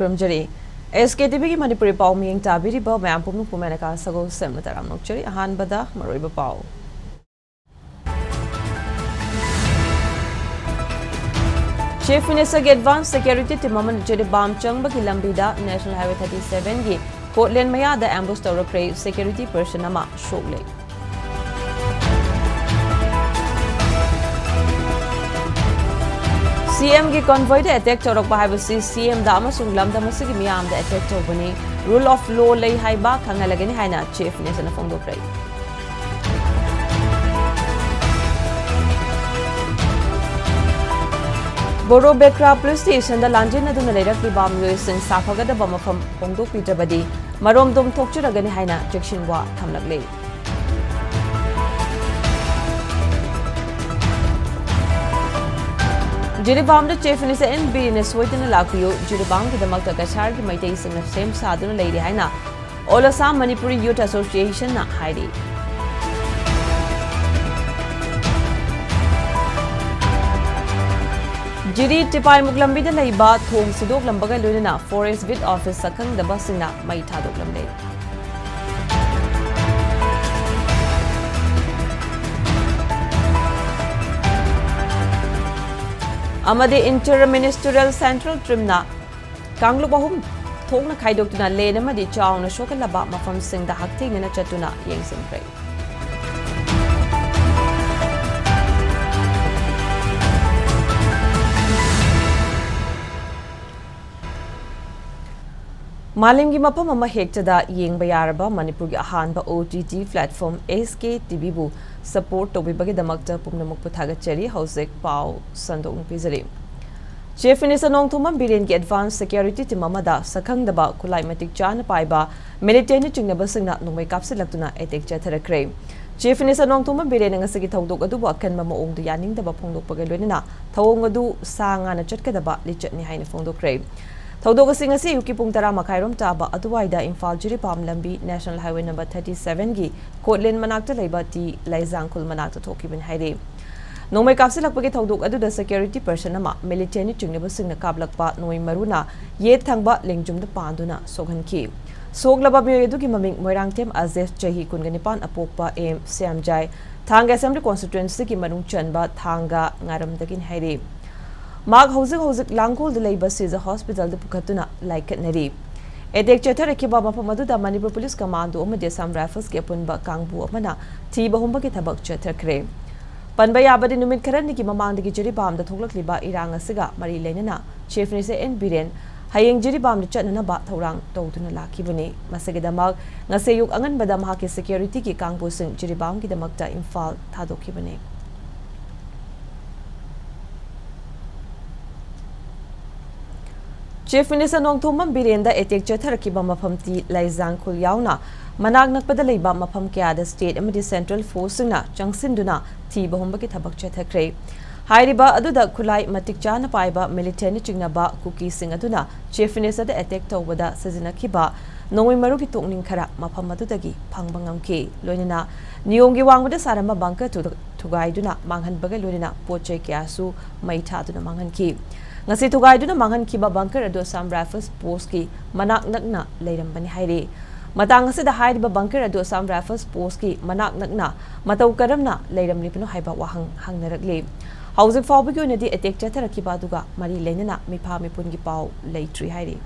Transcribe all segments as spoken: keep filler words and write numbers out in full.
ꯈꯨꯔꯨꯝꯖꯔꯤ꯫ ꯑꯦꯁ ꯀꯦ T ꯚꯤꯒꯤ ꯃꯅꯤꯄꯨꯔꯤ ꯄꯥꯎ ꯃꯤꯠꯌꯦꯡ ꯇꯥꯕꯤꯔꯤꯕ ꯃꯌꯥꯝ ꯄꯨꯝꯅꯃꯛꯄꯨ ꯃꯦꯅꯀꯥ ꯁꯒꯣꯜꯁꯦꯝꯅ ꯇꯔꯥꯝꯅ ꯑꯣꯛꯆꯔꯤ꯫ ꯑꯍꯥꯟꯕꯗ ꯃꯔꯨꯑꯣꯏꯕ ꯄꯥꯎ꯫ Chief Minister ꯒꯤ advance security team ꯑꯃꯅ ꯖꯤꯔꯤꯕꯥꯝ ꯆꯪꯕꯒꯤ ꯂꯝꯕꯤꯗ National Highway thirty seven ꯒꯤ ꯀꯣꯠꯂꯦꯟ ꯃꯌꯥꯗ ambush ꯇꯧꯔꯛꯈ꯭ꯔꯦ꯫ Security person ꯑꯃ ꯁꯣꯛꯂꯦ꯫ ꯁꯤ ꯑꯦꯝ ꯒꯤ convoy ꯗ attack ꯇꯧꯔꯛꯄ ꯍꯥꯏꯕꯁꯤ ꯁꯤ ꯑꯦꯝꯗ ꯑꯃꯁꯨꯡ ꯂꯝꯗꯝ ꯑꯁꯤꯒꯤ ꯃꯤꯌꯥꯝꯗ attack ꯇꯧꯕꯅꯤ꯫ Rule of law ꯂꯩ ꯍꯥꯏꯕ ꯈꯪꯍꯜꯂꯒꯅꯤ ꯍꯥꯏꯅ Chief Minister ꯅ ꯐꯣꯡꯗꯣꯛꯈ꯭ꯔꯦ꯫ ꯕꯣꯔꯣ ꯕꯦꯀ꯭ꯔꯥ police station ꯗ ꯂꯥꯟꯖꯦꯟꯅꯗꯨꯅ ꯂꯩꯔꯛꯂꯤꯕ ꯃꯤꯑꯣꯏꯁꯤꯡ ꯁꯥꯐꯒꯗꯕ ꯃꯐꯝ ꯍꯣꯡꯗꯣꯛꯄꯤꯗ꯭ꯔꯕꯗꯤ ꯃꯔꯣꯝꯗꯣꯝ ꯊꯣꯛꯆꯔꯒꯅꯤ ꯍꯥꯏꯅ ꯆꯦꯛꯁꯤꯟꯋꯥ ꯊꯝꯂꯛꯂꯤ꯫ ꯖꯤꯔꯤꯕꯥꯝꯗ Chief Minister ꯑꯦꯟ ꯕꯤꯔꯦꯟꯅ ꯁꯣꯏꯗꯅ ꯂꯥꯛꯄꯤꯌꯨ, ꯖꯤꯔꯤꯕꯥꯝꯒꯤꯗꯃꯛꯇ ꯀꯁꯥꯔꯒꯤ ꯃꯩꯇꯩꯁꯤꯡꯅ ꯁꯦꯝ ꯁꯥꯗꯨꯅ ꯂꯩꯔꯤ ꯍꯥꯏꯅ All Assam Manipuri Youth Association ꯅ ꯍꯥꯏꯔꯤ꯫ ꯖꯤꯔꯤ ꯇꯤꯄꯥꯏꯃꯨꯛ ꯂꯝꯕꯤꯗ ꯂꯩꯕ ꯊꯣꯡ ꯁꯤꯗꯣꯛꯂꯝꯕꯒ ꯂꯣꯏꯅꯅ Forest Beat Office ꯁꯛꯈꯪꯗꯕꯁꯤꯡꯅ ꯃꯩ ꯊꯥꯗꯣꯛꯂꯝꯂꯦ꯫ ꯑꯃꯗꯤ Inter Ministerial Central Team ꯅ ꯀꯥꯡꯂꯨꯞ ꯑꯍꯨꯝ ꯊꯣꯛꯅ ꯈꯥꯏꯗꯣꯛꯇꯨꯅ ꯂꯦꯟ ꯑꯃꯗꯤ ꯆꯥꯎꯅ ꯁꯣꯛꯍꯜꯂꯕ ꯃꯐꯝꯁꯤꯡꯗ ꯍꯛꯊꯦꯡꯅꯅ ꯆꯠꯇꯨꯅ ꯌꯦꯡꯁꯤꯟꯈ꯭ꯔꯦ꯫ ꯃꯥꯂꯦꯝꯒꯤ ꯃꯐꯝ ꯑꯃ ꯍꯦꯛꯇꯗ ꯌꯦꯡꯕ ꯌꯥꯔꯕ ꯃꯅꯤꯄꯨꯔꯒꯤ ꯑꯍꯥꯟꯕ O T T platform S K T V ꯕꯨ support ꯇꯧꯕꯤꯕꯒꯤꯗꯃꯛꯇ ꯄꯨꯝꯅꯃꯛꯄꯨ ꯊꯥꯒꯠꯆꯔꯤ꯫ ꯍꯧꯖꯤꯛ ꯄꯥꯎ ꯁꯟꯗꯣꯛꯅ ꯄꯤꯖꯔꯤ꯫ Chief Minister Nongthombam ꯕꯤꯔꯦꯟꯒꯤ advance security team ꯑꯃꯗ ꯁꯛꯈꯪꯗꯕ ꯈꯨꯠꯂꯥꯏ ꯃꯇꯤꯛ ꯆꯥꯅ ꯄꯥꯏꯕ militantꯅ ꯆꯤꯡꯅꯕꯁꯤꯡꯅ ꯅꯣꯡꯃꯩ ꯀꯥꯞꯁꯤꯜꯂꯛꯇꯨꯅ attack ꯆꯠꯊꯔꯛꯈ꯭ꯔꯦ꯫ Chief Minister ꯅꯣꯡꯊꯣꯝꯕꯝ ꯕꯤꯔꯦꯟꯅ ꯉꯁꯤꯒꯤ ꯊꯧꯗꯣꯛ ꯑꯗꯨꯕꯨ ꯑꯀꯟꯕ ꯃꯑꯣꯡꯗ ꯌꯥꯅꯤꯡꯗꯕ ꯐꯣꯡꯗꯣꯛꯄꯒ ꯂꯣꯏꯅꯅ ꯊꯧꯑꯣꯡ ꯑꯗꯨ ꯁꯥ ꯉꯥꯅ ꯆꯠꯀꯗꯕ ꯂꯤꯆꯠꯅꯤ ꯍꯥꯏꯅ ꯐꯣꯡꯗꯣꯛꯈ꯭ꯔꯦ꯫ ꯊꯧꯗꯣꯛ ꯑꯁꯤ ꯉꯁꯤ ꯑꯌꯨꯛꯀꯤ ꯄꯨꯡ ꯇꯔꯥ ꯃꯈꯥꯏꯔꯣꯝ ꯇꯥꯕ ꯑꯗꯨꯋꯥꯏꯗ ꯏꯝꯐꯥꯜ ꯖꯤꯔꯤꯕꯥꯝ ꯂꯝꯕꯤ National Highway number thirty seven ꯒꯤ ꯀꯣꯠꯂꯦꯟ ꯃꯅꯥꯛꯇ ꯂꯩꯕ ꯇꯤ ꯂꯥꯏꯖꯥꯡꯈꯨꯜ ꯃꯅꯥꯛꯇ ꯊꯣꯛꯈꯤꯕꯅꯤ ꯍꯥꯏꯔꯤ꯫ ꯅꯣꯡꯃꯩ ꯀꯥꯞꯁꯤꯜꯂꯛꯄꯒꯤ ꯊꯧꯗꯣꯛ ꯑꯗꯨꯗ security person ꯑꯃ militantꯅ ꯆꯤꯡꯅꯕꯁꯤꯡꯅ ꯀꯥꯞꯂꯛꯄ ꯅꯣꯡꯃꯩ ꯃꯔꯨꯅ ꯌꯦꯠ ꯊꯪꯕ ꯂꯦꯡꯖꯨꯝꯗ ꯄꯥꯟꯗꯨꯅ ꯁꯣꯛꯍꯟꯈꯤ꯫ ꯁꯣꯛꯂꯕ ꯃꯤꯑꯣꯏ ꯑꯗꯨꯒꯤ ꯃꯃꯤꯡ ꯃꯣꯏꯔꯥꯡꯊꯦꯝ ꯑꯖꯦꯁ, ꯆꯍꯤ ꯀꯨꯟꯒ ꯅꯤꯄꯥꯟ, ꯑꯄꯣꯛꯄ ꯑꯦꯝ ꯁ꯭ꯌꯥꯝꯖꯥꯏ, ꯊꯥꯡꯒ Assembly Constituencyꯒꯤ ꯃꯅꯨꯡ ꯆꯟꯕ ꯊꯥꯡꯒ ꯉꯥꯔꯝꯗꯒꯤꯅꯤ ꯍꯥꯏꯔꯤ꯫ ꯃꯍꯥꯛ ꯍꯧꯖꯤꯛ ꯍꯧꯖꯤꯛ ꯂꯥꯡꯒꯣꯜꯗ ꯂꯩꯕ ꯁꯤꯖ hospitalꯗ ꯄꯨꯈꯠꯇꯨꯅ ꯂꯥꯏꯀꯠꯅꯔꯤ꯫ Attack ꯆꯠꯊꯔꯛꯈꯤꯕ ꯃꯐꯝ ꯑꯗꯨꯗ ꯃꯅꯤꯄꯨꯔ Police Commando ꯑꯃꯗꯤ Assam Riflesꯀꯤ ꯑꯄꯨꯟꯕ ꯀꯥꯡꯕꯨ ꯑꯃꯅ ꯊꯤꯕ ꯍꯨꯝꯕꯒꯤ ꯊꯕꯛ ꯆꯠꯊꯈ꯭ꯔꯦ꯫ ꯄꯟꯕ ꯌꯥꯕꯗꯤ, ꯅꯨꯃꯤꯠ ꯈꯔꯅꯤꯒꯤ ꯃꯃꯥꯡꯗꯒꯤ ꯖꯤꯔꯤꯕꯥꯝꯗ ꯊꯣꯛꯂꯛꯂꯤꯕ ꯏꯔꯥꯡ ꯑꯁꯤꯒ ꯃꯔꯤ ꯂꯩꯅꯅ Chief Minister ꯑꯦꯟ ꯕꯤꯔꯦꯟ ꯍꯌꯦꯡ ꯖꯤꯔꯤꯕꯥꯝꯗ ꯆꯠꯅꯅꯕ ꯊꯧꯔꯥꯡ ꯇꯧꯗꯨꯅ ꯂꯥꯛꯈꯤꯕꯅꯤ꯫ ꯃꯁꯤꯒꯤꯗꯃꯛ ꯉꯁꯤ ꯑꯌꯨꯛ ꯑꯉꯟꯕꯗ ꯃꯍꯥꯛꯀꯤ securityꯒꯤ ꯀꯥꯡꯕꯨꯁꯤꯡ ꯖꯤꯔꯤꯕꯥꯝꯒꯤꯗꯃꯛꯇ Imphal ꯊꯥꯗꯣꯛꯈꯤꯕꯅꯤ꯫ Chief Minister Nongthombam ꯕꯤꯔꯦꯟꯗ attack ꯆꯠꯊꯔꯛꯈꯤꯕ ꯃꯐꯝ ꯇꯤ ꯂꯩꯖꯥꯡꯈꯨꯜ ꯌꯥꯎꯅ ꯃꯅꯥꯛ ꯅꯛꯄꯗ ꯂꯩꯕ ꯃꯐꯝ ꯀꯌꯥꯗ state ꯑꯃꯗꯤ central forceꯁꯤꯡꯅ ꯆꯪꯁꯤꯟꯗꯨꯅ ꯊꯤꯕ ꯍꯨꯝꯕꯒꯤ ꯊꯕꯛ ꯆꯠꯊꯈ꯭ꯔꯦ꯫ ꯍꯥꯏꯔꯤꯕ ꯑꯗꯨꯗ ꯈꯨꯠꯂꯥꯏ ꯃꯇꯤꯛ ꯆꯥꯅ ꯄꯥꯏꯕ militantꯅ ꯆꯤꯡꯅꯕ ꯀꯨꯀꯤꯁꯤꯡ ꯑꯗꯨꯅ Chief Ministerꯗ attack ꯇꯧꯕꯗ ꯁꯤꯖꯤꯟꯅꯈꯤꯕ ꯅꯣꯡꯃꯩ ꯃꯔꯨꯒꯤ ꯇꯣꯛꯅꯤꯡ ꯈꯔ ꯃꯐꯝ ꯑꯗꯨꯗꯒꯤ ꯐꯪꯕ ꯉꯝꯈꯤ꯫ ꯂꯣꯏꯅꯅ ꯅꯤꯌꯣꯝꯒꯤ ꯋꯥꯡꯃꯗ ꯁꯥꯔꯝꯕ bunker ꯑꯗꯨ ꯊꯨꯒꯥꯏꯗꯨꯅ ꯃꯥꯡꯍꯟꯕꯒ ꯂꯣꯏꯅꯅ ꯄꯣꯠ ꯆꯩ ꯀꯌꯥꯁꯨ ꯃꯩ ꯊꯥꯗꯨꯅ ꯃꯥꯡꯍꯟꯈꯤ꯫ ꯉꯁꯤ ꯊꯨꯒꯥꯏꯗꯨꯅ ꯃꯥꯡꯍꯟꯈꯤꯕ bunker ꯑꯗꯨ Assam Rifles postꯀꯤ ꯃꯅꯥꯛ ꯅꯛꯅ ꯂꯩꯔꯝꯕꯅꯤ ꯍꯥꯏꯔꯤ꯫ ꯃꯇꯥꯡ ꯑꯁꯤꯗ ꯍꯥꯏꯔꯤꯕ bunker ꯑꯗꯨ Assam Rifles postꯀꯤ ꯃꯅꯥꯛ ꯅꯛꯅ ꯃꯇꯧ ꯀꯔꯝꯅ ꯂꯩꯔꯝꯂꯤꯕꯅꯣ ꯍꯥꯏꯕ ꯋꯥꯍꯪ ꯍꯪꯅꯔꯛꯂꯤ꯫ ꯍꯧꯖꯤꯛ ꯐꯥꯎꯕꯒꯤ ꯑꯣꯏꯅꯗꯤ attack ꯆꯠꯊꯔꯛꯈꯤꯕ ꯑꯗꯨꯒ ꯃꯔꯤ ꯂꯩꯅꯅ ꯃꯤꯐꯥ ꯃꯤꯄꯨꯟꯒꯤ ꯄꯥꯎ ꯂꯩꯇ꯭ꯔꯤ ꯍꯥꯏꯔꯤ꯫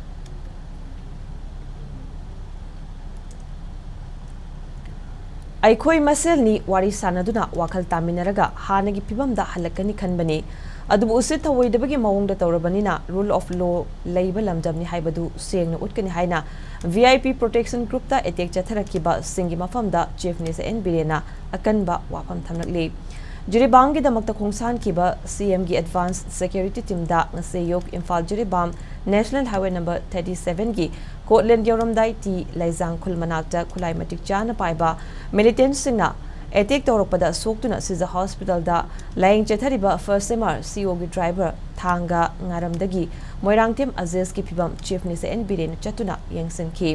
ꯑꯩꯈꯣꯏ ꯃꯁꯦꯜꯅꯤ ꯋꯥꯔꯤ ꯁꯥꯟꯅꯗꯨꯅ ꯋꯥꯈꯜ ꯇꯥꯃꯤꯟꯅꯔꯒ ꯍꯥꯟꯅꯒꯤ ꯐꯤꯕꯝꯗ ꯍꯜꯂꯛꯀꯅꯤ ꯈꯟꯕꯅꯤ꯫ ꯑꯗꯨꯕꯨ ꯎꯁꯤꯠ ꯊꯑꯣꯏꯗꯕꯒꯤ ꯃꯑꯣꯡꯗ ꯇꯧꯔꯕꯅꯤꯅ rule of law ꯂꯩꯕ ꯂꯝꯗꯝꯅꯤ ꯍꯥꯏꯕꯗꯨ ꯁꯦꯡꯅ ꯎꯠꯀꯅꯤ ꯍꯥꯏꯅ V I P Protection Groupꯇ attack ꯆꯠꯊꯔꯛꯈꯤꯕꯁꯤꯡꯒꯤ ꯃꯐꯝꯗ Chief Minister ꯑꯦꯟ ꯕꯤꯔꯦꯟꯅ ꯑꯀꯟꯕ ꯋꯥꯐꯝ ꯊꯝꯂꯛꯂꯤ꯫ ꯖꯤꯔꯤꯕꯥꯝꯒꯤꯗꯃꯛꯇ ꯈꯣꯡꯁꯥꯟꯈꯤꯕ C Mꯒꯤ advance security teamꯗ ꯉꯁꯤ ꯑꯌꯨꯛ Imphal Jiribam National Highway number thirty sevenꯒꯤ ꯀꯣꯠꯂꯦꯟ ꯌꯧꯔꯝꯗꯥꯏ ꯇꯤ ꯂꯩꯖꯥꯡꯈꯨꯜ ꯃꯅꯥꯛꯇ ꯈꯨꯠꯂꯥꯏ ꯃꯇꯤꯛ ꯆꯥꯅ ꯄꯥꯏꯕ militantꯁꯤꯡꯅ attack ꯇꯧꯔꯛꯄꯗ ꯁꯣꯛꯇꯨꯅ ꯁꯤꯖ hospitalꯗ ꯂꯥꯌꯦꯡ ꯆꯠꯊꯔꯤꯕ first M R C Oꯒꯤ driver ꯊꯥꯡꯒ ꯉꯥꯔꯝꯗꯒꯤ ꯃꯣꯏꯔꯥꯡꯊꯦꯝ ꯑꯖꯦꯁꯀꯤ ꯐꯤꯕꯝ Chief Minister ꯑꯦꯟ ꯕꯤꯔꯦꯟꯅ ꯆꯠꯇꯨꯅ ꯌꯦꯡꯁꯤꯟꯈꯤ꯫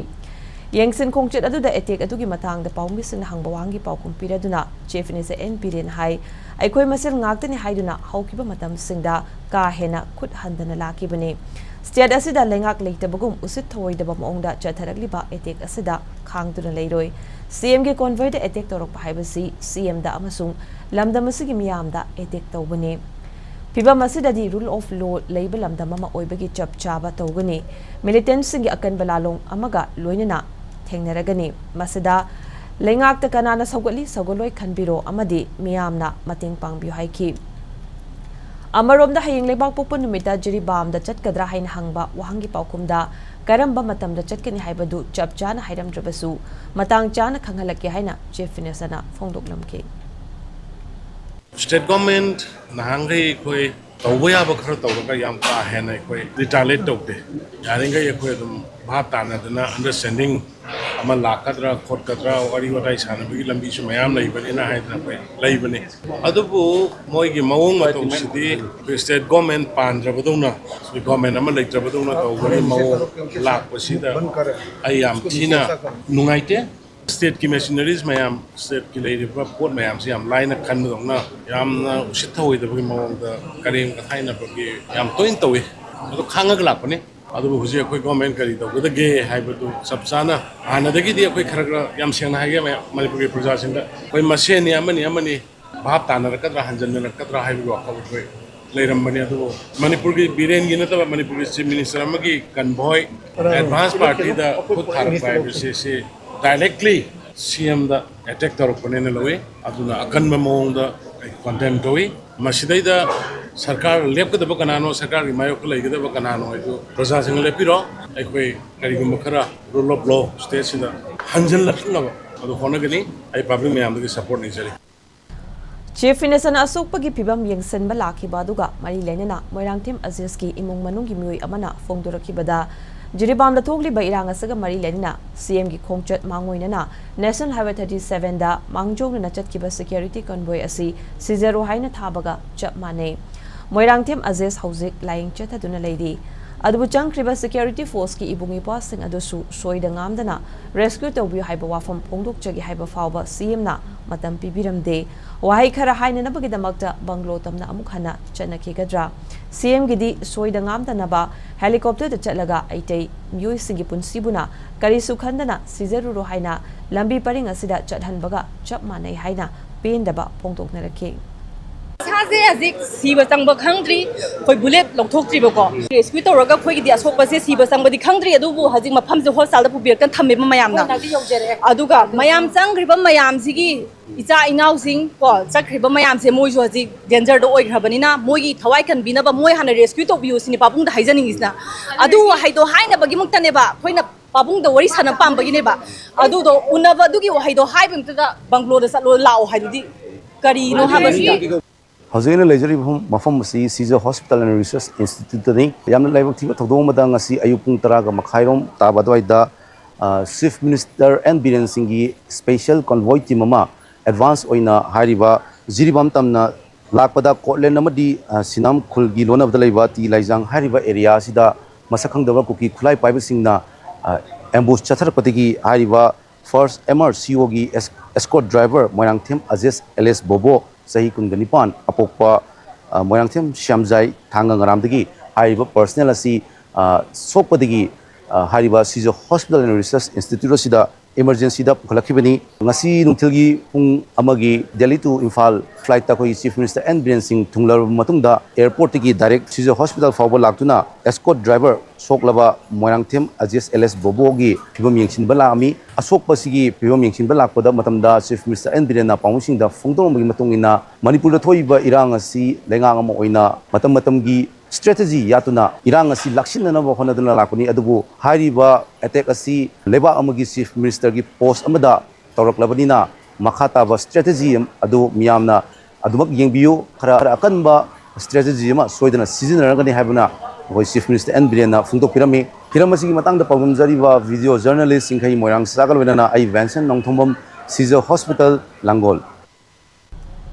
ꯌꯦꯡꯁꯤꯟ ꯈꯣꯡꯆꯠ ꯑꯗꯨꯗ ꯑꯦꯇꯦꯛ ꯑꯗꯨꯒꯤ ꯃꯇꯥꯡꯗ ꯄꯥꯎꯃꯤꯁꯤꯡꯅ ꯍꯪꯕ ꯋꯥꯍꯪꯒꯤ ꯄꯥꯎꯈꯨꯝ ꯄꯤꯔꯗꯨꯅ ꯆꯤꯐ ꯃꯤꯅꯤꯁꯇꯔ ꯑꯦꯟ ꯕꯤꯔꯦꯟ ꯍꯥꯏ, ꯑꯩꯈꯣꯏ ꯃꯁꯦꯜ ꯉꯥꯛꯇꯅꯤ ꯍꯥꯏꯗꯨꯅ ꯍꯧꯈꯤꯕ ꯃꯇꯝꯁꯤꯡꯗ ꯀꯥ ꯍꯦꯟꯅ ꯈꯨꯠ ꯍꯟꯗꯅ ꯂꯥꯛꯈꯤꯕꯅꯤ꯫ ꯁ꯭ꯇꯦꯠ ꯑꯁꯤꯗ ꯂꯩꯉꯥꯛ ꯂꯩꯇꯕꯒꯨꯝ ꯎꯁꯤꯠ ꯊꯑꯣꯏꯗꯕ ꯃꯑꯣꯡꯗ ꯆꯠꯊꯔꯛꯂꯤꯕ ꯑꯦꯇꯦꯛ ꯑꯁꯤꯗ ꯈꯥꯡꯗꯨꯅ ꯂꯩꯔꯣꯏ꯫ ꯁꯤꯑꯦꯝꯒꯤ ꯀꯣꯟꯚꯣꯏꯗ ꯑꯦꯇꯦꯛ ꯇꯧꯔꯛꯄ ꯍꯥꯏꯕꯁꯤ ꯁꯤꯑꯦꯝꯗ ꯑꯃꯁꯨꯡ ꯂꯝꯗꯝ ꯑꯁꯤꯒꯤ ꯃꯤꯌꯥꯝꯗ ꯑꯦꯇꯦꯛ ꯇꯧꯕꯅꯤ꯫ ꯐꯤꯚꯝ ꯑꯁꯤꯗꯗꯤ rule of law ꯂꯩꯕ ꯂꯝꯗꯝ ꯑꯃ ꯑꯣꯏꯕꯒꯤ ꯆꯞ ꯆꯥꯕ ꯇꯧꯒꯅꯤ꯫ ꯃꯤꯂꯤꯇꯦꯟꯠꯁꯤꯡꯒꯤ ꯑꯀꯟꯕ ꯂꯥꯂꯣꯡ ꯑꯃꯒ ꯂꯣꯏꯅꯅ ꯊꯦꯡꯅꯔꯒꯅꯤ꯫ ꯃꯁꯤꯗ ꯂꯩꯉꯥꯛꯇ ꯀꯅꯥꯅ ꯁꯧꯒꯠꯂꯤ ꯁꯧꯒꯠꯂꯣꯏ ꯈꯟꯕꯤꯔꯣ ꯑꯃꯗꯤ ꯃꯤꯌꯥꯝꯅ ꯃꯇꯦꯡ ꯄꯥꯡꯕꯤꯌꯨ ꯍꯥꯏꯈꯤ꯫ ꯑꯃꯔꯣꯝꯗ ꯍꯌꯦꯡ ꯂꯩꯕꯥꯛꯄꯣꯛꯄ ꯅꯨꯃꯤꯠꯇ ꯖꯤꯔꯤꯕꯥꯝꯗ ꯆꯠꯀꯗ꯭ꯔꯥ ꯍꯥꯏꯅ ꯍꯪꯕ ꯋꯥꯍꯪꯒꯤ ꯄꯥꯎꯈꯨꯝꯗ ꯀꯔꯝꯕ ꯃꯇꯝꯗ ꯆꯠꯀꯅꯤ ꯍꯥꯏꯕꯗꯨ ꯆꯞ ꯆꯥꯅ ꯍꯥꯏꯔꯝꯗ꯭ꯔꯕꯁꯨ ꯃꯇꯥꯡ ꯆꯥꯅ ꯈꯪꯍꯜꯂꯛꯀꯦ ꯍꯥꯏꯅ ꯆꯤꯐ ꯃꯤꯅꯤꯁꯇꯔꯅ ꯐꯣꯡꯗꯣꯛꯂꯝꯈꯤ꯫ ꯁ꯭ꯇꯦꯠ ꯒꯣꯔꯃꯦꯟꯠ ꯅꯍꯥꯟꯈꯩ ꯑꯩꯈꯣꯏ ꯇꯧꯕ ꯌꯥꯕ ꯈꯔ ꯇꯧꯔꯒ ꯌꯥꯝ ꯀꯥ ꯍꯦꯟꯅ ꯑꯩꯈꯣꯏ ꯔꯤꯇꯥꯂꯦꯠ ꯇꯧꯗꯦ꯫ ꯌꯥꯔꯤꯈꯩ ꯑꯩꯈꯣꯏ ꯑꯗꯨꯝ ꯚꯥꯞ ꯇꯥꯅꯗꯅ ꯑꯟꯗꯔꯁ꯭ꯇꯦꯟꯗꯤꯡ ꯑꯃ ꯂꯥꯛꯀꯗ꯭ꯔꯥ ꯈꯣꯠꯀꯗ꯭ꯔꯥ ꯋꯥꯔꯤ ꯋꯥꯇꯥꯏ ꯁꯥꯟꯅꯕꯒꯤ ꯂꯝꯕꯤꯁꯨ ꯃꯌꯥꯝ ꯂꯩꯕꯅꯤꯅ ꯍꯥꯏꯗꯅ ꯑꯩꯈꯣꯏ ꯂꯩꯕꯅꯤ꯫ ꯑꯗꯨꯕꯨ ꯃꯣꯏꯒꯤ ꯃꯑꯣꯡ ꯃꯇꯧꯁꯤꯗꯤ ꯑꯩꯈꯣꯏ ꯁ꯭ꯇꯦꯠ ꯒꯣꯔꯃꯦꯟꯠ ꯄꯥꯟꯗ꯭ꯔꯕꯗꯧꯅ, ꯁ꯭ꯇꯦꯠ ꯒꯣꯔꯃꯦꯟꯠ ꯑꯃ ꯂꯩꯇ꯭ꯔꯕꯗꯧꯅ ꯇꯧꯕꯒꯤ ꯃꯑꯣꯡ ꯂꯥꯛꯄꯁꯤꯗ ꯑꯩ ꯌꯥꯝ ꯊꯤꯅ ꯅꯨꯡꯉꯥꯏꯇꯦ꯫ ꯁ꯭ꯇꯦꯠꯀꯤ ꯃꯦꯁꯤꯅꯔꯤꯁ ꯃꯌꯥꯝ, ꯁ꯭ꯇꯦꯠꯀꯤ ꯂꯩꯔꯤꯕ ꯄꯣꯠ ꯃꯌꯥꯝꯁꯤ ꯌꯥꯝ ꯂꯥꯏꯅ ꯈꯟꯕꯗꯧꯅ ꯌꯥꯝꯅ ꯎꯁꯤꯠ ꯊꯑꯣꯏꯗꯕꯒꯤ ꯃꯑꯣꯡꯗ ꯀꯔꯦꯝ ꯀꯊꯥꯏꯅꯕꯒꯤ ꯌꯥꯝ ꯇꯣꯏꯅ ꯇꯧꯏ꯫ ꯑꯗꯨ ꯈꯥꯡꯉꯒ ꯂꯥꯛꯄꯅꯤ꯫ ꯑꯗꯨꯕꯨ ꯍꯧꯖꯤꯛ ꯑꯩꯈꯣꯏ ꯒꯣꯔꯃꯦꯟ ꯀꯔꯤ ꯇꯧꯒꯗꯒꯦ ꯍꯥꯏꯕꯗꯨ ꯆꯞ ꯆꯥꯅ ꯍꯥꯟꯅꯗꯒꯤꯗꯤ ꯑꯩꯈꯣꯏ ꯈꯔ ꯈꯔ ꯌꯥꯝ ꯁꯦꯡꯅ ꯍꯥꯏꯒꯦ ꯃꯌꯥꯝ ꯃꯅꯤꯄꯨꯔꯒꯤ ꯄ꯭ꯔꯖꯥꯁꯤꯡꯗ ꯑꯩꯈꯣꯏ ꯃꯁꯦꯟꯅꯤ ꯑꯃꯅꯤ ꯑꯃꯅꯤ ꯚꯥꯞ ꯇꯥꯅꯔꯛꯀꯗ꯭ꯔꯥ ꯍꯟꯖꯟꯅꯔꯛꯀꯗ꯭ꯔꯥ ꯍꯥꯏꯕꯒꯤ ꯋꯥꯈꯜ ꯑꯩꯈꯣꯏ ꯂꯩꯔꯝꯕꯅꯤ꯫ ꯑꯗꯨꯕꯨ ꯃꯅꯤꯄꯨꯔꯒꯤ ꯕꯤꯔꯦꯟꯒꯤ ꯅꯠꯇꯕ ꯃꯅꯤꯄꯨꯔꯒꯤ ꯆꯤꯐ ꯃꯤꯅꯤꯁꯇꯔ ꯑꯃꯒꯤ ꯀꯟꯚꯣꯏ ꯑꯦꯗꯚꯥꯟꯁ ꯄꯥꯔꯇꯤꯗ ꯈꯨꯠ ꯊꯥꯔꯛꯄ ꯍꯥꯏꯕꯁꯤ ꯁꯤ ꯗꯥꯏꯔꯦꯛꯂꯤ ꯁꯤꯑꯦꯝꯗ ꯑꯦꯇꯦꯛ ꯇꯧꯔꯛꯄꯅꯦꯅ ꯂꯧꯏ꯫ ꯑꯗꯨꯅ ꯑꯀꯟꯕ ꯃꯑꯣꯡꯗ ꯑꯩ ꯀꯣꯟꯗꯦꯝ ꯇꯧꯏ꯫ ꯃꯁꯤꯗꯩꯗ ꯁꯔꯀꯥꯔ ꯂꯦꯞꯀꯗꯕ ꯀꯅꯥꯅꯣ, ꯁꯔꯀꯥꯔꯒꯤ ꯃꯥꯌꯣꯛꯇ ꯂꯩꯒꯗꯕ ꯀꯅꯥꯅꯣ ꯍꯥꯏꯗꯨ ꯄ꯭ꯔꯖꯥꯁꯤꯡꯅ ꯂꯦꯞꯄꯤꯔꯣ꯫ ꯑꯩꯈꯣꯏ ꯀꯔꯤꯒꯨꯝꯕ ꯈꯔ rule of law ꯁ꯭ꯇꯦꯠꯁꯤꯗ ꯍꯟꯖꯤꯜꯂꯛꯅꯕ ꯑꯗꯨ ꯍꯣꯠꯅꯒꯅꯤ꯫ ꯑꯩ ꯄꯕ꯭ꯂꯤꯛ ꯃꯌꯥꯝꯗꯒꯤ ꯁꯄꯣꯔꯠ ꯅꯤꯖꯔꯤ꯫ ꯆꯤꯐ ꯃꯤꯅꯤꯁꯇꯔꯅ ꯑꯁꯣꯛꯄꯒꯤ ꯐꯤꯚꯝ ꯌꯦꯡꯁꯤꯟꯕ ꯂꯥꯛꯈꯤꯕ ꯑꯗꯨꯒ ꯃꯔꯤ ꯂꯩꯅꯅ ꯃꯣꯏꯔꯥꯡꯊꯦꯝ ꯑꯖꯤꯖꯀꯤ ꯏꯃꯨꯡ ꯃꯅꯨꯡꯒꯤ ꯃꯤꯑꯣꯏ ꯑꯃꯅ ꯐꯣꯡꯗꯣꯔꯛꯈꯤꯕꯗ, ꯖꯤꯔꯤꯕꯥꯝꯗ ꯊꯣꯛꯂꯤꯕ ꯏꯔꯥꯡ ꯑꯁꯤꯒ ꯃꯔꯤ ꯂꯩꯅꯅ ꯁꯤꯑꯦꯝꯒꯤ ꯈꯣꯡꯆꯠ ꯃꯥꯡꯑꯣꯏꯅꯅ National Highway thirty sevenꯗ ꯃꯥꯡꯖꯧꯅꯅ ꯆꯠꯈꯤꯕ security convoy ꯑꯁꯤ ꯁꯤꯖꯔꯣ ꯍꯥꯏꯅ ꯊꯥꯕꯒ ꯆꯞ ꯃꯥꯟꯅꯩ꯫ ꯃꯣꯏꯔꯥꯡꯊꯦꯝ ꯑꯖꯤꯖ ꯍꯧꯖꯤꯛ ꯂꯥꯌꯦꯡ ꯆꯠꯊꯗꯨꯅ ꯂꯩꯔꯤ꯫ ꯑꯗꯨꯕꯨ ꯆꯪꯈ꯭ꯔꯤꯕ security forceꯀꯤ ꯏꯕꯨꯡ ꯏꯄ꯭ꯋꯥꯁꯤꯡ ꯑꯗꯨꯁꯨ ꯁꯣꯏꯗ ꯉꯥꯝꯗꯅ rescue ꯇꯧꯕꯤꯌꯨ ꯍꯥꯏꯕ ꯋꯥꯐꯝ ꯐꯣꯡꯗꯣꯛꯆꯒꯦ ꯍꯥꯏꯕ ꯐꯥꯎꯕ CMꯅ ꯃꯇꯝ ꯄꯤꯕꯤꯔꯝꯗꯦ꯫ ꯋꯥꯍꯩ ꯈꯔ ꯍꯥꯏꯅꯅꯕꯒꯤꯗꯃꯛꯇ ꯕꯪꯒ꯭ꯂꯣ ꯇꯝꯅ ꯑꯃꯨꯛ ꯍꯟꯅ ꯆꯠꯅꯈꯤꯒꯗ꯭ꯔꯥ? CMꯒꯤꯗꯤ ꯁꯣꯏꯗ ꯉꯥꯝꯗꯅꯕ helicopterꯗ ꯆꯠꯂꯒ ꯑꯩꯇꯩ ꯃꯤꯑꯣꯏꯁꯤꯡꯒꯤ ꯄꯨꯟꯁꯤꯕꯨꯅ ꯀꯔꯤꯁꯨ ꯈꯟꯗꯅ ꯁꯤꯖꯔꯨꯔꯣ ꯍꯥꯏꯅ ꯂꯝꯕꯤ ꯄꯔꯤꯡ ꯑꯁꯤꯗ ꯆꯠꯍꯟꯕꯒ ꯆꯞ ꯃꯥꯟꯅꯩ ꯍꯥꯏꯅ ꯄꯦꯟꯗꯕ ꯐꯣꯡꯗꯣꯛꯅꯔꯛꯈꯤ꯫ ꯏꯁꯥꯁꯦ ꯍꯧꯖꯤꯛ ꯁꯤꯕ ꯆꯪꯕ ꯈꯪꯗ꯭ꯔꯤ꯫ ꯑꯩꯈꯣꯏ bullet ꯂꯧꯊꯣꯛꯇ꯭ꯔꯤꯕꯀꯣ꯫ Rescue ꯇꯧꯔꯒ ꯑꯩꯈꯣꯏꯒꯤꯗꯤ ꯑꯁꯣꯛꯄꯁꯦ ꯁꯤꯕ ꯆꯪꯕꯗꯤ ꯈꯪꯗ꯭ꯔꯤ, ꯑꯗꯨꯕꯨ ꯍꯧꯖꯤꯛ ꯃꯐꯝꯁꯦ hospitalꯗ ꯄꯨꯕꯤꯔꯛꯇꯅ ꯊꯝꯃꯦꯕ ꯃꯌꯥꯝꯅ꯫ ꯑꯗꯨꯒ ꯃꯌꯥꯝ ꯆꯪꯈ꯭ꯔꯤꯕ ꯃꯌꯥꯝꯁꯤꯒꯤ ꯏꯆꯥ ꯏꯅꯥꯎꯁꯤꯡ ꯀꯣ ꯆꯠꯈ꯭ꯔꯤꯕ ꯃꯌꯥꯝꯁꯦ ꯃꯣꯏꯁꯨ ꯍꯧꯖꯤꯛ dangerꯗ ꯑꯣꯏꯈ꯭ꯔꯕꯅꯤꯅ ꯃꯣꯏꯒꯤ ꯊꯋꯥꯏ ꯀꯟꯕꯤꯅꯕ ꯃꯣꯏ ꯍꯥꯟꯅ rescue ꯇꯧꯕꯤꯌꯨ ꯁꯤꯅꯤ ꯄꯥꯕꯨꯡꯗ ꯍꯥꯏꯖꯅꯤꯡꯉꯤꯁꯤꯅ꯫ ꯑꯗꯨ ꯋꯥꯍꯩꯗꯣ ꯍꯥꯏꯅꯕꯒꯤꯃꯛꯇꯅꯦꯕ ꯑꯩꯈꯣꯏꯅ ꯄꯥꯕꯨꯡꯗ ꯋꯥꯔꯤ ꯁꯥꯟꯅꯕ ꯄꯥꯝꯕꯒꯤꯅꯦꯕ꯫ ꯑꯗꯨꯗꯣ ꯎꯅꯕ ꯑꯗꯨꯒꯤ ꯋꯥꯍꯩꯗꯣ ꯍꯥꯏꯕ ꯃꯇꯝꯗ ꯕꯪꯒ꯭ꯂꯣꯗ ꯆꯠꯂꯣ ꯂꯥꯛꯑꯣ ꯍꯥꯏꯗꯨꯗꯤ ꯀꯔꯤꯅꯣ ꯍꯥꯏꯕꯁꯤꯗ꯫ ꯍꯧꯖꯤꯛ ꯑꯩꯅ ꯂꯩꯖꯔꯤꯕ ꯃꯐꯝ, ꯃꯐꯝ ꯑꯁꯤ Seizure Hospital and Research Instituteꯇꯅꯤ꯫ ꯌꯥꯝꯅ ꯂꯥꯏꯕꯛ ꯊꯤꯕ ꯊꯧꯗꯣꯛ ꯑꯃꯗ ꯉꯁꯤ ꯑꯌꯨꯛ ꯄꯨꯡ ꯇꯔꯥꯒ ꯃꯈꯥꯏꯔꯣꯝ ꯇꯥꯕ ꯑꯗꯨꯋꯥꯏꯗ, ꯑ, Chief Minister ꯑꯦꯟ ꯕꯤꯔꯦꯟ ꯁꯤꯡꯒꯤ special convoy team ꯑꯃ advance ꯑꯣꯏꯅ ꯍꯥꯏꯔꯤꯕ ꯖꯤꯔꯤꯕꯥꯝ ꯇꯝꯅ ꯂꯥꯛꯄꯗ ꯀꯣꯠꯂꯦꯟ ꯑꯃꯗꯤ, ꯑ, ꯁꯤꯅꯥꯝ ꯈꯨꯜꯒꯤ ꯂꯣꯟꯅꯕꯗ ꯂꯩꯕ ꯇꯤ ꯂꯥꯏꯖꯥꯡ ꯍꯥꯏꯔꯤꯕ area ꯑꯁꯤꯗ ꯃꯁꯛ ꯈꯪꯗꯕ ꯀꯨꯀꯤ ꯈꯨꯠꯂꯥꯏ ꯄꯥꯏꯕꯁꯤꯡꯅ, ꯑ, ambush ꯆꯠꯊꯔꯛꯄꯗꯒꯤ ꯍꯥꯏꯔꯤꯕ First M R C Oꯒꯤ es-, escort driver Moirangthem ꯑꯖꯦꯁ alias ꯕꯣꯕꯣ, ꯆꯍꯤ ꯀꯨꯟꯒ ꯅꯤꯄꯥꯟ, ꯑꯄꯣꯛꯄ, ꯑ, ꯃꯣꯏꯔꯥꯡꯊꯦꯝ ꯁ꯭ꯌꯥꯝꯖꯥꯏ ꯊꯥꯡꯒ ꯉꯔꯥꯝꯗꯒꯤ ꯍꯥꯏꯔꯤꯕ personnel ꯑꯁꯤ, ꯑ, ꯁꯣꯛꯄꯗꯒꯤ, ꯑ, ꯍꯥꯏꯔꯤꯕ Seizure Hospital and Research Institute ꯑꯁꯤꯗ emergencyꯗ ꯄꯨꯈꯠꯂꯛꯈꯤꯕꯅꯤ꯫ ꯉꯁꯤ ꯅꯨꯡꯊꯤꯜꯒꯤ ꯄꯨꯡ ꯑꯃꯒꯤ Delhi to ꯏꯝꯐꯥꯜ flightꯇ ꯑꯩꯈꯣꯏꯒꯤ Chief Minister ꯑꯦꯟ ꯕꯤꯔꯦꯟ ꯁꯤꯡ ꯊꯨꯡꯂꯔꯕ ꯃꯇꯨꯡꯗ, airportꯇꯒꯤ direct Seizure Hospital ꯐꯥꯎꯕ ꯂꯥꯛꯇꯨꯅ escort driver ꯁꯣꯛꯂꯕ ꯃꯣꯏꯔꯥꯡꯊꯦꯝ ꯑꯖꯦꯁ alias ꯕꯣꯕꯣꯒꯤ ꯐꯤꯕꯝ ꯌꯦꯡꯁꯤꯟꯕ ꯂꯥꯛꯑꯝꯃꯤ꯫ ꯑꯁꯣꯛꯄꯁꯤꯒꯤ ꯐꯤꯕꯝ ꯌꯦꯡꯁꯤꯟꯕ ꯂꯥꯛꯄꯗ ꯃꯇꯝꯗ Chief Minister ꯑꯦꯟ ꯕꯤꯔꯦꯟꯅ ꯄꯥꯎꯃꯤꯁꯤꯡꯗ ꯐꯣꯡꯗꯣꯔꯝꯕꯒꯤ ꯃꯇꯨꯡ ꯏꯟꯅ, ꯃꯅꯤꯄꯨꯔꯗ ꯊꯣꯛꯏꯕ ꯏꯔꯥꯡ ꯑꯁꯤ ꯂꯩꯉꯥꯛ ꯑꯃ ꯑꯣꯏꯅ ꯃꯇꯝ ꯃꯇꯝꯒꯤ strategy ꯌꯥꯠꯇꯨꯅ ꯏꯔꯥꯡ ꯑꯁꯤ ꯂꯥꯛꯁꯤꯟꯅꯅꯕ ꯍꯣꯠꯅꯗꯨꯅ ꯂꯥꯛꯄꯅꯤ꯫ ꯑꯗꯨꯕꯨ ꯍꯥꯏꯔꯤꯕ attack ꯑꯁꯤ ꯂꯩꯕꯥꯛ ꯑꯃꯒꯤ Chief Ministerꯒꯤ post ꯑꯃꯗ ꯇꯧꯔꯛꯂꯕꯅꯤꯅ, ꯃꯈꯥ ꯇꯥꯕ strategy ꯑꯗꯨ ꯃꯤꯌꯥꯝꯅ ꯑꯗꯨꯃꯛ ꯌꯦꯡꯕꯤꯌꯨ꯫ ꯈꯔ, ꯈꯔ ꯑꯀꯟꯕ strategy ꯑꯃ ꯁꯣꯏꯗꯅ ꯁꯤꯖꯤꯟꯅꯔꯒꯅꯤ ꯍꯥꯏꯕꯅ ꯑꯩꯈꯣꯏ Chief Minister ꯑꯦꯟ ꯕꯤꯔꯦꯟꯅ ꯐꯣꯡꯗꯣꯛꯄꯤꯔꯝꯃꯤ꯫ ꯍꯤꯔꯝ ꯑꯁꯤꯒꯤ ꯃꯇꯥꯡꯗ ꯄꯥꯎꯗꯝꯖꯔꯤꯕ video journalist ꯁꯤꯡꯈꯩ ꯃꯣꯏꯔꯥꯡ ꯁꯤꯁꯥꯒ ꯂꯣꯏꯅꯅ ꯑꯩ ꯕꯦꯟꯁꯟ ꯅꯣꯡꯊꯣꯝꯕꯝ, Seizure Hospital, ꯂꯥꯡꯒꯣꯜ꯫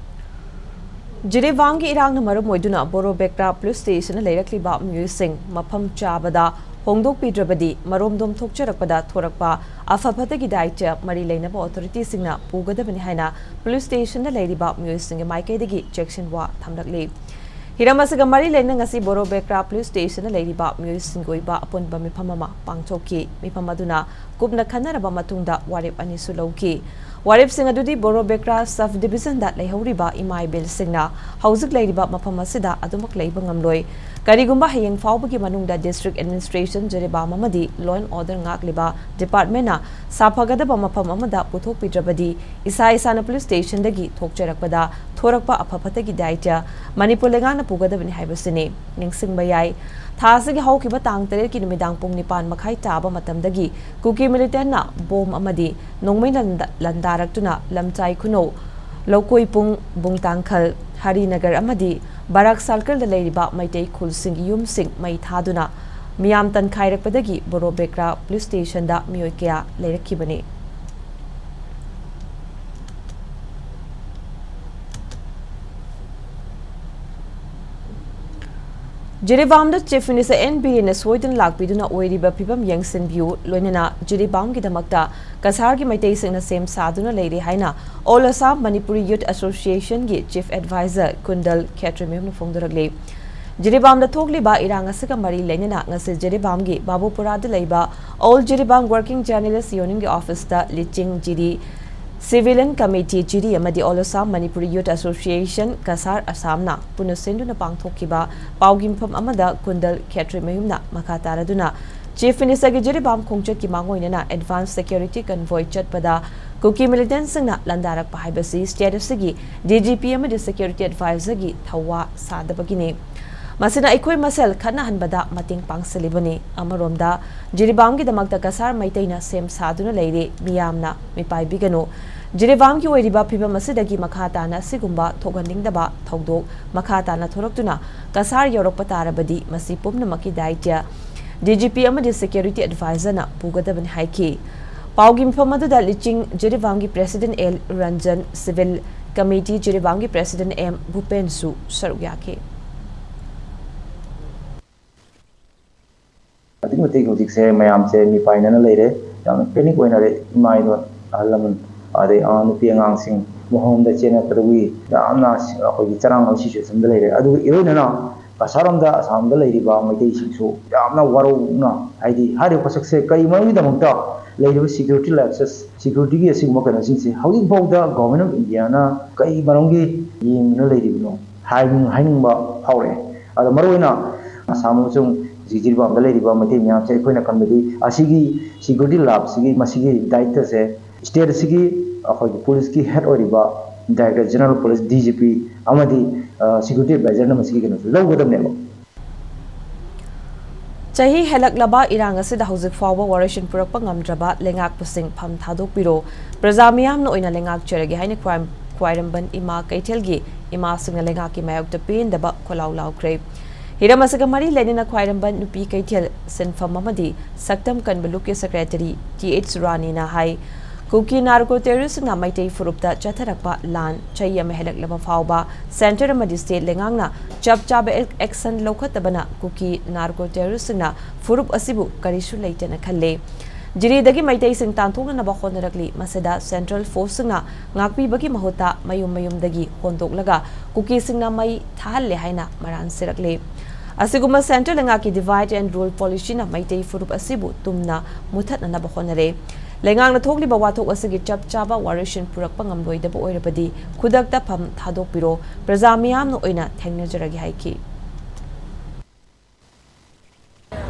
ꯖꯤꯔꯤꯕꯥꯝꯒꯤ ꯏꯔꯥꯡꯅ ꯃꯔꯝ ꯑꯣꯏꯗꯨꯅ ꯕꯣꯔꯣꯕꯦꯀ꯭ꯔꯥ ꯄꯨꯂꯤꯁ ꯁ꯭ꯇꯦꯁꯟꯗ ꯂꯩꯔꯛꯂꯤꯕ ꯃꯤꯑꯣꯏꯁꯤꯡ ꯃꯐꯝ ꯆꯥꯕꯗ ꯍꯣꯡꯗꯣꯛꯄꯤꯗ꯭ꯔꯕꯗꯤ ꯃꯔꯣꯝꯗꯣꯝ ꯊꯣꯛꯆꯔꯛꯄꯗ ꯊꯣꯔꯛꯄ ꯑꯐ ꯐꯠꯇꯒꯤ ꯗꯥꯏꯇ꯭ꯌ ꯃꯔꯤ ꯂꯩꯅꯕ ꯑꯣꯊꯣꯔꯤꯇꯤꯁꯤꯡꯅ ꯄꯨꯒꯗꯕꯅꯤ ꯍꯥꯏꯅ ꯄꯨꯂꯤꯁ ꯁ꯭ꯇꯦꯁꯟꯗ ꯂꯩꯔꯤꯕ ꯃꯤꯑꯣꯏꯁꯤꯡꯒꯤ ꯃꯥꯏꯀꯩꯗꯒꯤ ꯆꯦꯛꯁꯤꯟꯋꯥ ꯊꯝꯂꯛꯂꯤ꯫ ꯍꯤꯔꯝ ꯑꯁꯤꯒ ꯃꯔꯤ ꯂꯩꯅ ꯉꯁꯤ ꯕꯣꯔꯣꯕꯦꯀ꯭ꯔꯥ ꯄꯨꯂꯤꯁ ꯁ꯭ꯇꯦꯁꯟꯗ ꯂꯩꯔꯤꯕ ꯃꯤꯑꯣꯏꯁꯤꯡꯒꯤ ꯑꯣꯏꯕ ꯑꯄꯨꯟꯕ ꯃꯤꯐꯝ ꯑꯃ ꯄꯥꯡꯊꯣꯛꯈꯤ꯫ ꯃꯤꯐꯝ ꯑꯗꯨꯅ ꯀꯨꯞꯅ ꯈꯟꯅꯔꯕ ꯃꯇꯨꯡꯗ ꯋꯥꯔꯦꯞ ꯑꯅꯤꯁꯨ ꯂꯧꯈꯤ꯫ ꯋꯥꯔꯦꯞꯁꯤꯡ ꯑꯗꯨꯗꯤ ꯕꯣꯔꯣꯕꯦꯀ꯭ꯔꯥ ꯁꯕ ꯗꯤꯕꯤꯖꯟꯗ ꯂꯩꯍꯧꯔꯤꯕ ꯏꯃꯥ ꯏꯕꯦꯜꯁꯤꯡꯅ ꯍꯧꯖꯤꯛ ꯂꯩꯔꯤꯕ ꯃꯐꯝ ꯑꯁꯤꯗ ꯑꯗꯨꯃꯛ ꯂꯩꯕ ꯉꯝꯂꯣꯏ꯫ ꯀꯔꯤꯒꯨꯝꯕ ꯍꯌꯦꯡ ꯐꯥꯎꯕꯒꯤ ꯃꯅꯨꯡꯗ ꯗꯤꯁꯇ꯭ꯔꯤꯛ ꯑꯦꯗꯃꯤꯅꯤꯁꯇ꯭ꯔꯦꯁꯟ ꯖꯤꯔꯤꯕꯥꯝ ꯑꯃꯗꯤ ꯂꯣ ꯑꯦꯟ ꯑꯣꯔꯗꯔ ꯉꯥꯛꯂꯤꯕ ꯗꯤꯄꯥꯔꯠꯃꯦꯟꯅ ꯁꯥꯐꯒꯗꯕ ꯃꯐꯝ ꯑꯃꯗ ꯄꯨꯊꯣꯛꯄꯤꯗ꯭ꯔꯕꯗꯤ ꯏꯁꯥ ꯏꯁꯥꯅ ꯄꯨꯂꯤꯁ ꯁ꯭ꯇꯦꯁꯟꯗꯒꯤ ꯊꯣꯛꯆꯔꯛꯄꯗ ꯊꯣꯔꯛꯄ ꯑꯐ ꯐꯠꯇꯒꯤ ꯗꯥꯏꯇ꯭ꯌ ꯃꯅꯤꯄꯨꯔ ꯂꯩꯉꯥꯛꯅ ꯄꯨꯒꯗꯕꯅꯤ ꯍꯥꯏꯕꯁꯤꯅꯤ꯫ ꯅꯤꯡꯁꯤꯡꯕ ꯌꯥꯏ, ꯊꯥ ꯑꯁꯤꯒꯤ ꯍꯧꯈꯤꯕ ꯇꯥꯡ ꯇꯔꯦꯠꯀꯤ ꯅꯨꯃꯤꯗꯥꯡ ꯄꯨꯡ ꯅꯤꯄꯥꯟ ꯃꯈꯥꯏ ꯇꯥꯕ ꯃꯇꯝꯗꯒꯤ ꯀꯨꯀꯤ ꯃꯤꯂꯤꯇꯦꯟꯅ ꯕꯣꯝ ꯑꯃꯗꯤ ꯅꯣꯡꯃꯩ ꯂꯥꯟꯗ-, ꯂꯥꯟꯗꯥꯔꯛꯇꯨꯅ ꯂꯝꯆꯥꯏ ꯈꯨꯅꯧ, ꯂꯧꯀꯣꯏꯄꯨꯡ, ꯕꯨꯡꯇꯥꯡꯈꯜ, ꯍꯔꯤꯅꯒꯔ ꯑꯃꯗꯤ ꯕꯔꯥꯛ ꯁꯥꯔꯀꯜꯗ ꯂꯩꯔꯤꯕ ꯃꯩꯇꯩ ꯈꯨꯜꯁꯤꯡꯒꯤ ꯌꯨꯝꯁꯤꯡ ꯃꯩ ꯊꯥꯗꯨꯅ ꯃꯤꯌꯥꯝ ꯇꯟꯈꯥꯏꯔꯛꯄꯗꯒꯤ ꯕꯣꯔꯣꯕꯦꯀ꯭ꯔꯥ ꯄꯨꯂꯤꯁ ꯁ꯭ꯇꯦꯁꯟꯗ ꯃꯤꯑꯣꯏ ꯀꯌꯥ ꯂꯩꯔꯛꯈꯤꯕꯅꯤ꯫ ꯖꯤꯔꯤꯕꯥꯝꯗ ꯆꯤꯐ ꯃꯤꯅꯤꯁꯇꯔ ꯑꯦꯟ ꯕꯤꯔꯦꯟꯅ ꯁꯣꯏꯗꯅ ꯂꯥꯛꯄꯤꯗꯨꯅ ꯑꯣꯏꯔꯤꯕ ꯐꯤꯕꯝ ꯌꯦꯡꯁꯤꯟꯕꯤꯌꯨ, ꯂꯣꯏꯅꯅ ꯖꯤꯔꯤꯕꯥꯝꯒꯤꯗꯃꯛꯇ ꯀꯁꯥꯔꯒꯤ ꯃꯩꯇꯩꯁꯤꯡꯅ ꯁꯦꯝ ꯁꯥꯗꯨꯅ ꯂꯩꯔꯦ ꯍꯥꯏꯅ All Assam Manipuri Youth Association ꯒꯤ ꯆꯤꯐ ꯑꯦꯗꯚꯥꯏꯖꯔ ꯀꯨꯟꯗꯜ ꯈꯦꯇ꯭ꯔꯤꯃꯌꯨꯝꯅ ꯐꯣꯡꯗꯣꯔꯛꯂꯤ꯫ ꯖꯤꯔꯤꯕꯥꯝꯗ ꯊꯣꯛꯂꯤꯕ ꯏꯔꯥꯡ ꯑꯁꯤꯒ ꯃꯔꯤ ꯂꯩꯅꯅ ꯉꯁꯤ ꯖꯤꯔꯤꯕꯥꯝꯒꯤ ꯕꯥꯕꯨꯄꯨꯔꯥꯗ ꯂꯩꯕ All Jiribam Working Journalist Union ꯒꯤ ꯑꯣꯐꯤꯁꯇ ꯂꯤꯆꯤꯡ ꯖꯤꯔꯤ, ꯁꯤꯚꯤꯂꯤꯌꯟ ꯀꯃꯤꯇꯤ ꯖꯤꯔꯤ ꯑꯃꯗꯤ All Assam Manipuri Youth Association Cachar ꯑꯁꯥꯝꯅ ꯄꯨꯟꯅ ꯁꯤꯟꯗꯨꯅ ꯄꯥꯡꯊꯣꯛꯈꯤꯕ ꯄꯥꯎꯒꯤ ꯃꯤꯐꯝ ꯑꯃꯗ ꯀꯨꯟꯗꯜ ꯈꯦꯇ꯭ꯔꯤꯃꯌꯨꯝꯅ ꯃꯈꯥ ꯇꯥꯔꯗꯨꯅ ꯆꯤꯐ ꯃꯤꯅꯤꯁꯇꯔꯒꯤ ꯖꯤꯔꯤꯕꯥꯝ ꯈꯣꯡꯆꯠꯀꯤ ꯃꯥꯡꯑꯣꯏꯅꯅ ꯑꯦꯗꯚꯥꯟꯁ ꯁꯦꯀ꯭ꯌꯨꯔꯤꯇꯤ ꯀꯟꯚꯣꯏ ꯆꯠꯄꯗ ꯀꯨꯀꯤ ꯃꯤꯂꯤꯇꯦꯟꯠꯁꯤꯡꯅ ꯂꯥꯟꯗꯥꯔꯛꯄ ꯍꯥꯏꯕꯁꯤ ꯁ꯭ꯇꯦꯠ ꯑꯁꯤꯒꯤ ꯗꯤ ꯖꯤ ꯄꯤ ꯑꯃꯗꯤ ꯁꯦꯀ꯭ꯌꯨꯔꯤꯇꯤ ꯑꯦꯗꯚꯥꯏꯖꯔꯒꯤ ꯊꯧꯋꯥ ꯁꯥꯗꯕꯒꯤꯅꯤ꯫ ꯃꯁꯤꯅ ꯑꯩꯈꯣꯏ ꯃꯁꯦꯜ ꯈꯠꯅꯍꯟꯕꯗ ꯃꯇꯦꯡ ꯄꯥꯡꯁꯤꯜꯂꯤꯕꯅꯤ꯫ ꯑꯃꯔꯣꯝꯗ ꯖꯤꯔꯤꯕꯥꯝꯒꯤꯗꯃꯛꯇ ꯀꯁꯥꯔ ꯃꯩꯇꯩꯅ ꯁꯦꯝ ꯁꯥꯗꯨꯅ ꯂꯩꯔꯦ, ꯃꯤꯌꯥꯝꯅ ꯃꯤꯄꯥꯏꯕꯤꯒꯅꯨ꯫ ꯖꯤꯔꯤꯕꯥꯝꯒꯤ ꯑꯣꯏꯔꯤꯕ ꯐꯤꯕꯝ ꯑꯁꯤꯗꯒꯤ ꯃꯈꯥ ꯇꯥꯅ ꯑꯁꯤꯒꯨꯝꯕ ꯊꯣꯛꯍꯟꯅꯤꯡꯗꯕ ꯊꯧꯗꯣꯛ ꯃꯈꯥ ꯇꯥꯅ ꯊꯣꯔꯛꯇꯨꯅ ꯀꯁꯥꯔ ꯌꯧꯔꯛꯄ ꯇꯥꯔꯕꯗꯤ ꯃꯁꯤ ꯄꯨꯝꯅꯃꯛꯀꯤ ꯗꯥꯏꯇ꯭ꯌ ꯗꯤ ꯖꯤ ꯄꯤ ꯑꯃꯗꯤ ꯁꯦꯀ꯭ꯌꯨꯔꯤꯇꯤ ꯑꯦꯗꯚꯥꯏꯖꯔꯅ ꯄꯨꯒꯗꯕꯅꯤ ꯍꯥꯏꯈꯤ꯫ ꯄꯥꯎꯒꯤ ꯃꯤꯐꯝ ꯑꯗꯨꯗ ꯂꯤꯆꯤꯡ ꯖꯤꯔꯤꯕꯥꯝꯒꯤ president L Ranjan, civil committee ꯖꯤꯔꯤꯕꯥꯝꯒꯤ ꯄ꯭ꯔꯦꯁꯤꯗꯦꯟ ꯑꯦꯝ ꯚꯨꯄꯦꯟꯁꯨ ꯁꯔꯨꯛ ꯌꯥꯈꯤ꯫ ꯑꯗꯨꯛꯀꯤ ꯃꯇꯤꯛ ꯍꯧꯖꯤꯛꯁꯦ ꯃꯌꯥꯝꯁꯦ ꯃꯤꯄꯥꯏꯅꯅ ꯂꯩꯔꯦ, ꯌꯥꯝꯅ ꯄꯦꯅꯤꯛ ꯑꯣꯏꯅꯔꯦ꯫ ꯏꯃꯥ ꯏꯕ ꯑꯍꯜ ꯂꯃꯟ, ꯑꯗꯩ ꯑꯥ, ꯅꯨꯄꯤ ꯑꯉꯥꯡꯁꯤꯡ ꯃꯍꯣꯡꯗ ꯆꯦꯟꯅꯔꯛꯄꯗꯒꯤ ꯌꯥꯝꯅ ꯑꯩꯈꯣꯏꯒꯤ ꯆꯔꯥꯡꯅꯕ ꯁꯤꯆꯨꯋꯦꯁꯟꯗ ꯂꯩꯔꯦ꯫ ꯑꯗꯨꯒ ꯏꯔꯣꯏꯅꯅ ꯀꯁꯥꯔꯣꯝꯗ, ꯑꯁꯥꯝꯗ ꯂꯩꯔꯤꯕ ꯃꯩꯇꯩꯁꯤꯡꯁꯨ ꯌꯥꯝꯅ ꯋꯥꯔꯧꯅ, ꯍꯥꯏꯗꯤ ꯍꯥꯏꯔꯤꯕ ꯄꯣꯠꯁꯛꯁꯦ ꯀꯔꯤ ꯃꯔꯝꯒꯤꯗꯃꯛꯇ ꯂꯩꯔꯤꯕ ꯁꯤꯀ꯭ꯌꯨꯔꯤꯇꯤ ꯂꯦꯞꯁꯦꯁ, ꯁꯤꯀ꯭ꯌꯨꯔꯤꯇꯤꯒꯤ ꯑꯁꯤꯒꯨꯝꯕ ꯀꯩꯅꯣꯁꯤꯡꯁꯦ ꯍꯧꯖꯤꯛ ꯐꯥꯎꯗ ꯒꯣꯚꯔꯟꯃꯦꯟꯠ ꯑꯣꯐ ꯏꯟꯗꯤꯌꯥꯅ ꯀꯔꯤ ꯃꯔꯝꯒꯤ ꯌꯦꯡꯗꯨꯅ ꯂꯩꯔꯤꯕꯅꯣ ꯍꯥꯏꯅꯤꯡ-, ꯍꯥꯏꯅꯤꯡꯕ ꯐꯥꯎꯔꯛꯑꯦ꯫ ꯑꯗꯣ ꯃꯔꯨꯑꯣꯏꯅ ꯑꯁꯥꯝ ꯑꯃꯁꯨꯡ ꯖꯤꯔꯤꯕꯥꯝꯗ ꯂꯩꯔꯤꯕ ꯃꯩꯇꯩ ꯃꯌꯥꯝꯁꯦ ꯑꯩꯈꯣꯏꯅ ꯈꯟꯕꯗꯤ ꯑꯁꯤꯒꯤ ꯁꯤꯀ꯭ꯌꯨꯔꯤꯇꯤ ꯂꯦꯞꯁꯤꯒꯤ ꯃꯁꯤꯒꯤ ꯗꯥꯌꯤꯠꯇꯁꯦ ꯁ꯭ꯇꯦꯠ ꯑꯁꯤꯒꯤ ꯑꯩꯈꯣꯏꯒꯤ ꯄꯨꯂꯤꯁꯀꯤ ꯍꯦꯗ ꯑꯣꯏꯔꯤꯕ director general police, D G P, ꯑꯃꯗꯤ, ꯑ, ꯁꯤꯀ꯭ꯌꯨꯔꯤꯇꯤ ꯑꯦꯗꯚꯥꯏꯖꯔꯅ ꯃꯁꯤꯒꯤ ꯀꯩꯅꯣꯁꯦ ꯂꯧꯒꯗꯕꯅꯦꯕ꯫ ꯆꯍꯤ ꯍꯦꯜꯂꯛꯂꯕ ꯏꯔꯥꯡ ꯑꯁꯤꯗ ꯍꯧꯖꯤꯛ ꯐꯥꯎꯕ ꯋꯥꯔꯣꯏꯁꯤꯟ ꯄꯨꯔꯛꯄ ꯉꯝꯗ꯭ꯔꯕ ꯂꯩꯉꯥꯛꯄꯁꯤꯡ ꯐꯝ ꯊꯥꯗꯣꯛꯄꯤꯔꯣ, ꯄ꯭ꯔꯖꯥ ꯃꯤꯌꯥꯝꯅ ꯑꯣꯏꯅ ꯂꯩꯉꯥꯛꯆꯔꯒꯦ ꯍꯥꯏꯅ ꯈ꯭ꯋꯥꯏ-, ꯈ꯭ꯋꯥꯏꯔꯝꯕꯟ ꯏꯃꯥ ꯀꯩꯊꯦꯜꯒꯤ ꯏꯃꯥꯁꯤꯡꯅ ꯂꯩꯉꯥꯛꯀꯤ ꯃꯥꯌꯣꯛꯇ ꯄꯦꯟꯗꯕ ꯈꯣꯜꯂꯥꯎ ꯂꯥꯎꯈ꯭ꯔꯦ꯫ ꯍꯤꯔꯝ ꯑꯁꯤꯒ ꯃꯔꯤ ꯂꯩꯅꯅ ꯈ꯭ꯋꯥꯏꯔꯝꯕꯟ ꯅꯨꯄꯤ ꯀꯩꯊꯦꯜ ꯁꯤꯟꯐꯝ ꯑꯃꯗꯤ ꯁꯛꯇꯝ ꯀꯟꯕ ꯂꯨꯞꯀꯤ ꯁꯦꯀ꯭ꯔꯦꯇꯔꯤ ꯇꯤ ꯑꯩꯆ ꯔꯥꯅꯤꯅ ꯍꯥꯏ, ꯀꯨꯀꯤ ꯅꯥꯔꯀꯣ ꯇꯦꯔꯣꯔꯤꯁꯁꯤꯡꯅ ꯃꯩꯇꯩ ꯐꯨꯔꯨꯞꯇ ꯆꯠꯊꯔꯛꯄ ꯂꯥꯟ ꯆꯍꯤ ꯑꯃ ꯍꯦꯜꯂꯛꯂꯕ ꯐꯥꯎꯕ ꯁꯦꯟꯇꯔ ꯑꯃꯗꯤ ꯁ꯭ꯇꯦꯠ ꯂꯩꯉꯥꯛꯅ ꯆꯞ ꯆꯥꯕ ꯑꯦꯛ-, ꯑꯦꯛꯁꯟ ꯂꯧꯈꯠꯇꯕꯅ ꯀꯨꯀꯤ ꯅꯥꯔꯀꯣ ꯇꯦꯔꯣꯔꯤꯁꯁꯤꯡꯅ ꯐꯨꯔꯨꯞ ꯑꯁꯤꯕꯨ ꯀꯔꯤꯁꯨ ꯂꯩꯇꯅ ꯈꯜꯂꯦ꯫ ꯖꯤꯔꯤꯗꯒꯤ ꯃꯩꯇꯩꯁꯤꯡ ꯇꯥꯟꯊꯣꯛꯅꯅꯕ ꯍꯣꯠꯅꯔꯛꯂꯤ꯫ ꯃꯁꯤꯗ ꯁꯦꯟꯇ꯭ꯔꯦꯜ ꯐꯣꯔꯁꯁꯤꯡꯅ ꯉꯥꯛꯄꯤꯕꯒꯤ ꯃꯍꯨꯠꯇ ꯃꯌꯨꯝ ꯃꯌꯨꯝꯗꯒꯤ ꯍꯣꯟꯗꯣꯛꯂꯒ ꯀꯨꯀꯤꯁꯤꯡꯅ ꯃꯩ ꯊꯥꯍꯜꯂꯦ ꯍꯥꯏꯅ ꯃꯔꯥꯟ ꯁꯤꯔꯛꯂꯦ꯫ ꯑꯁꯤꯒꯨꯝꯕ ꯁꯦꯟꯇ꯭ꯔꯦꯜ ꯂꯩꯉꯥꯛꯀꯤ divide and rule policyꯅ ꯃꯩꯇꯩ ꯐꯨꯔꯨꯞ ꯑꯁꯤꯕꯨ ꯇꯨꯝꯅ ꯃꯨꯊꯠꯅꯅꯕ ꯍꯣꯠꯅꯔꯦ꯫ ꯂꯩꯉꯥꯛꯅ ꯊꯣꯛꯂꯤꯕ ꯋꯥꯊꯣꯛ ꯑꯁꯤꯒꯤ ꯆꯞ ꯆꯥꯕ ꯋꯥꯔꯣꯏꯁꯤꯟ ꯄꯨꯔꯛꯄ ꯉꯝꯂꯣꯏꯗꯕ ꯑꯣꯏꯔꯕꯗꯤ ꯈꯨꯗꯛꯇ ꯐꯝ ꯊꯥꯗꯣꯛꯄꯤꯔꯣ, ꯄ꯭ꯔꯖꯥ ꯃꯤꯌꯥꯝꯅ ꯑꯣꯏꯅ ꯊꯦꯡꯅꯖꯔꯒꯦ ꯍꯥꯏꯈꯤ꯫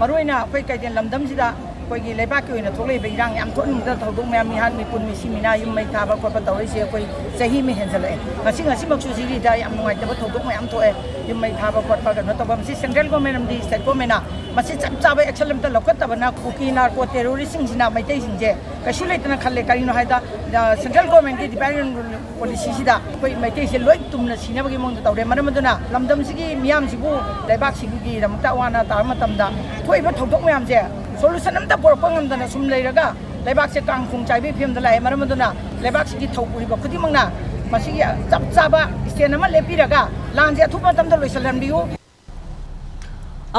ꯃꯔꯨꯑꯣꯏꯅ ꯑꯩꯈꯣꯏ ꯀꯩꯊꯦꯜ ꯂꯝꯗꯝꯁꯤꯗ ꯑꯩꯈꯣꯏꯒꯤ ꯂꯩꯕꯥꯛꯀꯤ ꯑꯣꯏꯅ ꯊꯣꯛꯂꯛꯏꯕ ꯏꯔꯥꯡ ꯌꯥꯝ ꯊꯣꯛꯍꯟꯅꯤꯡꯗꯕ ꯊꯧꯗꯣꯛ ꯃꯌꯥꯝ, ꯃꯤꯍꯥꯠ ꯃꯤꯄꯨꯟ ꯃꯤꯁꯤ ꯃꯤꯅꯥ ꯌꯨꯝ ꯃꯩ ꯊꯥꯕ ꯈꯣꯠꯄ ꯇꯧꯔꯛꯏꯁꯦ ꯑꯩꯈꯣꯏ ꯆꯍꯤ ꯑꯃ ꯍꯦꯟꯖꯜꯂꯛꯑꯦ꯫ ꯉꯁꯤ, ꯉꯁꯤꯃꯛꯁꯨ ꯁꯤꯒꯤꯗ ꯌꯥꯝ ꯅꯨꯡꯉꯥꯏꯇꯕ ꯊꯧꯗꯣꯛ ꯃꯌꯥꯝ ꯊꯣꯛꯑꯦ꯫ ꯌꯨꯝ ꯃꯩ ꯊꯥꯕ ꯈꯣꯠꯄ ꯀꯩꯅꯣ ꯇꯧꯕ, ꯃꯁꯤ ꯁꯦꯟꯇ꯭ꯔꯦꯜ ꯒꯣꯔꯃꯦꯟ ꯑꯃꯗꯤ ꯁ꯭ꯇꯦꯠ ꯒꯣꯔꯃꯦꯟꯅ ꯃꯁꯤ ꯆꯞ ꯆꯥꯕ ꯑꯦꯛꯁꯟ ꯑꯝꯇ ꯂꯧꯈꯠꯇꯕꯅ ꯀꯨꯀꯤ ꯅꯥꯔꯀꯣ ꯇꯦꯔꯣꯔꯤꯁꯁꯤꯡꯁꯤꯅ ꯃꯩꯇꯩꯁꯤꯡꯁꯦ ꯀꯩꯁꯨ ꯂꯩꯇꯅ ꯈꯜꯂꯦ꯫ ꯀꯔꯤꯒꯤꯅꯣ ꯍꯥꯏꯗ, ꯑ, ꯁꯦꯟꯇ꯭ꯔꯦꯜ ꯒꯣꯔꯃꯦꯟꯒꯤ divide and rule policyꯁꯤꯗ ꯑꯩꯈꯣꯏ ꯃꯩꯇꯩꯁꯦ ꯂꯣꯏ ꯇꯨꯝꯅ ꯁꯤꯅꯕꯒꯤ ꯃꯑꯣꯡꯗ ꯇꯧꯔꯦ꯫ ꯃꯔꯝ ꯑꯗꯨꯅ ꯂꯝꯗꯝꯁꯤꯒꯤ ꯃꯤꯌꯥꯝꯁꯤꯕꯨ ꯂꯩꯕꯥꯛꯁꯤꯒꯤꯗꯃꯛꯇ ꯑꯋꯥ ꯑꯅꯥ ꯇꯥꯕ ꯃꯇꯝꯗ ꯊꯣꯛꯏꯕ ꯊꯧꯗꯣꯛ ꯃꯌꯥꯝꯁꯦ solution ꯑꯝꯇ ꯄꯨꯔꯛꯄ ꯉꯝꯗꯅ ꯁꯨꯝ ꯂꯩꯔꯒ ꯂꯩꯕꯥꯛꯁꯦ ꯀꯥꯡ ꯈꯣꯡ ꯆꯥꯏꯕꯒꯤ ꯐꯤꯕꯝꯗ ꯂꯥꯛꯑꯦ꯫ ꯃꯔꯝ ꯑꯗꯨꯅ ꯂꯩꯕꯥꯛꯁꯤꯒꯤ ꯊꯧ ꯄꯨꯔꯤꯕ ꯈꯨꯗꯤꯡꯃꯛꯅ ꯃꯁꯤꯒꯤ ꯆꯞ ꯆꯥꯕ stand ꯑꯃ ꯂꯦꯞꯄꯤꯔꯒ ꯂꯥꯟꯁꯦ ꯑꯊꯨꯕ ꯃꯇꯝꯗ ꯂꯣꯏꯁꯤꯜꯍꯟꯕꯤꯌꯨ꯫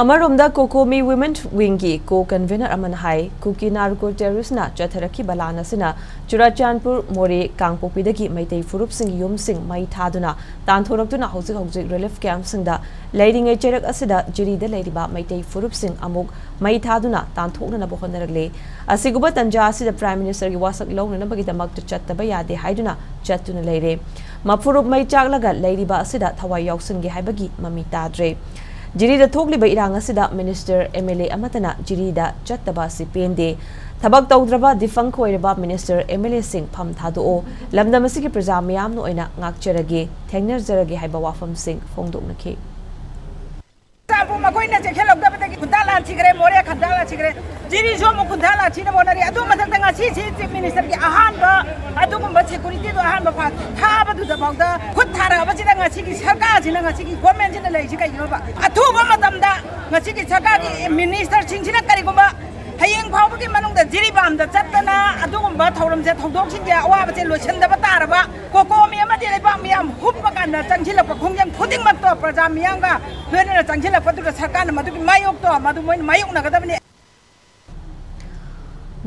ꯑꯃꯔꯣꯝꯗ, ꯀꯣꯀꯣꯃꯤ ꯋꯤꯃꯦꯟ ꯋꯤꯡꯒꯤ ꯀꯣ ꯀꯟꯚꯦꯅꯔ ꯑꯃꯅ ꯍꯥꯏ, ꯀꯨꯀꯤ ꯅꯥꯔꯀꯣ ꯇꯦꯔꯣꯔꯤꯁꯅ ꯆꯠꯊꯔꯛꯈꯤꯕ ꯂꯥꯟ ꯑꯁꯤꯅ ꯆꯨꯔꯥꯆꯥꯟꯄꯨꯔ, ꯃꯣꯔꯦ, ꯀꯥꯡꯄꯣꯛꯄꯤꯗꯒꯤ ꯃꯩꯇꯩ ꯐꯨꯔꯨꯞꯁꯤꯡꯒꯤ ꯌꯨꯝꯁꯤꯡ ꯃꯩ ꯊꯥꯗꯨꯅ ꯇꯥꯟꯊꯣꯔꯛꯇꯨꯅ ꯍꯧꯖꯤꯛ ꯍꯧꯖꯤꯛ ꯔꯤꯂꯤꯐ ꯀꯦꯝꯞꯁꯤꯡꯗ ꯂꯩꯔꯤꯉꯩ ꯆꯩꯔꯛ ꯑꯁꯤꯗ ꯖꯤꯔꯤꯗ ꯂꯩꯔꯤꯕ ꯃꯩꯇꯩ ꯐꯨꯔꯨꯞꯁꯤꯡ ꯑꯃꯨꯛ ꯃꯩ ꯊꯥꯗꯨꯅ ꯇꯥꯟꯊꯣꯛꯅꯅꯕ ꯍꯣꯠꯅꯔꯛꯂꯦ꯫ ꯑꯁꯤꯒꯨꯝꯕ ꯇꯟꯖꯥ ꯑꯁꯤꯗ ꯄ꯭ꯔꯥꯏꯝ ꯃꯤꯅꯤꯁꯇꯔꯒꯤ ꯋꯥꯁꯛ ꯂꯧꯅꯅꯕꯒꯤꯗꯃꯛꯇ ꯆꯠꯇꯕ ꯌꯥꯗꯦ ꯍꯥꯏꯗꯨꯅ ꯆꯠꯇꯨꯅ ꯂꯩꯔꯦ꯫ ꯃꯐꯨꯔꯨꯞ ꯃꯩ ꯆꯥꯛꯂꯒ ꯂꯩꯔꯤꯕ ꯑꯁꯤꯗ ꯊꯋꯥꯏ ꯌꯥꯎꯁꯟꯒꯦ ꯍꯥꯏꯕꯒꯤ ꯃꯃꯤ ꯇꯥꯗ꯭ꯔꯦ꯫ ꯖꯤꯔꯤꯗ ꯊꯣꯛꯂꯤꯕ ꯏꯔꯥꯡ ꯑꯁꯤꯗ ꯃꯤꯅꯤꯁꯇꯔ, ꯑꯦꯝ ꯑꯦꯜ ꯑꯦ ꯑꯃꯠꯇꯅ ꯖꯤꯔꯤꯗ ꯆꯠꯇꯕ ꯑꯁꯤ ꯄꯦꯟꯗꯦ꯫ ꯊꯕꯛ ꯇꯧꯗ꯭ꯔꯕ, ꯗꯤꯐꯪ ꯑꯣꯏꯔꯕ ꯃꯤꯅꯤꯁꯇꯔ, ꯑꯦꯝ ꯑꯦꯜ ꯑꯦꯁꯤꯡ ꯐꯝ ꯊꯥꯗꯣꯛꯑꯣ꯫ ꯂꯝꯗꯝ ꯑꯁꯤꯒꯤ ꯄ꯭ꯔꯖꯥ ꯃꯤꯌꯥꯝꯅ ꯑꯣꯏꯅ ꯉꯥꯛꯆꯔꯒꯦ, ꯊꯦꯡꯅꯖꯔꯒꯦ ꯍꯥꯏꯕ ꯋꯥꯐꯝꯁꯤꯡ ꯐꯣꯡꯗꯣꯛꯅꯈꯤ꯫ ꯆꯥꯕꯨ ꯃꯈꯣꯏꯅ ꯆꯦꯛꯁꯤꯜꯍꯧꯗꯕꯗꯒꯤ ꯈꯨꯟꯗꯥ ꯂꯥꯟ ꯊꯤꯈ꯭ꯔꯦ, ꯃꯣꯔꯦ ꯈꯨꯟꯗꯥ ꯂꯥꯟ ꯊꯤꯈ꯭ꯔꯦ, ꯖꯤꯔꯤꯁꯨ ꯑꯃꯨꯛ ꯈꯨꯟꯗꯥ ꯂꯥꯟ ꯊꯤꯅꯕ ꯍꯣꯠꯅꯔꯤ꯫ ꯑꯗꯨ ꯃꯊꯛꯇ ꯉꯁꯤ ꯆꯤꯐ ꯃꯤꯅꯤꯁꯇꯔꯒꯤ ꯑꯍꯥꯟꯕ ꯑꯗꯨꯒꯨꯝꯕ ꯁꯦꯀꯨꯔꯤꯇꯤꯗꯣ ꯑꯍꯥꯟꯕ ꯐꯥ-, ꯊꯥꯕꯗꯨꯗ ꯐꯥꯎꯗ ꯈꯨꯠ ꯊꯥꯔꯛꯑꯕꯁꯤꯗ ꯉꯁꯤꯒꯤ ꯁꯔꯀꯥꯔꯁꯤꯅ, ꯉꯁꯤꯒꯤ ꯒꯣꯔꯃꯦꯟꯁꯤꯅ ꯂꯩꯔꯤꯁꯤ ꯀꯩꯒꯤꯅꯣꯕ? ꯑꯊꯨꯕ ꯃꯇꯝꯗ ꯉꯁꯤꯒꯤ ꯁꯔꯀꯥꯔꯒꯤ ꯃꯤꯅꯤꯁꯇꯔꯁꯤꯡꯁꯤꯅ ꯀꯔꯤꯒꯨꯝꯕ ꯍꯌꯦꯡ ꯐꯥꯎꯕꯒꯤ ꯃꯅꯨꯡꯗ ꯖꯤꯔꯤꯕꯥꯝꯗ ꯆꯠꯇꯅ ꯑꯗꯨꯒꯨꯝꯕ ꯊꯧꯔꯝꯁꯦ, ꯊꯧꯗꯣꯛꯁꯤꯡꯁꯦ, ꯑꯋꯥꯕꯁꯦ ꯂꯣꯏꯁꯤꯟꯗꯕ ꯇꯥꯔꯕ, ꯀꯣꯀꯣꯃꯤ ꯑꯃꯗꯤ ꯂꯩꯕꯥꯛ ꯃꯤꯌꯥꯝ ꯍꯨꯞꯄ ꯀꯥꯟꯗ ꯆꯪꯁꯤꯜꯂꯛꯄ ꯈꯣꯡꯖꯪ ꯈꯨꯗꯤꯡꯃꯛꯇꯣ ꯄ꯭ꯔꯖꯥ ꯃꯤꯌꯥꯝꯒ ꯂꯣꯏꯅꯅ ꯆꯪꯁꯤꯜꯂꯛꯄꯗꯨꯗ ꯁꯔꯀꯥꯔꯅ ꯃꯗꯨꯒꯤ ꯃꯥꯌꯣꯛꯇꯣ ꯃꯗꯨ ꯃꯣꯏꯅ ꯃꯥꯌꯣꯛꯅꯒꯗꯕꯅꯤ꯫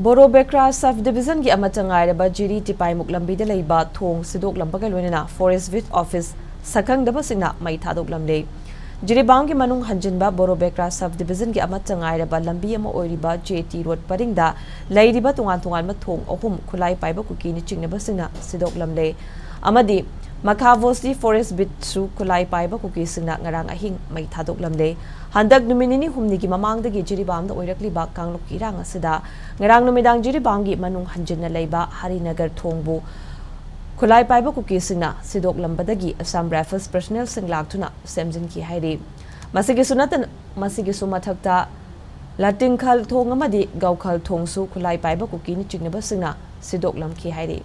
ꯕꯣꯔꯣꯕꯦꯀ꯭ꯔꯥ ꯁꯕ ꯗꯤꯕꯤꯖꯟꯒꯤ ꯑꯃꯠꯇ ꯉꯥꯏꯔꯕ ꯖꯤꯔꯤ ꯇꯤꯄꯥꯏꯃꯨꯛ ꯂꯝꯕꯤꯗ ꯂꯩꯕ ꯊꯣꯡ ꯁꯤꯗꯣꯛꯂꯝꯕꯒ ꯂꯣꯏꯅꯅ ꯐꯣꯔꯦꯁ ꯕꯤꯠ ꯑꯣꯐꯤꯁ ꯁꯛꯈꯪꯗꯕꯁꯤꯡꯅ ꯃꯩ ꯊꯥꯗꯣꯛꯂꯝꯂꯦ꯫ ꯖꯤꯔꯤꯕꯥꯝꯒꯤ ꯃꯅꯨꯡ ꯍꯟꯖꯤꯟꯕ ꯕꯣꯔꯣꯕꯦꯀ꯭ꯔꯥ ꯁꯕ ꯗꯤꯕꯤꯖꯟꯒꯤ ꯑꯃꯠꯇ ꯉꯥꯏꯔꯕ ꯂꯝꯕꯤ ꯑꯃ ꯑꯣꯏꯔꯤꯕ ꯖꯦ ꯇꯤ ꯔꯣꯗ ꯄꯔꯤꯡꯗ ꯂꯩꯔꯤꯕ ꯇꯣꯉꯥꯟ ꯇꯣꯉꯥꯟꯕ ꯊꯣꯡ ꯑꯍꯨꯝ ꯈꯨꯠꯂꯥꯏ ꯄꯥꯏꯕ ꯀꯨꯀꯤꯅ ꯆꯤꯡꯅꯕꯁꯤꯡꯅ ꯁꯤꯗꯣꯛꯂꯝꯂꯦ꯫ ꯑꯃꯗꯤ ꯃꯈꯥ ꯚꯣꯁꯂꯤ ꯐꯣꯔꯦꯁ ꯕꯤꯠꯁꯨ ꯈꯨꯠꯂꯥꯏ ꯄꯥꯏꯕ ꯀꯨꯀꯤꯁꯤꯡꯅ ꯉꯔꯥꯡ ꯑꯍꯤꯡ ꯃꯩ ꯊꯥꯗꯣꯛꯂꯝꯂꯦ꯫ ꯍꯟꯗꯛ ꯅꯨꯃꯤꯠ ꯅꯤꯅꯤ ꯍꯨꯝꯅꯤꯒꯤ ꯃꯃꯥꯡꯗꯒꯤ ꯖꯤꯔꯤꯕꯥꯝꯗ ꯑꯣꯏꯔꯛꯂꯤꯕ ꯀꯥꯡꯂꯨꯞꯀꯤ ꯏꯔꯥꯡ ꯑꯁꯤꯗ ꯉꯔꯥꯡ ꯅꯨꯃꯤꯗꯥꯡ ꯖꯤꯔꯤꯕꯥꯝꯒꯤ ꯃꯅꯨꯡ ꯍꯟꯖꯤꯟꯅ ꯂꯩꯕ ꯍꯔꯤꯅꯒꯔ ꯊꯣꯡꯕꯨ ꯈꯨꯠꯂꯥꯏ ꯄꯥꯏꯕ ꯀꯨꯀꯤꯁꯤꯡꯅ ꯁꯤꯗꯣꯛꯂꯝꯕꯗꯒꯤ ꯑꯁꯥꯝ ꯔꯥꯏꯐꯜꯁ ꯄꯔꯁꯅꯦꯜꯁꯤꯡ ꯂꯥꯛꯇꯨꯅ ꯁꯦꯝꯖꯤꯟꯈꯤ ꯍꯥꯏꯔꯤ꯫ ꯃꯁꯤꯒꯤꯁꯨ ꯅꯠꯇꯅ, ꯃꯁꯤꯒꯤꯁꯨ ꯃꯊꯛꯇ ꯂꯥꯇꯤꯡꯈꯜ ꯊꯣꯡ ꯑꯃꯗꯤ ꯒꯧꯈꯜ ꯊꯣꯡꯁꯨ ꯈꯨꯠꯂꯥꯏ ꯄꯥꯏꯕ ꯀꯨꯀꯤꯅ ꯆꯤꯡꯅꯕꯁꯤꯡꯅ ꯁꯤꯗꯣꯛꯂꯝꯈꯤ ꯍꯥꯏꯔꯤ꯫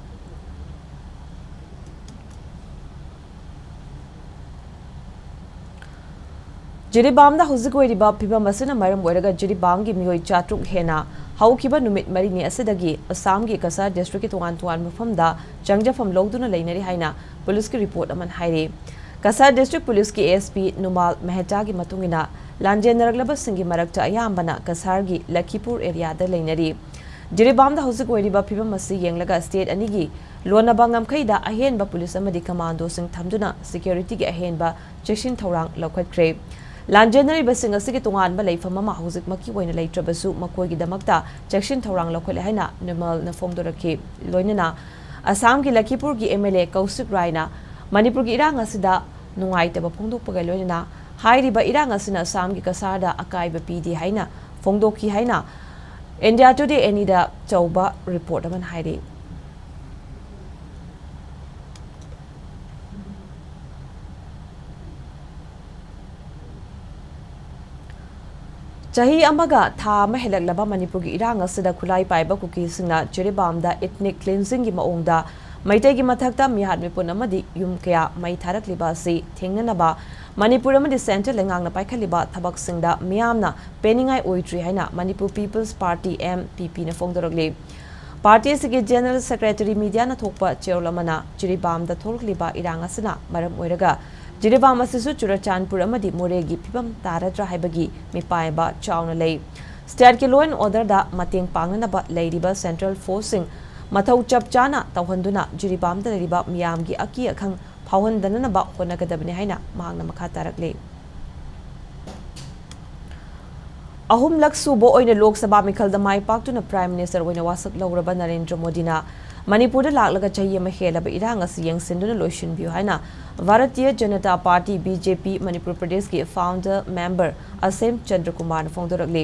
ꯖꯤꯔꯤꯕꯥꯝꯗ ꯍꯧꯖꯤꯛ ꯑꯣꯏꯔꯤꯕ ꯐꯤꯕꯝ ꯑꯁꯤꯅ ꯃꯔꯝ ꯑꯣꯏꯔꯒ ꯖꯤꯔꯤꯕꯥꯝꯒꯤ ꯃꯤꯑꯣꯏ ꯆꯥꯇ꯭ꯔꯨꯛ ꯍꯦꯟꯅ ꯍꯧꯈꯤꯕ ꯅꯨꯃꯤꯠ ꯃꯔꯤꯅꯤ ꯑꯁꯤꯗꯒꯤ ꯑꯁꯥꯝꯒꯤ ꯀꯁꯥꯔ ꯗꯤꯁꯇ꯭ꯔꯤꯛꯀꯤ ꯇꯣꯉꯥꯟ ꯇꯣꯉꯥꯟꯕ ꯃꯐꯝꯗ ꯆꯪꯖꯐꯝ ꯂꯧꯗꯨꯅ ꯂꯩꯅꯔꯤ ꯍꯥꯏꯅ ꯄꯨꯂꯤꯁꯀꯤ ꯔꯤꯄꯣꯔꯠ ꯑꯃꯅ ꯍꯥꯏꯔꯤ꯫ ꯀꯁꯥꯔ ꯗꯤꯁꯇ꯭ꯔꯤꯛ ꯄꯨꯂꯤꯁꯀꯤ ꯑꯦ ꯑꯦꯁ ꯄꯤ ꯅꯨꯃꯥꯜ ꯃꯦꯍꯇꯥꯒꯤ ꯃꯇꯨꯡ ꯏꯟꯅ, ꯂꯥꯟꯖꯦꯟꯅꯔꯛꯂꯕꯁꯤꯡꯒꯤ ꯃꯔꯛꯇ ꯑꯌꯥꯝꯕꯅ ꯀꯁꯥꯔꯒꯤ ꯂꯈꯤꯄꯨꯔ ꯑꯦꯔꯤꯌꯥꯗ ꯂꯩꯅꯔꯤ꯫ ꯖꯤꯔꯤꯕꯥꯝꯗ ꯍꯧꯖꯤꯛ ꯑꯣꯏꯔꯤꯕ ꯐꯤꯕꯝ ꯑꯁꯤ ꯌꯦꯡꯂꯒ ꯁ꯭ꯇꯦꯠ ꯑꯅꯤꯒꯤ ꯂꯣꯟꯅꯕ ꯉꯝꯈꯩꯗ ꯑꯍꯦꯟꯕ ꯄꯨꯂꯤꯁ ꯑꯃꯗꯤ ꯀꯃꯥꯟꯗꯣꯁꯤꯡ ꯊꯝꯗꯨꯅ ꯁꯦꯀ꯭ꯌꯨꯔꯤꯇꯤꯒꯤ ꯑꯍꯦꯟꯕ ꯆꯦꯛꯁꯤꯟ ꯊꯧꯔꯥꯡ ꯂꯧꯈꯠꯈ꯭ꯔꯦ꯫ ꯂꯥꯟꯖꯦꯟꯅꯔꯤꯕꯁꯤꯡ ꯑꯁꯤꯒꯤ ꯇꯣꯉꯥꯟꯕ ꯂꯩꯐꯝ ꯑꯃ ꯍꯧꯖꯤꯛꯃꯛꯀꯤ ꯑꯣꯏꯅ ꯂꯩꯇ꯭ꯔꯕꯁꯨ, ꯃꯈꯣꯏꯒꯤꯗꯃꯛꯇ ꯆꯦꯛꯁꯤꯟ ꯊꯧꯔꯥꯡ ꯂꯧꯈꯠꯂꯦ ꯍꯥꯏꯅ ꯅꯨꯃꯜꯅ ꯐꯣꯡꯗꯣꯔꯛꯈꯤ꯫ ꯂꯣꯏꯅꯅ ꯑꯁꯥꯝꯒꯤ ꯂꯈꯤꯄꯨꯔꯒꯤ ꯑꯦꯝ ꯑꯦꯜ ꯑꯦ ꯀꯧꯁꯤꯛ ꯔꯥꯏꯅ ꯃꯅꯤꯄꯨꯔꯒꯤ ꯏꯔꯥꯡ ꯑꯁꯤꯗ ꯅꯨꯡꯉꯥꯏꯇꯕ ꯐꯣꯡꯗꯣꯛꯄꯒ ꯂꯣꯏꯅꯅ ꯍꯥꯏꯔꯤꯕ ꯏꯔꯥꯡ ꯑꯁꯤꯅ ꯑꯁꯥꯝꯒꯤ ꯀꯁꯥꯔꯗ ꯑꯀꯥꯏꯕ ꯄꯤꯗꯦ ꯍꯥꯏꯅ ꯐꯣꯡꯗꯣꯛꯈꯤ ꯍꯥꯏꯅ ꯏꯟꯗꯤꯌꯥ ꯇꯨꯗꯦ ꯑꯦꯅꯤꯗ ꯇꯧꯕ ꯔꯤꯄꯣꯔꯠ ꯑꯃꯅ ꯍꯥꯏꯔꯤ꯫ ꯆꯍꯤ ꯑꯃꯒ ꯊꯥ ꯑꯃ ꯍꯦꯜꯂꯛꯂꯕ ꯃꯅꯤꯄꯨꯔꯒꯤ ꯏꯔꯥꯡ ꯑꯁꯤꯗ ꯈꯨꯠꯂꯥꯏ ꯄꯥꯏꯕ ꯀꯨꯀꯤꯁꯤꯡꯅ ꯖꯤꯔꯤꯕꯥꯝꯗ ꯏꯊꯅꯤꯛ ꯀ꯭ꯂꯤꯟꯖꯤꯡꯒꯤ ꯃꯑꯣꯡꯗ ꯃꯩꯇꯩꯒꯤ ꯃꯊꯛꯇ ꯃꯤꯍꯥꯠ ꯃꯤꯄꯨꯟ ꯑꯃꯗꯤ ꯌꯨꯝ ꯀꯌꯥ ꯃꯩ ꯊꯥꯔꯛꯂꯤꯕ ꯑꯁꯤ ꯊꯦꯡꯅꯅꯕ ꯃꯅꯤꯄꯨꯔ ꯑꯃꯗꯤ ꯁꯦꯟꯇ꯭ꯔꯦꯜ ꯂꯩꯉꯥꯛꯅ ꯄꯥꯏꯈꯠꯂꯤꯕ ꯊꯕꯛꯁꯤꯡꯗ ꯃꯤꯌꯥꯝꯅ ꯄꯦꯟꯅꯤꯡꯉꯥꯏ ꯑꯣꯏꯗ꯭ꯔꯤ ꯍꯥꯏꯅ Manipur peoples party, M P ꯄꯤꯅ ꯐꯣꯡꯗꯣꯔꯛꯂꯤ꯫ ꯄꯥꯔꯇꯤ ꯑꯁꯤꯒꯤ ꯖꯦꯅꯔꯦꯜ ꯁꯦꯀ꯭ꯔꯦꯇꯔꯤ ꯃꯤꯗꯤꯌꯥꯅ ꯊꯣꯛꯄ ꯆꯦꯔꯣꯜ ꯑꯃꯅ ꯖꯤꯔꯤꯕꯥꯝꯗ ꯊꯣꯛꯂꯛꯂꯤꯕ ꯏꯔꯥꯡ ꯑꯁꯤꯅ ꯃꯔꯝ ꯑꯣꯏꯔꯒ ꯖꯤꯔꯤꯕꯥꯝ ꯑꯁꯤꯁꯨ ꯆꯨꯔꯆꯥꯟꯄꯨꯔ ꯑꯃꯗꯤ ꯃꯣꯔꯦꯒꯤ ꯐꯤꯕꯝ ꯇꯥꯔꯗ꯭ꯔꯥ ꯍꯥꯏꯕꯒꯤ ꯃꯤꯄꯥꯏꯕ ꯆꯥꯎꯅ ꯂꯩ꯫ ꯁ꯭ꯇꯦꯠꯀꯤ ꯂꯣ ꯑꯦꯟ ꯑꯣꯔꯗꯔꯗ ꯃꯇꯦꯡ ꯄꯥꯡꯅꯅꯕ ꯂꯩꯔꯤꯕ ꯁꯦꯟꯇ꯭ꯔꯦꯜ ꯐꯣꯔꯁꯁꯤꯡ ꯃꯊꯧ ꯆꯞ ꯆꯥꯅ ꯇꯧꯍꯟꯗꯨꯅ ꯖꯤꯔꯤꯕꯥꯝꯗ ꯂꯩꯔꯤꯕ ꯃꯤꯌꯥꯝꯒꯤ ꯑꯀꯤ ꯑꯈꯪ ꯐꯥꯎꯍꯟꯗꯅꯅꯕ ꯍꯣꯠꯅꯒꯗꯕꯅꯤ ꯍꯥꯏꯅ ꯃꯍꯥꯛꯅ ꯃꯈꯥ ꯇꯥꯔꯛꯂꯤ꯫ ꯑꯍꯨꯝꯂꯛ ꯁꯨꯕ ꯑꯣꯏꯅ ꯂꯣꯛ ꯁꯚꯥ ꯃꯤꯈꯜꯗ ꯃꯥꯏ ꯄꯥꯛꯇꯨꯅ ꯄ꯭ꯔꯥꯏꯝ ꯃꯤꯅꯤꯁꯇꯔ ꯑꯣꯏꯅ ꯋꯥꯁꯛ ꯂꯧꯔꯕ ꯅꯔꯦꯟꯗ꯭ꯔ ꯃꯣꯗꯤꯅ ꯃꯅꯤꯄꯨꯔꯗ ꯂꯥꯛꯂꯒ ꯆꯍꯤ ꯑꯃ ꯍꯦꯜꯂꯕ ꯏꯔꯥꯡ ꯑꯁꯤ ꯌꯦꯡꯁꯤꯟꯗꯨꯅ ꯂꯣꯏꯁꯤꯟꯕꯤꯌꯨ ꯍꯥꯏꯅ Bharatiya Janata party, B J ꯄꯤ, ꯃꯅꯤꯄꯨꯔ ꯄ꯭ꯔꯗꯦꯁꯀꯤ ꯐꯥꯎꯟꯗꯔ ꯃꯦꯝꯕꯔ ꯑꯁꯦꯝ ꯆꯟꯗ꯭ꯔꯀꯨꯃꯥꯔꯅ ꯐꯣꯡꯗꯣꯔꯛꯂꯤ꯫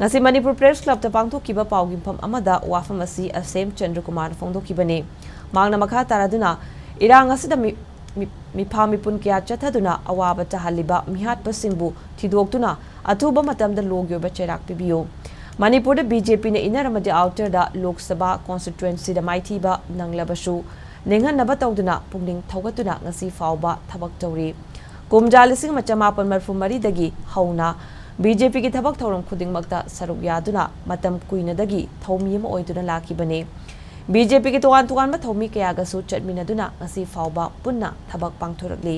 ꯉꯁꯤ ꯃꯅꯤꯄꯨꯔ ꯄ꯭ꯔꯦꯁ ꯀ꯭ꯂꯕꯇ ꯄꯥꯡꯊꯣꯛꯈꯤꯕ ꯄꯥꯎꯒꯤꯐꯝ ꯑꯃꯗ ꯋꯥꯐꯝ ꯑꯁꯤ ꯑꯁꯦꯝ ꯆꯟꯗ꯭ꯔꯀꯨꯃꯥꯔꯅ ꯐꯣꯡꯗꯣꯛꯈꯤꯕꯅꯤ꯫ ꯃꯍꯥꯛꯅ ꯃꯈꯥ ꯇꯥꯔꯗꯨꯅ, ꯏꯔꯥꯡ ꯑꯁꯤꯗ ꯃꯤ-, ꯃꯤ-, ꯃꯤꯐꯥ ꯃꯤꯄꯨꯟ ꯀꯌꯥ ꯆꯠꯊꯗꯨꯅ ꯑꯋꯥꯕ ꯇꯥꯍꯜꯂꯤꯕ ꯃꯤꯍꯥꯠꯄꯁꯤꯡꯕꯨ ꯊꯤꯗꯣꯛꯇꯨꯅ ꯑꯊꯨꯕ ꯃꯇꯝꯗ ꯂꯣꯒꯤ ꯑꯣꯏꯕ ꯆꯩꯔꯥꯛ ꯄꯤꯕꯤꯌꯨ꯫ ꯃꯅꯤꯄꯨꯔꯗ ꯕꯤ ꯖꯦ ꯄꯤꯅ ꯏꯟꯅꯔ ꯑꯃꯗꯤ ꯑꯥꯎꯇꯔꯗ ꯂꯣꯛ ꯁꯚꯥ ꯀꯣꯟꯁꯇꯤꯇ꯭ꯋꯦꯟꯁꯤꯗ ꯃꯥꯏꯊꯤꯕ ꯅꯪꯂꯕꯁꯨ, ꯅꯤꯡꯍꯟꯅꯕ ꯇꯧꯗꯨꯅ ꯄꯨꯛꯅꯤꯡ ꯊꯧꯒꯠꯇꯨꯅ ꯉꯁꯤ ꯐꯥꯎꯕ ꯊꯕꯛ ꯇꯧꯔꯤ꯫ ꯀꯨꯝꯖꯥ ꯂꯤꯁꯤꯡ ꯑꯃ ꯆꯃꯥꯄꯟ ꯃꯔꯤꯐꯨ ꯃꯔꯤꯗꯒꯤ ꯍꯧꯅ ꯕꯤ ꯖꯦ ꯄꯤꯒꯤ ꯊꯕꯛ ꯊꯧꯔꯝ ꯈꯨꯗꯤꯡꯃꯛꯇ ꯁꯔꯨꯛ ꯌꯥꯗꯨꯅ ꯃꯇꯝ ꯀꯨꯏꯅꯗꯒꯤ ꯊꯧꯃꯤ ꯑꯃ ꯑꯣꯏꯗꯨꯅ ꯂꯥꯛꯈꯤꯕꯅꯤ꯫ ꯕꯤ ꯖꯦ ꯄꯤꯒꯤ ꯇꯣꯉꯥꯟ ꯇꯣꯉꯥꯟꯕ ꯊꯧꯃꯤ ꯀꯌꯥꯒꯁꯨ ꯆꯠꯃꯤꯟꯅꯗꯨꯅ ꯉꯁꯤ ꯐꯥꯎꯕ ꯄꯨꯟꯅ ꯊꯕꯛ ꯄꯥꯡꯊꯣꯔꯛꯂꯤ꯫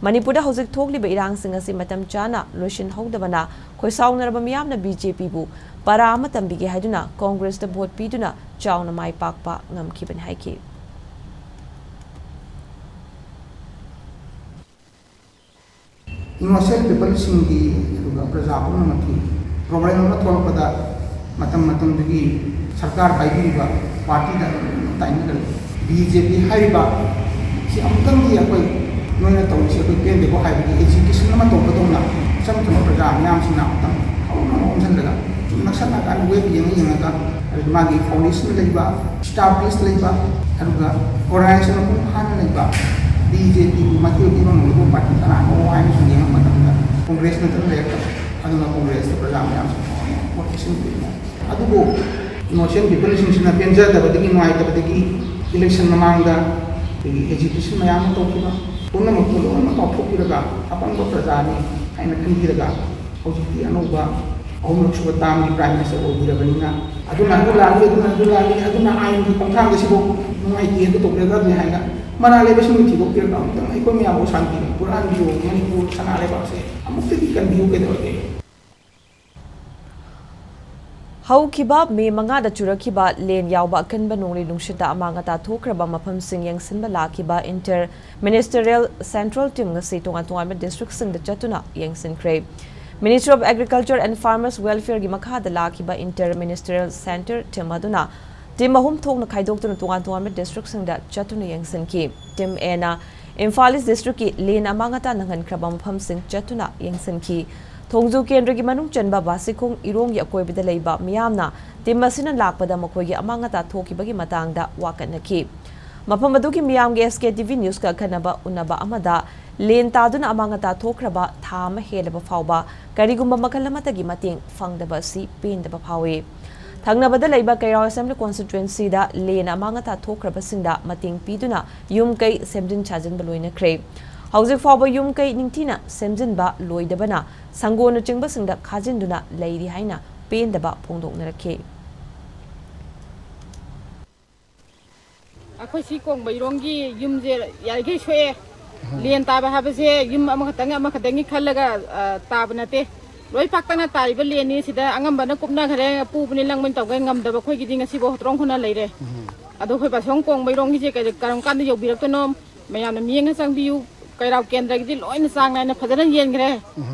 ꯃꯅꯤꯄꯨꯔꯗ ꯍꯧꯖꯤꯛ ꯊꯣꯛꯂꯤꯕ ꯏꯔꯥꯡꯁꯤꯡ ꯑꯁꯤ ꯃꯇꯝ ꯆꯥꯅ ꯂꯣꯏꯁꯤꯟꯍꯧꯗꯕꯅ ꯈꯣꯏꯁꯥꯎꯅꯔꯕ ꯃꯤꯌꯥꯝꯅ ꯕꯤ ꯖꯦ ꯄꯤꯕꯨ ꯄꯔꯥ ꯑꯃ ꯇꯝꯕꯤꯒꯦ ꯍꯥꯏꯗꯨꯅ ꯀꯣꯡꯒ꯭ꯔꯦꯁꯇ ꯚꯣꯠ ꯄꯤꯗꯨꯅ ꯆꯥꯎꯅ ꯃꯥꯏ ꯄꯥꯛꯄ ꯉꯝꯈꯤꯕꯅꯤ ꯍꯥꯏꯈꯤ꯫ Innocent peopleꯁꯤꯡꯒꯤ ꯑꯗꯨꯒ ꯄ꯭ꯔꯖꯥ ꯄꯨꯝꯅꯃꯛꯀꯤ problem ꯑꯃ ꯊꯣꯛꯂꯛꯄꯗ ꯃꯇꯝ ꯃꯇꯝꯗꯨꯒꯤ ꯁꯔꯀꯥꯔ ꯄꯥꯏꯕꯤꯔꯤꯕ partyꯗ ꯑꯗꯨꯝ ꯇꯥꯏꯅꯒꯜꯂꯤ꯫ ꯕꯤ ꯖꯦ ꯄꯤ ꯍꯥꯏꯔꯤꯕ ꯁꯤ ꯑꯃꯨꯛꯇꯪꯗꯤ ꯑꯩꯈꯣꯏ ꯅꯣꯏꯅ ꯇꯧꯔꯤꯁꯤ ꯑꯩꯈꯣꯏ ꯄꯦꯟꯗꯦꯀꯣ ꯍꯥꯏꯕꯒꯤ agitation ꯑꯃ ꯇꯧꯕꯗꯧꯅ ꯏꯆꯝ ꯆꯝꯕ ꯄ꯭ꯔꯖꯥ ꯃꯌꯥꯝꯁꯤꯅ ꯑꯃꯨꯛꯇꯪ ꯍꯧꯅ ꯑꯣꯟꯁꯤꯜꯂꯒ ꯁꯨꯝ ꯅꯛꯁꯜꯂꯀꯥꯟꯗ web ꯌꯦꯡꯉ ꯌꯦꯡꯉꯒ ꯑꯗꯨꯒ ꯃꯥꯒꯤ foundation ꯂꯩꯕ, established ꯂꯩꯕ, ꯑꯗꯨꯒ organization ꯃꯄꯨꯡ ꯐꯥꯅ ꯂꯩꯕ, ꯕꯤ ꯖꯦ ꯄꯤꯕꯨ ꯃꯥꯏꯊꯤꯕ ꯄꯤꯕ ꯉꯝꯂꯤꯕ party ꯀꯅꯥꯅꯣ ꯍꯥꯏꯅ ꯁꯨꯝ ꯌꯦꯡꯉꯛꯄ ꯃꯇꯝꯗ ꯀꯣꯡꯒ꯭ꯔꯦꯁ ꯅꯠꯇꯅ ꯂꯩꯔꯛꯇꯕ꯫ ꯑꯗꯨꯅ ꯀꯣꯡꯒ꯭ꯔꯦꯁꯇ ꯄ꯭ꯔꯖꯥ ꯃꯌꯥꯝꯁꯨ ꯊꯋꯥꯏ ꯌꯥꯝ ꯄꯣꯠ ꯄꯤꯁꯤꯟꯕꯤꯔꯤꯅ꯫ ꯑꯗꯨꯕꯨ innocent peopleꯁꯤꯡꯁꯤꯅ ꯄꯦꯟꯖꯗꯕꯗꯒꯤ, ꯅꯨꯡꯉꯥꯏꯇꯕꯗꯒꯤ election ꯃꯃꯥꯡꯗ ꯑꯩꯈꯣꯏꯒꯤ agitation ꯃꯌꯥꯝ ꯑꯃ ꯇꯧꯈꯤꯕ ꯄꯨꯝꯅꯃꯛꯇꯨ ꯂꯣꯏꯅꯃꯛ ꯀꯥꯎꯊꯣꯛꯄꯤꯔꯒ ꯑꯄꯪꯕ ꯄ꯭ꯔꯖꯥꯅꯤ ꯍꯥꯏꯅ ꯈꯟꯕꯤꯔꯒ ꯍꯧꯖꯤꯛꯇꯤ ꯑꯅꯧꯕ ꯑꯍꯨꯝꯂꯛ ꯁꯨꯕ termꯒꯤ Prime Minister ꯑꯣꯏꯕꯤꯔꯕꯅꯤꯅ, ꯑꯗꯨꯅ ꯑꯗꯨ ꯂꯥꯜꯂꯤ, ꯑꯗꯨꯅ ꯑꯗꯨ ꯂꯥꯜꯂꯤ, ꯑꯗꯨꯅ ꯑꯥꯏꯟꯒꯤ ꯈꯣꯡꯊꯥꯡꯗ ꯁꯤꯐꯥꯎ ꯅꯨꯡꯉꯥꯏꯇꯦ, ꯑꯗꯨ ꯇꯧꯕꯤꯔꯒ ꯑꯗꯨꯅꯤ ꯍꯥꯏꯅ ꯃꯔꯥꯜ ꯂꯩꯕꯁꯤꯡꯗꯨ ꯊꯤꯗꯣꯛꯄꯤꯔꯒ ꯑꯃꯨꯛꯇꯪ ꯑꯩꯈꯣꯏ ꯃꯌꯥꯝꯕꯨ ꯁꯥꯟꯇꯤ ꯄꯨꯔꯛꯍꯟꯕꯤꯌꯨ, ꯃꯅꯤꯄꯨꯔ ꯁꯅꯥ ꯂꯩꯕꯥꯛꯁꯦ ꯑꯃꯨꯛꯇꯗꯤ ꯀꯟꯕꯤꯌꯨ ꯀꯩꯗꯧꯔꯒꯦ? ꯍꯧꯈꯤꯕ ꯃꯦ ꯃꯉꯥꯗ ꯆꯨꯔꯛꯈꯤꯕ ꯂꯦꯟ ꯌꯥꯎꯕ ꯑꯀꯟꯕ ꯅꯣꯡꯂꯩ ꯅꯨꯡꯁꯤꯠꯇ ꯑꯃꯥꯡ ꯑꯇꯥ ꯊꯣꯛꯈ꯭ꯔꯕ ꯃꯐꯝꯁꯤꯡ ꯌꯦꯡꯁꯤꯟꯕ ꯂꯥꯛꯈꯤꯕ Inter Ministerial Central Team ꯉꯁꯤ ꯇꯣꯉꯥꯟ ꯇꯣꯉꯥꯟꯕ districtꯁꯤꯡꯗ ꯆꯠꯇꯨꯅ ꯌꯦꯡꯁꯤꯟꯈ꯭ꯔꯦ꯫ Ministry of Agriculture and Farmers Welfareꯒꯤ ꯃꯈꯥꯗ ꯂꯥꯛꯈꯤꯕ Inter Ministerial Central Team ꯑꯗꯨꯅ team ꯑꯍꯨꯝ ꯊꯣꯛꯅ ꯈꯥꯏꯗꯣꯛꯇꯨꯅ ꯇꯣꯉꯥꯟ ꯇꯣꯉꯥꯟꯕ districtꯁꯤꯡꯗ ꯆꯠꯇꯨꯅ ꯌꯦꯡꯁꯤꯟꯈꯤ꯫ Team Aꯅ ꯏꯝꯐꯥꯜ East Districtꯀꯤ ꯂꯦꯟ ꯑꯃꯥꯡ ꯑꯇꯥ ꯅꯪꯍꯟꯈ꯭ꯔꯕ ꯃꯐꯝꯁꯤꯡ ꯆꯠꯇꯨꯅ ꯌꯦꯡꯁꯤꯟꯈꯤ꯫ ꯊꯣꯡꯖꯨ ꯀꯦꯟꯗ꯭ꯔꯒꯤ ꯃꯅꯨꯡ ꯆꯟꯕ ꯕꯥꯁꯤꯈꯣꯡ ꯏꯔꯣꯡꯒꯤ ꯑꯀꯣꯏꯕꯗ ꯂꯩꯕ ꯃꯤꯌꯥꯝꯅ team ꯑꯁꯤꯅ ꯂꯥꯛꯄꯗ ꯃꯈꯣꯏꯒꯤ ꯑꯃꯥꯡ ꯑꯇꯥ ꯊꯣꯛꯈꯤꯕꯒꯤ ꯃꯇꯥꯡꯗ ꯋꯥꯀꯠꯅꯈꯤ꯫ ꯃꯐꯝ ꯑꯗꯨꯒꯤ ꯃꯤꯌꯥꯝꯒꯤ S K T V Newsꯀ ꯑꯈꯟꯅꯕ ꯎꯅꯕ ꯑꯃꯗ ꯂꯦꯟ ꯇꯥꯗꯨꯅ ꯑꯃꯥꯡ ꯑꯇꯥ ꯊꯣꯛꯈ꯭ꯔꯕ ꯊꯥ ꯑꯃ ꯍꯦꯜꯂꯕ ꯐꯥꯎꯕ ꯀꯔꯤꯒꯨꯝꯕ ꯃꯈꯜ ꯑꯃꯠꯇꯒꯤ ꯃꯇꯦꯡ ꯐꯪꯗꯕ ꯑꯁꯤ ꯄꯦꯟꯗꯕ ꯐꯥꯎꯏ꯫ ꯊꯪꯅꯕꯗ ꯂꯩꯕ ꯀꯩꯔꯥꯎ Assembly Constituencyꯗ ꯂꯦꯟ ꯑꯃꯥꯡ ꯑꯇꯥ ꯊꯣꯛꯈ꯭ꯔꯕꯁꯤꯡꯗ ꯃꯇꯦꯡ ꯄꯤꯗꯨꯅ ꯌꯨꯝ ꯀꯩ ꯁꯦꯝꯖꯤꯟ ꯁꯥꯖꯤꯟꯕ ꯂꯣꯏꯅꯈ꯭ꯔꯦ꯫ ꯍꯧꯖꯤꯛ ꯐꯥꯎꯕ ꯌꯨꯝ ꯀꯩ ꯅꯤꯡꯊꯤꯅ ꯁꯦꯝꯖꯤꯟꯕ ꯂꯣꯏꯗꯕꯅ ꯁꯪꯒꯣꯜꯅꯆꯤꯡꯕꯁꯤꯡꯗ ꯈꯥꯖꯤꯟꯗꯨꯅ ꯂꯩꯔꯤ ꯍꯥꯏꯅ ꯄꯦꯟꯗꯕ ꯐꯣꯡꯗꯣꯛꯅꯔꯛꯈꯤ꯫ ꯑꯩꯈꯣꯏ ꯁꯤ ꯀꯣꯡꯕꯩꯔꯣꯡꯒꯤ ꯌꯨꯝꯁꯦ ꯌꯥꯔꯤꯈꯩ ꯁꯣꯛꯑꯦ꯫ ꯂꯦꯟ ꯇꯥꯕ ꯍꯥꯏꯕꯁꯦ ꯌꯨꯝ ꯑꯃꯈꯛꯇꯪ ꯑꯃꯈꯛꯇꯪꯒꯤ ꯈꯜꯂꯒ, ꯑ, ꯇꯥꯕ ꯅꯠꯇꯦ꯫ ꯂꯣꯏ ꯄꯥꯛꯇꯛꯅ ꯇꯥꯔꯤꯕ ꯂꯦꯟꯅꯤ꯫ ꯁꯤꯗ ꯑꯉꯝꯕꯅ ꯀꯨꯞꯅꯈ꯭ꯔꯦ, ꯄꯨꯕꯅꯤ ꯂꯪꯕꯅꯤ ꯇꯧꯈ꯭ꯔꯦ, ꯉꯝꯗꯕ ꯑꯩꯈꯣꯏꯒꯤꯗꯤ ꯉꯁꯤꯐꯥꯎ ꯍꯣꯇ꯭ꯔꯣꯡ ꯍꯨꯟꯅ ꯂꯩꯔꯦ꯫ ꯑꯗꯣ ꯑꯩꯈꯣꯏ ꯕꯥꯁꯣꯡ ꯀꯣꯡꯕꯩꯔꯣꯡꯒꯤꯁꯦ ꯀꯩ-, ꯀꯔꯝ ꯀꯥꯟꯗ ꯌꯧꯕꯤꯔꯛꯇꯣꯏꯅꯣ? ꯃꯌꯥꯝꯅ ꯃꯤꯠꯌꯦꯡꯅ ꯆꯪꯕꯤꯌꯨ꯫ ꯀꯩꯔꯥꯎ ꯀꯦꯟꯗ꯭ꯔꯒꯤꯗꯤ ꯂꯣꯏꯅ ꯆꯥꯡ ꯅꯥꯏꯅ ꯐꯖꯅ ꯌꯦꯟꯈ꯭ꯔꯦ꯫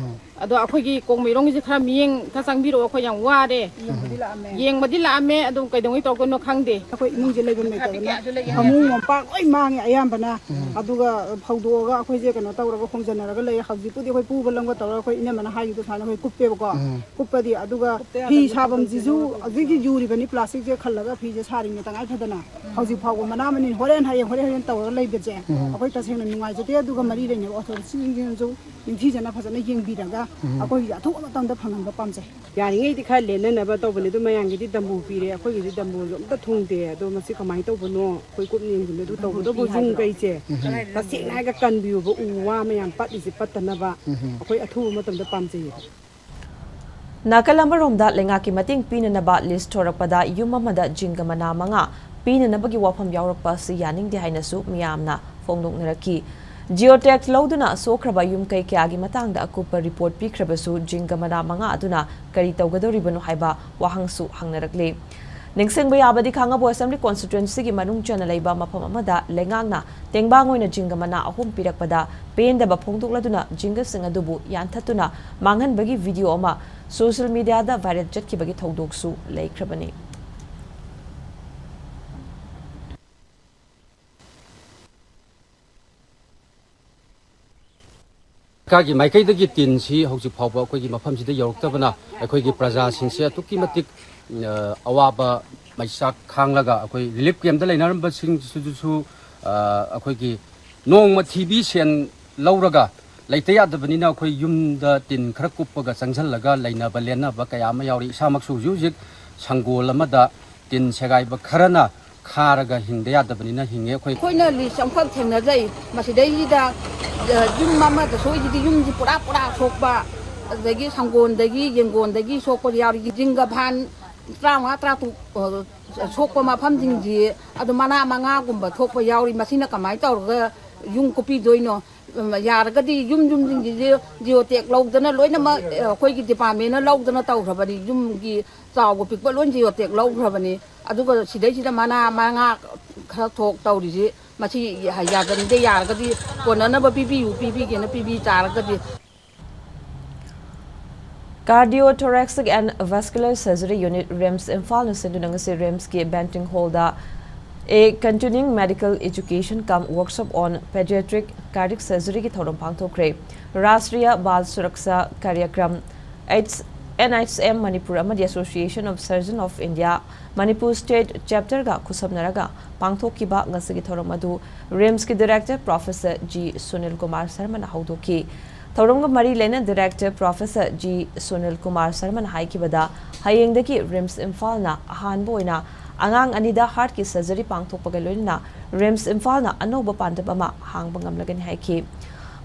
ꯑꯗꯣ ꯑꯩꯈꯣꯏꯒꯤ ꯀꯣꯡꯕꯩꯔꯣꯡꯒꯤꯁꯦ ꯈꯔ ꯃꯤꯠꯌꯦꯡ ꯈꯔ ꯆꯪꯕꯤꯔꯛꯑꯣ, ꯑꯩꯈꯣꯏ ꯌꯥꯝ ꯋꯥꯔꯦ꯫ ꯌꯦꯡꯕꯗꯤ ꯂꯥꯛꯑꯝꯃꯦ꯫ ꯌꯦꯡꯕꯗꯤ ꯂꯥꯛꯑꯝꯃꯦ, ꯑꯗꯨꯝ ꯀꯩꯗꯧꯉꯩ ꯇꯧꯔꯛꯇꯣꯏꯅꯣ ꯈꯪꯗꯦ꯫ ꯑꯩꯈꯣꯏ ꯏꯃꯨꯡꯁꯦ ꯂꯩꯐꯝ ꯂꯩꯇꯗꯅ ꯐꯃꯨꯡ ꯃꯣꯝꯄꯥꯛ ꯂꯣꯏ ꯃꯥꯡꯉꯦ ꯑꯌꯥꯝꯕꯅ꯫ ꯑꯗꯨꯒ ꯐꯧꯗꯣꯛꯑꯒ ꯑꯩꯈꯣꯏꯁꯦ ꯀꯩꯅꯣ ꯇꯧꯔꯒ ꯍꯣꯡꯖꯟꯅꯔꯒ ꯂꯩꯔꯦ꯫ ꯍꯧꯖꯤꯛꯄꯨꯗꯤ ꯑꯩꯈꯣꯏ ꯄꯨꯕ ꯂꯪꯕ ꯇꯧꯔꯒ ꯑꯩꯈꯣꯏ ꯏꯅꯝꯃꯅ ꯍꯥꯏꯈꯤꯕꯗꯣ ꯁꯨꯃꯥꯏꯅ ꯑꯩꯈꯣꯏ ꯀꯨꯞꯄꯦꯕꯀꯣ꯫ ꯀꯨꯞꯄꯗꯤ ꯑꯗꯨꯒ ꯐꯤ ꯁꯥꯐꯝꯁꯤꯁꯨ ꯍꯧꯖꯤꯛꯇꯤ ꯌꯨꯔꯤꯕꯅꯤ, ꯄ꯭ꯂꯥꯁꯇꯤꯛꯁꯦ ꯈꯜꯂꯒ ꯐꯤꯁꯦ ꯁꯥꯔꯤꯅꯤ ꯇꯉꯥꯏ ꯐꯗꯅ꯫ ꯍꯧꯖꯤꯛ ꯐꯥꯎꯕ ꯃꯅꯥ ꯃꯅꯤꯟ ꯍꯣꯔꯦꯟ ꯍꯌꯦꯡ, ꯍꯣꯔꯦꯟ ꯍꯌꯦꯡ ꯇꯧꯔꯒ ꯂꯩꯕꯁꯦ ꯑꯩꯈꯣꯏ ꯇꯁꯦꯡꯅ ꯅꯨꯡꯉꯥꯏꯖꯗꯦ꯫ ꯑꯗꯨꯒ ꯃꯔꯤ ꯂꯩꯅꯕ ꯑꯣꯊꯣꯔꯤꯇꯤꯁꯤꯡꯁꯤꯅꯁꯨ ꯅꯤꯡꯊꯤꯖꯅ ꯐꯖꯅ ꯌꯦꯡꯕꯤꯔꯒ ꯑꯩꯈꯣꯏꯒꯤ ꯑꯊꯨꯕ ꯃꯇꯝꯗ ꯐꯪꯍꯟꯕ ꯄꯥꯝꯖꯩ꯫ ꯌꯥꯔꯤꯉꯩꯗꯤ ꯈꯔ ꯂꯦꯟꯅꯅꯕ ꯇꯧꯕꯅꯦ, ꯑꯗꯨ ꯃꯌꯥꯝꯒꯤꯗꯤ ꯗꯝꯕꯨ ꯄꯤꯔꯦ, ꯑꯩꯈꯣꯏꯒꯤꯗꯤ ꯗꯝꯕꯨꯁꯨ ꯑꯝꯇ ꯊꯨꯡꯗꯦ꯫ ꯑꯗꯣ ꯃꯁꯤ ꯀꯃꯥꯏꯅ ꯇꯧꯕꯅꯣ? ꯑꯩꯈꯣꯏ ꯀꯨꯞꯅ ꯌꯦꯡꯁꯤꯟꯕ ꯑꯗꯨ ꯇꯧꯕꯇꯕꯨ ꯌꯨꯝ ꯀꯩꯁꯦ ꯇꯁꯦꯡꯅ ꯍꯥꯏꯔꯒ ꯀꯟꯕꯤꯌꯣꯕ, ꯎ ꯋꯥ ꯃꯌꯥꯝ ꯄꯠꯂꯤꯁꯦ ꯄꯠꯇꯅꯕ ꯑꯩꯈꯣꯏ ꯑꯊꯨꯕ ꯃꯇꯝꯗ ꯄꯥꯝꯖꯩꯌꯦꯕ꯫ ꯅꯥꯀꯜ ꯑꯃꯔꯣꯝꯗ ꯂꯩꯉꯥꯛꯀꯤ ꯃꯇꯦꯡ ꯄꯤꯅꯅꯕ ꯂꯤꯁ ꯊꯣꯔꯛꯄꯗ ꯌꯨꯝ ꯑꯃꯗ ꯖꯤꯡꯒ ꯃꯅꯥ ꯃꯉꯥ ꯄꯤꯅꯅꯕꯒꯤ ꯋꯥꯐꯝ ꯌꯥꯎꯔꯛꯄ ꯑꯁꯤ ꯌꯥꯅꯤꯡꯗꯦ ꯍꯥꯏꯅꯁꯨ ꯃꯤꯌꯥꯝꯅ ꯐꯣꯡꯗꯣꯛꯅꯔꯛꯈꯤ꯫ ꯖꯤꯑꯣ ꯇꯦꯒ ꯂꯧꯗꯨꯅ ꯁꯣꯛꯈ꯭ꯔꯕ ꯌꯨꯝ ꯀꯩ ꯀꯌꯥꯒꯤ ꯃꯇꯥꯡꯗ ꯑꯀꯨꯞꯄ ꯔꯤꯄꯣꯔꯠ ꯄꯤꯈ꯭ꯔꯕꯁꯨ ꯖꯤꯡꯒ ꯃꯅꯥ ꯃꯉꯥ ꯑꯗꯨꯅ ꯀꯔꯤ ꯇꯧꯒꯗꯧꯔꯤꯕꯅꯣ ꯍꯥꯏꯕ ꯋꯥꯍꯪꯁꯨ ꯍꯪꯅꯔꯛꯂꯤ꯫ ꯅꯤꯡꯁꯤꯡꯕ ꯌꯥꯕꯗꯤ ꯈꯥꯡꯉꯕꯣꯛ ꯑꯦꯁꯦꯝꯕ꯭ꯂꯤ ꯀꯣꯟꯁꯇꯤꯇ꯭ꯋꯦꯟꯁꯤꯒꯤ ꯃꯅꯨꯡ ꯆꯟꯅ ꯂꯩꯕ ꯃꯐꯝ ꯑꯃꯗ ꯂꯩꯉꯥꯛꯅ ꯇꯦꯡꯕꯥꯡ ꯑꯣꯏꯅ ꯖꯤꯡꯒ ꯃꯅꯥ ꯑꯍꯨꯝ ꯄꯤꯔꯛꯄꯗ ꯄꯦꯟꯗꯕ ꯐꯣꯡꯗꯣꯛꯂꯗꯨꯅ ꯖꯤꯡꯒꯁꯤꯡ ꯑꯗꯨꯕꯨ ꯌꯥꯟꯊꯠꯇꯨꯅ ꯃꯥꯡꯍꯟꯕꯒꯤ ꯚꯤꯗꯤꯑꯣ ꯑꯃ ꯁꯣꯁꯤꯌꯦꯜ ꯃꯤꯗꯤꯌꯥꯗ ꯚꯥꯏꯔꯦꯜ ꯆꯠꯈꯤꯕꯒꯤ ꯊꯧꯗꯣꯛꯁꯨ ꯂꯩꯈ꯭ꯔꯕꯅꯤ꯫ ꯁꯔꯀꯥꯔꯒꯤ ꯃꯥꯏꯀꯩꯗꯒꯤ ꯇꯤꯟꯁꯤ ꯍꯧꯖꯤꯛ ꯐꯥꯎꯕ ꯑꯩꯈꯣꯏꯒꯤ ꯃꯐꯝꯁꯤꯗ ꯌꯧꯔꯛꯇꯕꯅ ꯑꯩꯈꯣꯏꯒꯤ ꯄ꯭ꯔꯖꯥꯁꯤꯡꯁꯦ ꯑꯗꯨꯛꯀꯤ ꯃꯇꯤꯛ, ꯑ, ꯑꯋꯥꯕ ꯃꯩꯆꯥꯛ ꯈꯥꯡꯂꯒ ꯑꯩꯈꯣꯏ ꯔꯤꯂꯤꯐ ꯀꯦꯝꯞꯇ ꯂꯩꯅꯔꯝꯕꯁꯤꯡꯁꯤꯗꯁꯨ, ꯑ, ꯑꯩꯈꯣꯏꯒꯤ ꯅꯣꯡꯃ ꯊꯤꯕꯤ ꯁꯦꯟ ꯂꯧꯔꯒ ꯂꯩꯇ ꯌꯥꯗꯕꯅꯤꯅ ꯑꯩꯈꯣꯏ ꯌꯨꯝꯗ ꯇꯤꯟ ꯈꯔ ꯀꯨꯞꯄꯒ ꯆꯪꯁꯤꯜꯂꯒ ꯂꯩꯅꯕ ꯂꯦꯟꯅꯕ ꯀꯌꯥ ꯑꯃ ꯌꯥꯎꯔꯤ꯫ ꯏꯁꯥꯃꯛꯁꯨ ꯍꯧꯖꯤꯛ ꯍꯧꯖꯤꯛ ꯁꯪꯒꯣꯜ ꯑꯃꯗ ꯇꯤꯟ ꯁꯦꯒꯥꯏꯕ ꯈꯔꯅ ꯈꯥꯔꯒ ꯍꯤꯡꯗ ꯌꯥꯗꯕꯅꯤꯅ ꯍꯤꯡꯉꯦ ꯑꯩꯈꯣꯏ꯫ ꯑꯩꯈꯣꯏꯅ ꯂꯤꯁ ꯑꯃꯈꯛ ꯊꯦꯡꯅꯖꯩ꯫ ꯃꯁꯤꯗꯩꯁꯤꯗ, ꯑ, ꯌꯨꯝ ꯑꯃꯗ ꯁꯣꯏꯁꯤꯗꯤ ꯌꯨꯝꯁꯤ ꯄꯨꯔꯥ ꯄꯨꯔꯥ ꯁꯣꯛꯄ, ꯑꯗꯒꯤ ꯁꯪꯒꯣꯜꯗꯒꯤ ꯌꯦꯡꯒꯣꯟꯗꯒꯤ ꯁꯣꯛꯄ ꯌꯥꯎꯔꯤ꯫ ꯖꯤꯡꯒ ꯐꯥꯟ ꯇꯔꯥꯃꯉꯥ ꯇꯔꯥꯇꯔꯨꯛ, ꯑ, ꯁꯣꯛꯄ ꯃꯐꯝꯁꯤꯡꯁꯤ ꯑꯗꯨ ꯃꯅꯥ ꯃꯉꯥꯒꯨꯝꯕ ꯊꯣꯛꯄ ꯌꯥꯎꯔꯤ꯫ ꯃꯁꯤꯅ ꯀꯃꯥꯏꯅ ꯇꯧꯔꯒ ꯌꯨꯝ ꯀꯨꯞꯄꯤꯗꯣꯏꯅꯣ? ꯎꯝ, ꯌꯥꯔꯒꯗꯤ ꯌꯨꯝ ꯌꯨꯝꯁꯤꯡꯁꯤꯁꯨ ꯖꯤꯑꯣ ꯇꯦꯛ ꯂꯧꯗꯅ ꯂꯣꯏꯅꯃꯛ, ꯑ, ꯑꯩꯈꯣꯏꯒꯤ ꯗꯤꯄꯥꯔꯠꯃꯦꯟꯅ ꯂꯧꯗꯅ ꯇꯧꯈ꯭ꯔꯕꯅꯤ꯫ ꯌꯨꯝꯒꯤ ꯆꯥꯎꯕ ꯄꯤꯛꯄ ꯂꯣꯏ ꯖꯤꯑꯣ ꯇꯦꯛ ꯂꯧꯈ꯭ꯔꯕꯅꯤ꯫ ꯑꯗꯨꯒ ꯁꯤꯗꯩꯁꯤꯗ ꯃꯅꯥ ꯃꯉꯥ ꯈꯔ ꯊꯣꯛ ꯇꯧꯔꯤꯁꯤ, ꯃꯁꯤ ꯌꯥꯖꯅꯤꯡꯗꯦ꯫ ꯌꯥꯔꯒꯗꯤ ꯀꯣꯟꯅꯅꯕ ꯄꯤꯕꯤꯌꯨ, ꯄꯤꯕꯤꯒꯦꯅ ꯄꯤꯕꯤ ꯇꯥꯔꯒꯗꯤ꯫ Cardiothoracic and Vascular Surgery Unit, RIMS ꯏꯝꯐꯥꯜꯅ ꯁꯤꯟꯗꯨꯅ ꯉꯁꯤ ꯔꯤꯝꯁꯀꯤ ꯕꯦꯟꯇꯤꯡ ꯍꯣꯜꯗ A Continuing Medical Education cum Workshop on Pediatric Cardiac Surgeryꯒꯤ ꯊꯧꯔꯝ ꯄꯥꯡꯊꯣꯛꯈ꯭ꯔꯦ꯫ Rashtriya Bal Suraksha Karyakram, N H M Manipur ꯑꯃꯗꯤ Association of Surgeon of India Manipur state ꯆꯦꯞꯇꯔꯒ ꯈꯨꯠꯁꯝꯅꯔꯒ ꯄꯥꯡꯊꯣꯛꯈꯤꯕ ꯉꯁꯤꯒꯤ ꯊꯧꯔꯝ ꯑꯗꯨ ꯔꯤꯝꯁꯀꯤ director professor G Sunil Kumar ꯁꯔꯃꯅ ꯍꯧꯗꯣꯛꯈꯤ꯫ ꯊꯧꯔꯝꯒ ꯃꯔꯤ ꯂꯩꯅ director professor G Sunil Kumar ꯁꯔꯃꯅ ꯍꯥꯏꯈꯤꯕꯗ, ꯍꯌꯦꯡꯗꯒꯤ ꯔꯤꯝꯁ ꯏꯝꯐꯥꯜꯅ ꯑꯍꯥꯟꯕ ꯑꯣꯏꯅ ꯑꯉꯥꯡ ꯑꯅꯤꯗ ꯍꯥꯔꯠꯀꯤ ꯁꯔꯖꯔꯤ ꯄꯥꯡꯊꯣꯛꯄꯒ ꯂꯣꯏꯅꯅ ꯔꯤꯝꯁ ꯏꯝꯐꯥꯜꯅ ꯑꯅꯧꯕ ꯄꯥꯟꯗꯝ ꯑꯃ ꯍꯥꯡꯕ ꯉꯝꯂꯒꯅꯤ ꯍꯥꯏꯈꯤ꯫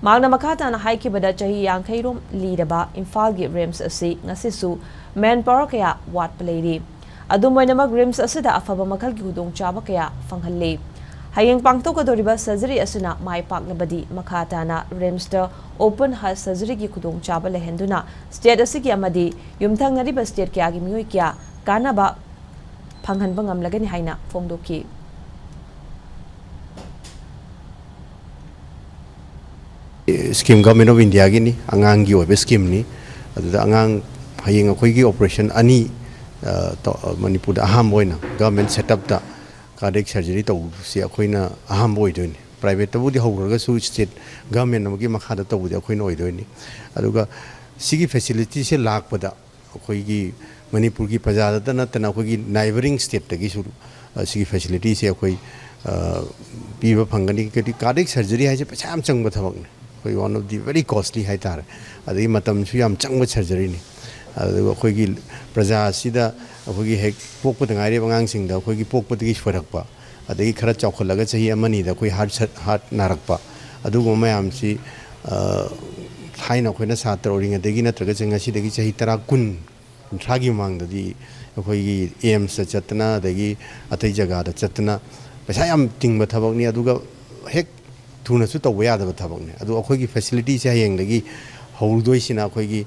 ꯃꯍꯥꯛꯅ ꯃꯈꯥ ꯇꯥꯅ ꯍꯥꯏꯈꯤꯕꯗ, ꯆꯍꯤ ꯌꯥꯡꯈꯩ ꯔꯣꯝ ꯂꯤꯔꯕ ꯏꯝꯐꯥꯜꯒꯤ ꯔꯤꯝꯁ ꯑꯁꯤ ꯉꯁꯤꯁꯨ ꯃꯦꯟ ꯄꯥꯋꯔ ꯀꯌꯥ ꯋꯥꯠꯄ ꯂꯩꯔꯤ꯫ ꯑꯗꯨꯝ ꯑꯣꯏꯅꯃꯛ, ꯔꯤꯝꯁ ꯑꯁꯤꯗ ꯑꯐꯕ ꯃꯈꯜꯒꯤ ꯈꯨꯗꯣꯡꯆꯥꯕ ꯀꯌꯥ ꯐꯪꯍꯜꯂꯤ꯫ ꯍꯌꯦꯡ ꯄꯥꯡꯊꯣꯛꯀꯗꯧꯔꯤꯕ ꯁꯔꯖꯔꯤ ꯑꯁꯤꯅ ꯃꯥꯏ ꯄꯥꯛꯂꯕꯗꯤ, ꯃꯈꯥ ꯇꯥꯅ ꯔꯤꯝꯁꯇ ꯑꯣꯄꯟ ꯍꯥꯔꯠ ꯁꯔꯖꯔꯤꯒꯤ ꯈꯨꯗꯣꯡꯆꯥꯕ ꯂꯩꯍꯟꯗꯨꯅ ꯁ꯭ꯇꯦꯠ ꯑꯁꯤꯒꯤ ꯑꯃꯗꯤ ꯌꯨꯝꯊꯪꯅꯔꯤꯕ ꯁ꯭ꯇꯦꯠ ꯀꯌꯥꯒꯤ ꯃꯤꯑꯣꯏ ꯀꯌꯥ ꯀꯥꯟꯅꯕ ꯐꯪꯍꯟꯕ ꯉꯝꯂꯒꯅꯤ ꯍꯥꯏꯅ ꯐꯣꯡꯗꯣꯛꯈꯤ꯫ ꯁ꯭ꯀꯤꯝ ꯒꯚꯔꯟꯃꯦꯟ ꯑꯣꯐ ꯏꯟꯗꯤꯌꯥꯒꯤꯅꯤ, ꯑꯉꯥꯡꯒꯤ ꯑꯣꯏꯕ ꯁ꯭ꯀꯤꯝꯅꯤ꯫ ꯑꯗꯨꯗ ꯑꯉꯥꯡ ꯍꯌꯦꯡ ꯑꯩꯈꯣꯏꯒꯤ ꯑꯣꯄꯔꯦꯁꯟ ꯑꯅꯤ, ꯑ, ꯇꯧ-, ꯑ, ꯃꯅꯤꯄꯨꯔꯗ ꯑꯍꯥꯟꯕ ꯑꯣꯏꯅ ꯒꯚꯔꯟꯃꯦꯟ ꯁꯦꯠꯑꯞꯇ ꯀꯥꯔꯗꯤꯌꯦꯛ ꯁꯔꯖꯔꯤ ꯇꯧꯕꯁꯤ ꯑꯩꯈꯣꯏꯅ ꯑꯍꯥꯟꯕ ꯑꯣꯏꯗꯣꯏꯅꯤ꯫ ꯄ꯭ꯔꯥꯏꯚꯦꯠꯇꯕꯨꯗꯤ ꯍꯧꯈ꯭ꯔꯒꯁꯨ ꯁ꯭ꯇꯦꯠ ꯒꯚꯔꯟꯃꯦꯟ ꯑꯃꯒꯤ ꯃꯈꯥꯗ ꯇꯧꯕꯗꯤ ꯑꯩꯈꯣꯏꯅ ꯑꯣꯏꯗꯣꯏꯅꯤ꯫ ꯑꯗꯨꯒ ꯁꯤꯒꯤ ꯐꯦꯁꯤꯂꯤꯇꯤꯁꯦ ꯂꯥꯛꯄꯗ ꯑꯩꯈꯣꯏꯒꯤ ꯃꯅꯤꯄꯨꯔꯒꯤ ꯄ꯭ꯔꯖꯥꯗꯇ ꯅꯠꯇꯅ ꯑꯩꯈꯣꯏꯒꯤ ꯅꯥꯏꯕꯔꯤꯡ ꯁ꯭ꯇꯦꯠꯇꯒꯤꯁꯨ, ꯑ, ꯁꯤꯒꯤ ꯐꯦꯁꯤꯂꯤꯇꯤꯁꯦ ꯑꯩꯈꯣꯏ, ꯑ, ꯄꯤꯕ ꯐꯪꯒꯅꯤ꯫ ꯀꯔꯤ, ꯀꯥꯔꯗꯤꯌꯦꯛ ꯁꯔꯖꯔꯤ ꯍꯥꯏꯁꯦ ꯄꯩꯁꯥ ꯌꯥꯝ ꯆꯪꯕ ꯊꯕꯛꯅꯤ꯫ ꯑꯩꯈꯣꯏ one of the very costly ꯍꯥꯏꯇꯥꯔꯦ꯫ ꯑꯗꯒꯤ ꯃꯇꯝꯁꯨ ꯌꯥꯝ ꯆꯪꯕ ꯁꯔꯖꯔꯤꯅꯤ꯫ ꯑꯗꯨꯒ ꯑꯩꯈꯣꯏꯒꯤ ꯄ꯭ꯔꯖꯥ ꯑꯁꯤꯗ ꯑꯩꯈꯣꯏꯒꯤ ꯍꯦꯛ ꯄꯣꯛꯄꯗ ꯉꯥꯏꯔꯤꯕ ꯑꯉꯥꯡꯁꯤꯡꯗ ꯑꯩꯈꯣꯏꯒꯤ ꯄꯣꯛꯄꯗꯒꯤ ꯁꯣꯏꯔꯛꯄ, ꯑꯗꯒꯤ ꯈꯔ ꯆꯥꯎꯈꯠꯂꯒ ꯆꯍꯤ ꯑꯃꯅꯤꯗ ꯑꯩꯈꯣꯏ ꯍꯥꯔꯠ ꯁꯠ-, ꯍꯥꯔꯠ ꯅꯥꯔꯛꯄ, ꯑꯗꯨꯒꯨꯝꯕ ꯃꯌꯥꯝꯁꯤ, ꯑ, ꯊꯥꯏꯅ ꯑꯩꯈꯣꯏꯅ ꯁꯥꯇ꯭ꯔ ꯑꯣꯏꯔꯤꯉꯩꯗꯒꯤ ꯅꯠꯇ꯭ꯔꯒ ꯆꯍꯤ-, ꯉꯁꯤꯗꯒꯤ ꯆꯍꯤ ꯇꯔꯥ, ꯀꯨꯟ, ꯀꯨꯟꯊ꯭ꯔꯥꯒꯤ ꯃꯃꯥꯡꯗꯗꯤ ꯑꯩꯈꯣꯏꯒꯤ ꯑꯦꯝꯁꯇ ꯆꯠꯇꯅ ꯑꯗꯒꯤ ꯑꯇꯩ ꯖꯒꯥꯗ ꯆꯠꯇꯅ ꯄꯩꯁꯥ ꯌꯥꯝ ꯇꯤꯡꯕ ꯊꯕꯛꯅꯤ꯫ ꯑꯗꯨꯒ ꯍꯦꯛ ꯊꯨꯅꯁꯨ ꯇꯧꯕ ꯌꯥꯗꯕ ꯊꯕꯛꯅꯤ꯫ ꯑꯗꯨ ꯑꯩꯈꯣꯏꯒꯤ ꯐꯦꯁꯤꯂꯤꯇꯤꯁꯦ ꯍꯌꯦꯡꯗꯒꯤ ꯍꯧꯔꯨꯗꯣꯏꯁꯤꯅ ꯑꯩꯈꯣꯏꯒꯤ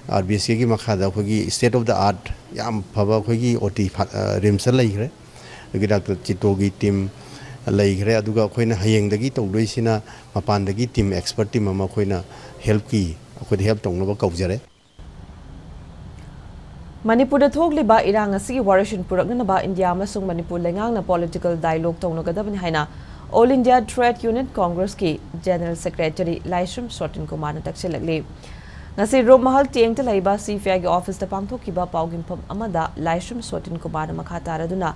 ꯑꯥꯔ ꯕꯤ ꯑꯦꯁ ꯀꯦꯒꯤ ꯃꯈꯥꯗ ꯑꯩꯈꯣꯏꯒꯤ state of the art ꯌꯥꯝ ꯐꯕ ꯑꯩꯈꯣꯏꯒꯤ ꯑꯣ ꯇꯤ ꯐ-, ꯑ, ꯔꯤꯝꯁꯇ ꯂꯩꯈ꯭ꯔꯦ꯫ ꯑꯗꯒꯤ ꯗꯥꯛꯇꯔ ꯆꯤꯇꯣꯒꯤ ꯇꯤꯝ ꯂꯩꯈ꯭ꯔꯦ꯫ ꯑꯗꯨꯒ ꯑꯩꯈꯣꯏꯅ ꯍꯌꯦꯡꯗꯒꯤ ꯇꯧꯗꯣꯏꯁꯤꯅ ꯃꯄꯥꯟꯗꯒꯤ ꯇꯤꯝ, ꯑꯦꯛꯁꯄꯔꯠ ꯇꯤꯝ ꯑꯃ ꯑꯩꯈꯣꯏꯅ ꯍꯦꯜꯞꯀꯤ, ꯑꯩꯈꯣꯏꯗ ꯍꯦꯜꯞ ꯇꯧꯅꯕ ꯀꯧꯖꯔꯦ꯫ ꯃꯅꯤꯄꯨꯔꯗ ꯊꯣꯛꯂꯤꯕ ꯏꯔꯥꯡ ꯑꯁꯤꯒꯤ ꯋꯥꯔꯣꯏꯁꯤꯟ ꯄꯨꯔꯛꯅꯅꯕ ꯏꯟꯗꯤꯌꯥ ꯑꯃꯁꯨꯡ ꯃꯅꯤꯄꯨꯔ ꯂꯩꯉꯥꯛꯅ political dialogue ꯇꯧꯅꯒꯗꯕꯅꯤ ꯍꯥꯏꯅ All India Trade Unit Congress ꯀꯤ General Secretary ꯂꯥꯏꯁ꯭ꯔꯝ ꯁꯣꯇꯤꯟ ꯀꯨꯃꯥꯔꯅ ꯇꯛꯁꯤꯜꯂꯛꯂꯤ꯫ ꯉꯁꯤ ꯔꯨꯞꯃꯍꯜ ꯇꯦꯡꯇ ꯂꯩꯕ ꯁꯤ ꯄꯤ ꯑꯥꯏꯒꯤ ꯑꯣꯐꯤꯁꯇ ꯄꯥꯡꯊꯣꯛꯈꯤꯕ ꯄꯥꯎꯒꯤꯟꯐꯝ ꯑꯃꯗ ꯂꯥꯏꯁ꯭ꯔꯝ ꯁꯣꯇꯤꯟ ꯀꯨꯃꯥꯔꯅ ꯃꯈꯥ ꯇꯥꯔꯗꯨꯅ,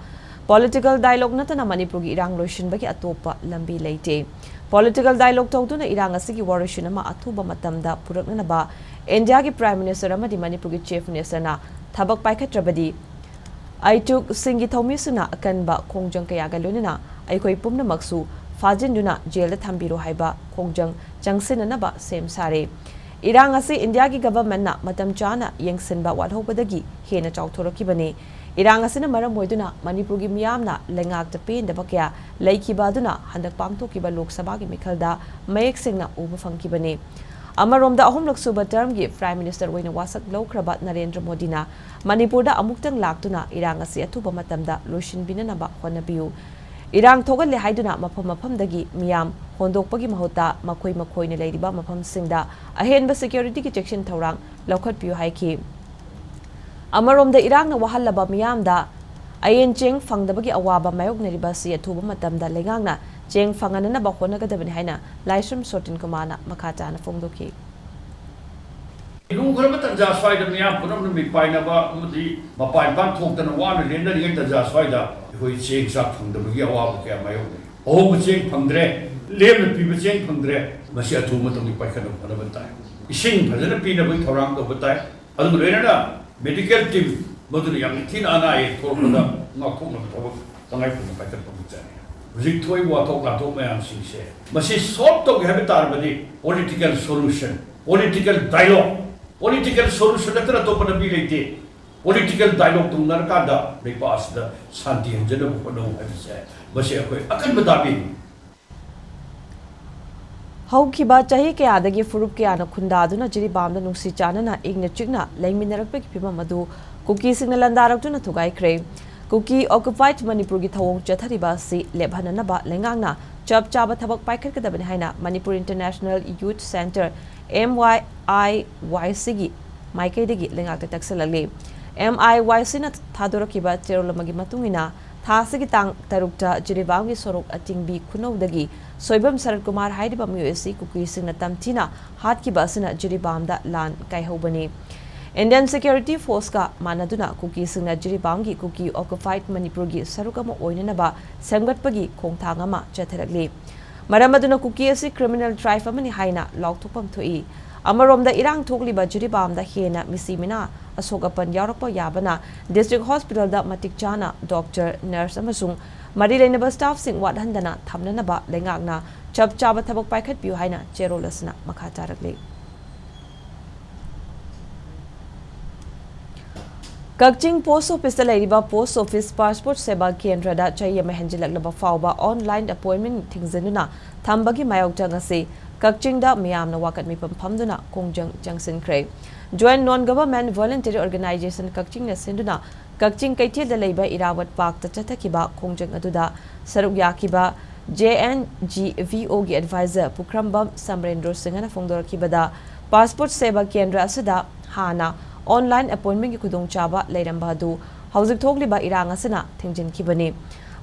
political dialogue ꯅꯠꯇꯅ ꯃꯅꯤꯄꯨꯔꯒꯤ ꯏꯔꯥꯡ ꯂꯣꯏꯁꯤꯟꯕꯒꯤ ꯑꯇꯣꯞꯄ ꯂꯝꯕꯤ ꯂꯩꯇꯦ꯫ Political dialogue ꯇꯧꯗꯨꯅ ꯏꯔꯥꯡ ꯑꯁꯤꯒꯤ ꯋꯥꯔꯣꯏꯁꯤꯟ ꯑꯃ ꯑꯊꯨꯕ ꯃꯇꯝꯗ ꯄꯨꯔꯛꯅꯅꯕ ꯏꯟꯗꯤꯌꯥꯒꯤ Prime Minister ꯑꯃꯗꯤ ꯃꯅꯤꯄꯨꯔꯒꯤ Chief Ministerꯅ ꯊꯕꯛ ꯄꯥꯏꯈꯠꯇ꯭ꯔꯕꯗꯤ, ꯑꯥꯏꯇꯨꯛꯁꯤꯡꯒꯤ ꯊꯧꯃꯤꯁꯤꯡꯅ ꯑꯀꯟꯕ ꯈꯣꯡꯖꯪ ꯀꯌꯥꯒ ꯂꯣꯏꯅꯅ ꯑꯩꯈꯣꯏ ꯄꯨꯝꯅꯃꯛꯁꯨ ꯐꯥꯖꯤꯟꯗꯨꯅ ꯖꯦꯜꯗ ꯊꯝꯕꯤꯔꯣ ꯍꯥꯏꯕ ꯈꯣꯡꯖꯪ ꯆꯪꯁꯤꯟꯅꯅꯕ ꯁꯦꯝ ꯁꯥꯔꯦ꯫ ꯏꯔꯥꯡ ꯑꯁꯤ ꯏꯟꯗꯤꯌꯥꯒꯤ ꯒꯚꯔꯟꯃꯦꯟꯠꯅ ꯃꯇꯝ ꯆꯥꯅ ꯌꯦꯡꯁꯤꯟꯕ ꯋꯥꯠꯍꯧꯕꯗꯒꯤ ꯍꯦꯟꯅ ꯆꯥꯎꯊꯣꯔꯛꯈꯤꯕꯅꯤ꯫ ꯏꯔꯥꯡ ꯑꯁꯤꯅ ꯃꯔꯝ ꯑꯣꯏꯗꯨꯅ ꯃꯅꯤꯄꯨꯔꯒꯤ ꯃꯤꯌꯥꯝꯅ ꯂꯩꯉꯥꯛꯇ ꯄꯦꯟꯗꯕ ꯀꯌꯥ ꯂꯩꯈꯤꯕ ꯑꯗꯨꯅ ꯍꯟꯗꯛ ꯄꯥꯡꯊꯣꯛꯈꯤꯕ ꯂꯣꯛ ꯁꯚꯥꯒꯤ ꯃꯤꯈꯜꯗ ꯃꯌꯦꯛ ꯁꯦꯡꯅ ꯎꯕ ꯐꯪꯈꯤꯕꯅꯤ꯫ ꯑꯃꯔꯣꯝꯗ, ꯑꯍꯨꯝꯂꯛ ꯁꯨꯕ ꯇꯔꯝꯒꯤ Prime Minister ꯑꯣꯏꯅ ꯋꯥꯁꯛ ꯂꯧꯈ꯭ꯔꯕ ꯅꯔꯦꯟꯗ꯭ꯔ ꯃꯣꯗꯤꯅ ꯃꯅꯤꯄꯨꯔꯗ ꯑꯃꯨꯛꯇꯪ ꯂꯥꯛꯇꯨꯅ ꯏꯔꯥꯡ ꯑꯁꯤ ꯑꯊꯨꯕ ꯃꯇꯝꯗ ꯂꯣꯏꯁꯤꯟꯕꯤꯅꯅꯕ ꯍꯣꯠꯅꯕꯤꯌꯨ꯫ ꯏꯔꯥꯡ ꯊꯣꯛꯍꯜꯂꯦ ꯍꯥꯏꯗꯨꯅ ꯃꯐꯝ ꯃꯐꯝꯗꯒꯤ ꯃꯤꯌꯥꯝ ꯍꯣꯟꯗꯣꯛꯄꯒꯤ ꯃꯍꯨꯠꯇ ꯃꯈꯣꯏ ꯃꯈꯣꯏꯅ ꯂꯩꯔꯤꯕ ꯃꯐꯝꯁꯤꯡꯗ ꯑꯍꯦꯟꯕ securityꯒꯤ ꯆꯦꯛꯁꯤꯟ ꯊꯧꯔꯥꯡ ꯂꯧꯈꯠꯄꯤꯌꯨ ꯍꯥꯏꯈꯤ꯫ ꯑꯃꯔꯣꯝꯗ, ꯏꯔꯥꯡꯅ ꯋꯥꯍꯜꯂꯕ ꯃꯤꯌꯥꯝꯗ ꯑꯌꯦꯟ ꯆꯦꯡ ꯐꯪꯗꯕꯒꯤ ꯑꯋꯥꯕ ꯃꯥꯌꯣꯛꯅꯔꯤꯕ ꯑꯁꯤ ꯑꯊꯨꯕ ꯃꯇꯝꯗ ꯂꯩꯉꯥꯛꯅ ꯆꯦꯡ ꯐꯪꯍꯟꯅꯅꯕ ꯍꯣꯠꯅꯒꯗꯕꯅꯤ ꯍꯥꯏꯅ ꯂꯥꯏꯁ꯭ꯔꯝ ꯁꯣꯇꯤꯟ ꯀꯨꯃꯥꯔꯅ ꯃꯈꯥ ꯇꯥꯅ ꯐꯣꯡꯗꯣꯛꯈꯤ꯫ ꯂꯨꯈ꯭ꯔꯕ ꯇꯟꯖꯥ ꯁ꯭ꯋꯥꯏꯗ ꯃꯤꯌꯥꯝ ꯄꯨꯝꯅꯃꯛꯅ ꯃꯤꯠ ꯄꯥꯏꯅꯕ ꯑꯃꯗꯤ ꯃꯄꯥꯟ ꯏꯄꯥꯟ ꯊꯣꯛꯇꯅ ꯋꯥꯅ ꯂꯦꯟꯅꯔꯤꯉꯩ ꯇꯟꯖꯥ ꯁ꯭ꯋꯥꯏꯗ ꯑꯩꯈꯣꯏ ꯆꯦꯡ ꯆꯥꯛ ꯐꯪꯗꯕꯒꯤ ꯑꯋꯥꯕ ꯀꯌꯥ ꯃꯥꯌꯣꯛꯅꯩ꯫ ꯑꯍꯣꯡꯕ ꯆꯦꯡ ꯐꯪꯗ꯭ꯔꯦ, ꯂꯦꯝꯅ ꯄꯤꯕ ꯆꯦꯡ ꯐꯪꯗ꯭ꯔꯦ꯫ ꯃꯁꯤ ꯑꯊꯨꯕ ꯃꯇꯝꯗ ꯄꯥꯏꯈꯠꯅꯕ ꯍꯣꯠꯅꯕ ꯇꯥꯏ꯫ ꯏꯁꯤꯡ ꯐꯖꯅ ꯄꯤꯅꯕꯒꯤ ꯊꯧꯔꯥꯡ ꯇꯧꯕ ꯇꯥꯏ꯫ ꯑꯗꯨꯒ ꯂꯣꯏꯅꯅ medical team ꯃꯗꯨꯅ ꯌꯥꯝ ꯊꯤꯅ ꯑꯅꯥ ꯑꯌꯦꯛ ꯊꯣꯛꯂꯛꯄꯗ ꯉꯥꯛꯊꯣꯛꯅꯕ ꯊꯕꯛ ꯇꯉꯥꯏ ꯐꯗꯅ ꯄꯥꯏꯈꯠꯄ ꯑꯃ ꯆꯪꯉꯤ꯫ ꯍꯧꯖꯤꯛ ꯊꯣꯛꯏꯕ ꯋꯥꯊꯣꯛ ꯂꯥꯟꯊꯣꯛ ꯃꯌꯥꯝꯁꯤꯡꯁꯦ, ꯃꯁꯤ ꯁꯣꯜꯕ ꯇꯧꯒꯦ ꯍꯥꯏꯕ ꯇꯥꯔꯕꯗꯤ, political solution, political dialogue, political solution ꯅꯠꯇꯅ ꯑꯇꯣꯞꯄ ꯂꯝꯕꯤ ꯂꯩꯇꯦ꯫ Political dialogue ꯇꯧꯅꯔꯀꯥꯟꯗ ꯂꯩꯕꯥꯛ ꯑꯁꯤꯗ ꯁꯥꯟꯇꯤ ꯍꯟꯖꯅꯕ ꯍꯣꯠꯅꯧ ꯍꯥꯏꯕꯁꯦ, ꯃꯁꯤ ꯑꯩꯈꯣꯏ ꯑꯀꯟꯕ ꯗꯥꯕꯤꯅꯤ꯫ ꯍꯧꯈꯤꯕ ꯆꯍꯤ ꯀꯌꯥꯗꯒꯤ ꯐꯨꯔꯨꯞ ꯀꯌꯥꯅ ꯈꯨꯟꯗꯥꯗꯨꯅ ꯖꯤꯔꯤꯕꯥꯝꯗ ꯅꯨꯡꯁꯤ ꯆꯥꯟꯅꯅ ꯏꯪꯅ ꯆꯤꯛꯅ ꯂꯩꯃꯤꯟꯅꯔꯛꯄꯒꯤ ꯐꯤꯕꯝ ꯑꯗꯨ ꯀꯨꯀꯤꯁꯤꯡꯅ ꯂꯥꯟꯗꯥꯔꯛꯇꯨꯅ ꯊꯨꯒꯥꯏꯈ꯭ꯔꯦ꯫ ꯀꯨꯀꯤ occupied ꯃꯅꯤꯄꯨꯔꯒꯤ ꯊꯧꯑꯣꯡ ꯆꯠꯊꯔꯤꯕ ꯑꯁꯤ ꯂꯦꯞꯍꯟꯅꯅꯕ ꯂꯩꯉꯥꯛꯅ ꯆꯞ ꯆꯥꯕ ꯊꯕꯛ ꯄꯥꯏꯈꯠꯀꯗꯕꯅꯤ ꯍꯥꯏꯅ Manipur International Youth Centre, M Y I Y C ꯒꯤ ꯃꯥꯏꯀꯩꯗꯒꯤ ꯂꯩꯉꯥꯛꯇ ꯇꯛꯁꯜꯂꯛꯂꯤ꯫ M I Y C ꯅ ꯊꯥꯗꯣꯔꯛꯈꯤꯕ ꯆꯦꯔꯣꯜ ꯑꯃꯒꯤ ꯃꯇꯨꯡ ꯏꯟꯅ, ꯊꯥ ꯑꯁꯤꯒꯤ ꯇꯥꯡ ꯇꯔꯨꯛꯇ ꯖꯤꯔꯤꯕꯥꯝꯒꯤ ꯁꯣꯔꯣꯛ ꯑꯇꯤꯡꯕꯤ ꯈꯨꯅꯧꯗꯒꯤ ꯁꯣꯏꯕꯝ ꯁꯔꯠ ꯀꯨꯃꯥꯔ ꯍꯥꯏꯔꯤꯕ ꯃꯤꯑꯣꯏ ꯑꯁꯤ ꯀꯨꯀꯤꯁꯤꯡꯅ ꯇꯝꯊꯤꯅ ꯍꯥꯠꯈꯤꯕ ꯑꯁꯤꯅ ꯖꯤꯔꯤꯕꯥꯝꯗ ꯂꯥꯟ ꯀꯥꯏꯍꯧꯕꯅꯤ꯫ Indian Security Force ꯀ ꯃꯥꯟꯅꯗꯨꯅ ꯀꯨꯀꯤꯁꯤꯡꯅ ꯖꯤꯔꯤꯕꯥꯝꯒꯤ ꯀꯨꯀꯤ occupied ꯃꯅꯤꯄꯨꯔꯒꯤ ꯁꯔꯨꯛ ꯑꯃ ꯑꯣꯏꯅꯅꯕ ꯁꯦꯝꯒꯠꯄꯒꯤ ꯈꯣꯡꯊꯥꯡ ꯑꯃ ꯆꯠꯊꯔꯛꯂꯤ꯫ ꯃꯔꯝ ꯑꯗꯨꯅ ꯀꯨꯀꯤ ꯑꯁꯤ criminal tribe ꯑꯃꯅꯤ ꯍꯥꯏꯅ ꯂꯥꯎꯊꯣꯛꯐꯝ ꯊꯣꯛꯏ꯫ ꯑꯃꯔꯣꯝꯗ, ꯏꯔꯥꯡ ꯊꯣꯛꯂꯤꯕ ꯖꯤꯔꯤꯕꯥꯝꯗ ꯍꯦꯟꯅ ꯃꯤꯁꯤ ꯃꯤꯅꯥ, ꯑꯁꯣꯛ ꯑꯄꯟ ꯌꯥꯎꯔꯛꯄ ꯌꯥꯕꯅ district hospital ꯗ ꯃꯇꯤꯛ ꯆꯥꯅ doctor, nurse ꯑꯃꯁꯨꯡ ꯃꯔꯤ ꯂꯩꯅꯕ staff ꯁꯤꯡ ꯋꯥꯠꯍꯟꯗꯅ ꯊꯝꯅꯅꯕ ꯂꯩꯉꯥꯛꯅ ꯆꯞ ꯆꯥꯕ ꯊꯕꯛ ꯄꯥꯏꯈꯠꯄꯤꯌꯨ ꯍꯥꯏꯅ ꯆꯦꯔꯣꯜ ꯑꯁꯤꯅ ꯃꯈꯥ ꯇꯥꯔꯛꯂꯤ꯫ ꯀꯛꯆꯤꯡ post office ꯇ ꯂꯩꯔꯤꯕ post office passport ꯁꯦꯕꯥ ꯀꯦꯟꯗ꯭ꯔꯗ ꯆꯍꯤ ꯑꯃ ꯍꯦꯟꯖꯤꯜꯂꯛꯂꯕ ꯐꯥꯎꯕ online appointment ꯊꯤꯡꯖꯤꯟꯗꯨꯅ ꯊꯝꯕꯒꯤ ꯃꯥꯌꯣꯛꯇ ꯉꯁꯤ ꯀꯛꯆꯤꯡꯗ ꯃꯤꯌꯥꯝꯅ ꯋꯥꯀꯠ ꯃꯤꯐꯝ ꯐꯝꯗꯨꯅ ꯈꯣꯡꯖꯪ ꯆꯪꯁꯤꯟꯈ꯭ꯔꯦ꯫ Joint Non Government Voluntary Organization ꯀꯛꯆꯤꯡꯅ ꯁꯤꯟꯗꯨꯅ ꯀꯛꯆꯤꯡ ꯀꯩꯊꯦꯜꯗ ꯂꯩꯕ ꯏꯔꯥꯕꯣꯠ park ꯇ ꯆꯠꯊꯈꯤꯕ ꯈꯣꯡꯖꯪ ꯑꯗꯨꯗ ꯁꯔꯨꯛ ꯌꯥꯈꯤꯕ J N G V O ꯒꯤ advisor ꯄꯨꯈ꯭ꯔꯝꯕꯝ ꯁꯃꯔꯦꯟꯗ꯭ꯔꯣ ꯁꯤꯡꯍꯅ ꯐꯣꯡꯗꯣꯔꯛꯈꯤꯕꯗ, passport ꯁꯦꯕꯥ ꯀꯦꯟꯗ꯭ꯔ ꯑꯁꯤꯗ ꯍꯥꯟꯅ online appointment ꯀꯤ ꯈꯨꯗꯣꯡꯆꯥꯕ ꯂꯩꯔꯝꯕ ꯑꯗꯨ ꯍꯧꯖꯤꯛ ꯊꯣꯛꯂꯤꯕ ꯏꯔꯥꯡ ꯑꯁꯤꯅ ꯊꯤꯡꯖꯤꯟꯈꯤꯕꯅꯤ꯫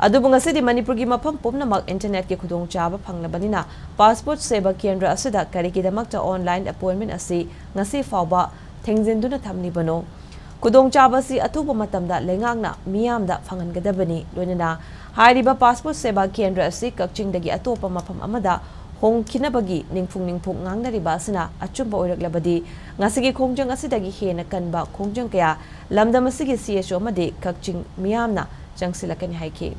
ꯑꯗꯨꯕꯨ ꯉꯁꯤꯗꯤ ꯃꯅꯤꯄꯨꯔꯒꯤ ꯃꯐꯝ ꯄꯨꯝꯅꯃꯛ internet ꯀꯤ ꯈꯨꯗꯣꯡꯆꯥꯕ ꯐꯪꯂꯕꯅꯤꯅ, passport ꯁꯦꯕꯥ ꯀꯦꯟꯗ꯭ꯔ ꯑꯁꯤꯗ ꯀꯔꯤꯒꯤꯗꯃꯛꯇ online appointment ꯑꯁꯤ ꯉꯁꯤ ꯐꯥꯎꯕ ꯊꯤꯡꯖꯤꯟꯗꯨꯅ ꯊꯝꯂꯤꯕꯅꯣ? ꯈꯨꯗꯣꯡꯆꯥꯕ ꯑꯁꯤ ꯑꯊꯨꯕ ꯃꯇꯝꯗ ꯂꯩꯉꯥꯛꯅ ꯃꯤꯌꯥꯝꯗ ꯐꯪꯍꯟꯒꯗꯕꯅꯤ꯫ ꯂꯣꯏꯅꯅ ꯍꯥꯏꯔꯤꯕ passport ꯁꯦꯕꯥ ꯀꯦꯟꯗ꯭ꯔ ꯑꯁꯤ ꯀꯛꯆꯤꯡꯗꯒꯤ ꯑꯇꯣꯞꯄ ꯃꯐꯝ ꯑꯃꯗ ꯍꯣꯡꯈꯤꯅꯕꯒꯤ ꯅꯤꯡꯐꯨꯡ ꯅꯤꯡꯐꯨꯡ ꯉꯥꯡꯅꯔꯤꯕ ꯑꯁꯤꯅ ꯑꯆꯨꯝꯕ ꯑꯣꯏꯔꯛꯂꯕꯗꯤ, ꯉꯁꯤꯒꯤ ꯈꯣꯡꯖꯪ ꯑꯁꯤꯗꯒꯤ ꯍꯦꯟꯅ ꯀꯟꯕ ꯈꯣꯡꯖꯪ ꯀꯌꯥ ꯂꯝꯗꯝ ꯑꯁꯤꯒꯤ ꯁꯤ ꯑꯦꯁ ꯑꯣ ꯑꯃꯗꯤ ꯀꯛꯆꯤꯡ ꯃꯤꯌꯥꯝꯅ ꯆꯪꯁꯤꯜꯂꯛꯀꯅꯤ ꯍꯥꯏꯈꯤ꯫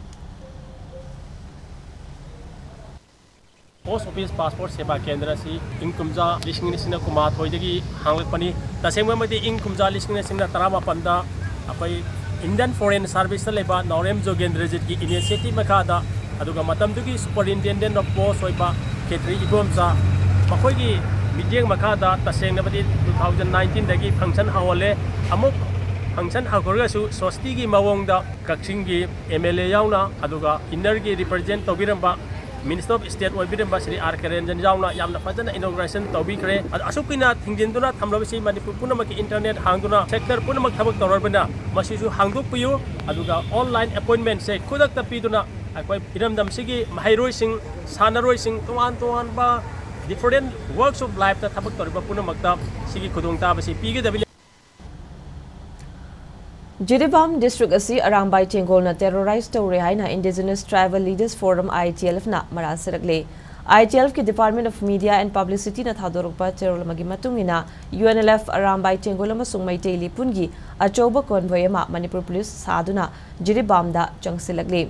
ꯄꯣꯁ ꯑꯣꯐꯤꯁ ꯄꯥꯁꯄꯣꯔꯠ ꯁꯦꯕꯥ ꯀꯦꯟꯗ꯭ꯔ ꯑꯁꯤ ꯏꯪ ꯀꯨꯝꯖꯥ ꯂꯤꯁꯤꯡ ꯑꯅꯤ ꯁꯤꯡꯅ ꯀꯨꯟꯃꯥꯊꯣꯏꯗꯒꯤ ꯍꯥꯡꯂꯛꯄꯅꯤ꯫ ꯇꯁꯦꯡꯕꯃꯛꯇꯤ ꯏꯪ ꯀꯨꯝꯖꯥ ꯂꯤꯁꯤꯡ ꯑꯅꯤ ꯁꯤꯡꯅ ꯇꯔꯥꯃꯥꯄꯟꯗ ꯑꯩꯈꯣꯏ ꯏꯟꯗꯤꯌꯟ ꯐꯣꯔꯦꯟ ꯁꯥꯔꯚꯤꯁꯇ ꯂꯩꯕ ꯅꯥꯎꯔꯦꯝ ꯖꯣꯒꯦꯟꯗ꯭ꯔꯖꯤꯠꯀꯤ ꯏꯅꯤꯁꯤꯌꯦꯇꯤꯚ ꯃꯈꯥꯗ, ꯑꯗꯨꯒ ꯃꯇꯝꯗꯨꯒꯤ ꯁꯨꯄꯔꯏꯟꯇꯦꯟꯗꯦꯟ ꯑꯣꯐ ꯄꯣꯁ ꯑꯣꯏꯕ ꯈꯦꯇ꯭ꯔꯤ ꯏꯕꯣꯝꯆꯥ, ꯃꯈꯣꯏꯒꯤ ꯃꯤꯠꯌꯦꯡ ꯃꯈꯥꯗ ꯇꯁꯦꯡꯅꯕꯗꯤ ꯇꯨ ꯊꯥꯎꯖꯟ ꯅꯥꯏꯟꯇꯤꯟꯗꯒꯤ ꯐꯪꯁꯟ ꯍꯧꯍꯜꯂꯦ꯫ ꯑꯃꯨꯛ ꯐꯪꯁꯟ ꯍꯧꯈ꯭ꯔꯒꯁꯨ ꯁ꯭ꯋꯁꯇꯤꯒꯤ ꯃꯑꯣꯡꯗ ꯀꯛꯆꯤꯡꯒꯤ ꯑꯦꯝ ꯑꯦꯜ ꯑꯦ ꯌꯥꯎꯅ, ꯑꯗꯨꯒ ꯏꯟꯅꯔꯒꯤ ꯔꯤꯄ꯭ꯔꯖꯦꯟ ꯇꯧꯕꯤꯔꯝꯕ ꯃꯤꯅꯤꯁꯇꯔ ꯑꯣꯐ ꯁ꯭ꯇꯦꯠ ꯑꯣꯏꯕꯤꯔꯝꯕ ꯁ꯭ꯔꯤ ꯑꯥꯔ ꯀꯦ ꯔꯟꯖꯟ ꯌꯥꯎꯅ ꯌꯥꯝꯅ ꯐꯖꯅ ꯏꯅꯣꯒ꯭ꯔꯦꯁꯟ ꯇꯧꯕꯤꯈ꯭ꯔꯦ꯫ ꯑꯗꯣ ꯑꯁꯨꯛ ꯀꯨꯏꯅ ꯊꯤꯡꯖꯤꯟꯗꯨꯅ ꯊꯝꯂꯕꯁꯤ ꯃꯅꯤꯄꯨꯔ ꯄꯨꯝꯅꯃꯛꯀꯤ ꯏꯟꯇꯔꯅꯦꯠ ꯍꯥꯡꯗꯨꯅ ꯁꯦꯛꯇꯔ ꯄꯨꯝꯅꯃꯛ ꯊꯕꯛ ꯇꯧꯔꯕꯅꯤꯅ ꯃꯁꯤꯁꯨ ꯍꯥꯡꯗꯣꯛꯄꯤꯌꯨ꯫ ꯑꯗꯨꯒ ꯑꯣꯟꯂꯥꯏꯟ ꯑꯦꯄꯣꯏꯟꯃꯦꯟꯁꯦ ꯈꯨꯗꯛꯇ ꯄꯤꯗꯨꯅ ꯑꯩꯈꯣꯏ ꯏꯔꯝꯗꯝꯁꯤꯒꯤ ꯃꯍꯩꯔꯣꯏꯁꯤꯡ, ꯁꯥꯟꯅꯔꯣꯏꯁꯤꯡ, ꯇꯣꯉꯥꯟ ꯇꯣꯉꯥꯟꯕ ꯗꯤꯐꯔꯦꯟ ꯋꯥꯛꯁ ꯑꯣꯐ ꯂꯥꯏꯐꯇ ꯊꯕꯛ ꯇꯧꯔꯤꯕ ꯄꯨꯝꯅꯃꯛꯇ ꯁꯤꯒꯤ ꯈꯨꯗꯣꯡꯆꯥꯕꯁꯤ ꯄꯤꯒꯗꯕꯅꯤ꯫ ꯖꯤꯔꯤꯕꯥꯝ ꯗꯤꯁꯇ꯭ꯔꯤꯛ ꯑꯁꯤ ꯑꯔꯥꯝꯕꯥꯏ ꯇꯦꯡꯒꯣꯜꯅ ꯇꯦꯔꯣꯔꯥꯏꯖ ꯇꯧꯔꯦ ꯍꯥꯏꯅ Indigenous Tribal Leaders Forum, I T L F, ꯅ ꯃꯔꯥꯜ ꯁꯤꯔꯛꯂꯦ꯫ I T L F ꯀꯤ Department of Media and Publicity ꯅ ꯊꯥꯗꯣꯔꯛꯄ ꯆꯦꯔꯣꯜ ꯑꯃꯒꯤ ꯃꯇꯨꯡ ꯏꯟꯅ, U N L F Arambai ꯇꯦꯡꯒꯣꯜ ꯑꯃꯁꯨꯡ ꯃꯩꯇꯩ ꯂꯤꯄꯨꯟꯒꯤ ꯑꯆꯧꯕ convoy ꯑꯃ ꯃꯅꯤꯄꯨꯔ ꯄꯨꯂꯤꯁ ꯁꯥꯗꯨꯅ ꯖꯤꯔꯤꯕꯥꯝꯗ ꯆꯪꯁꯤꯜꯂꯛꯂꯤ꯫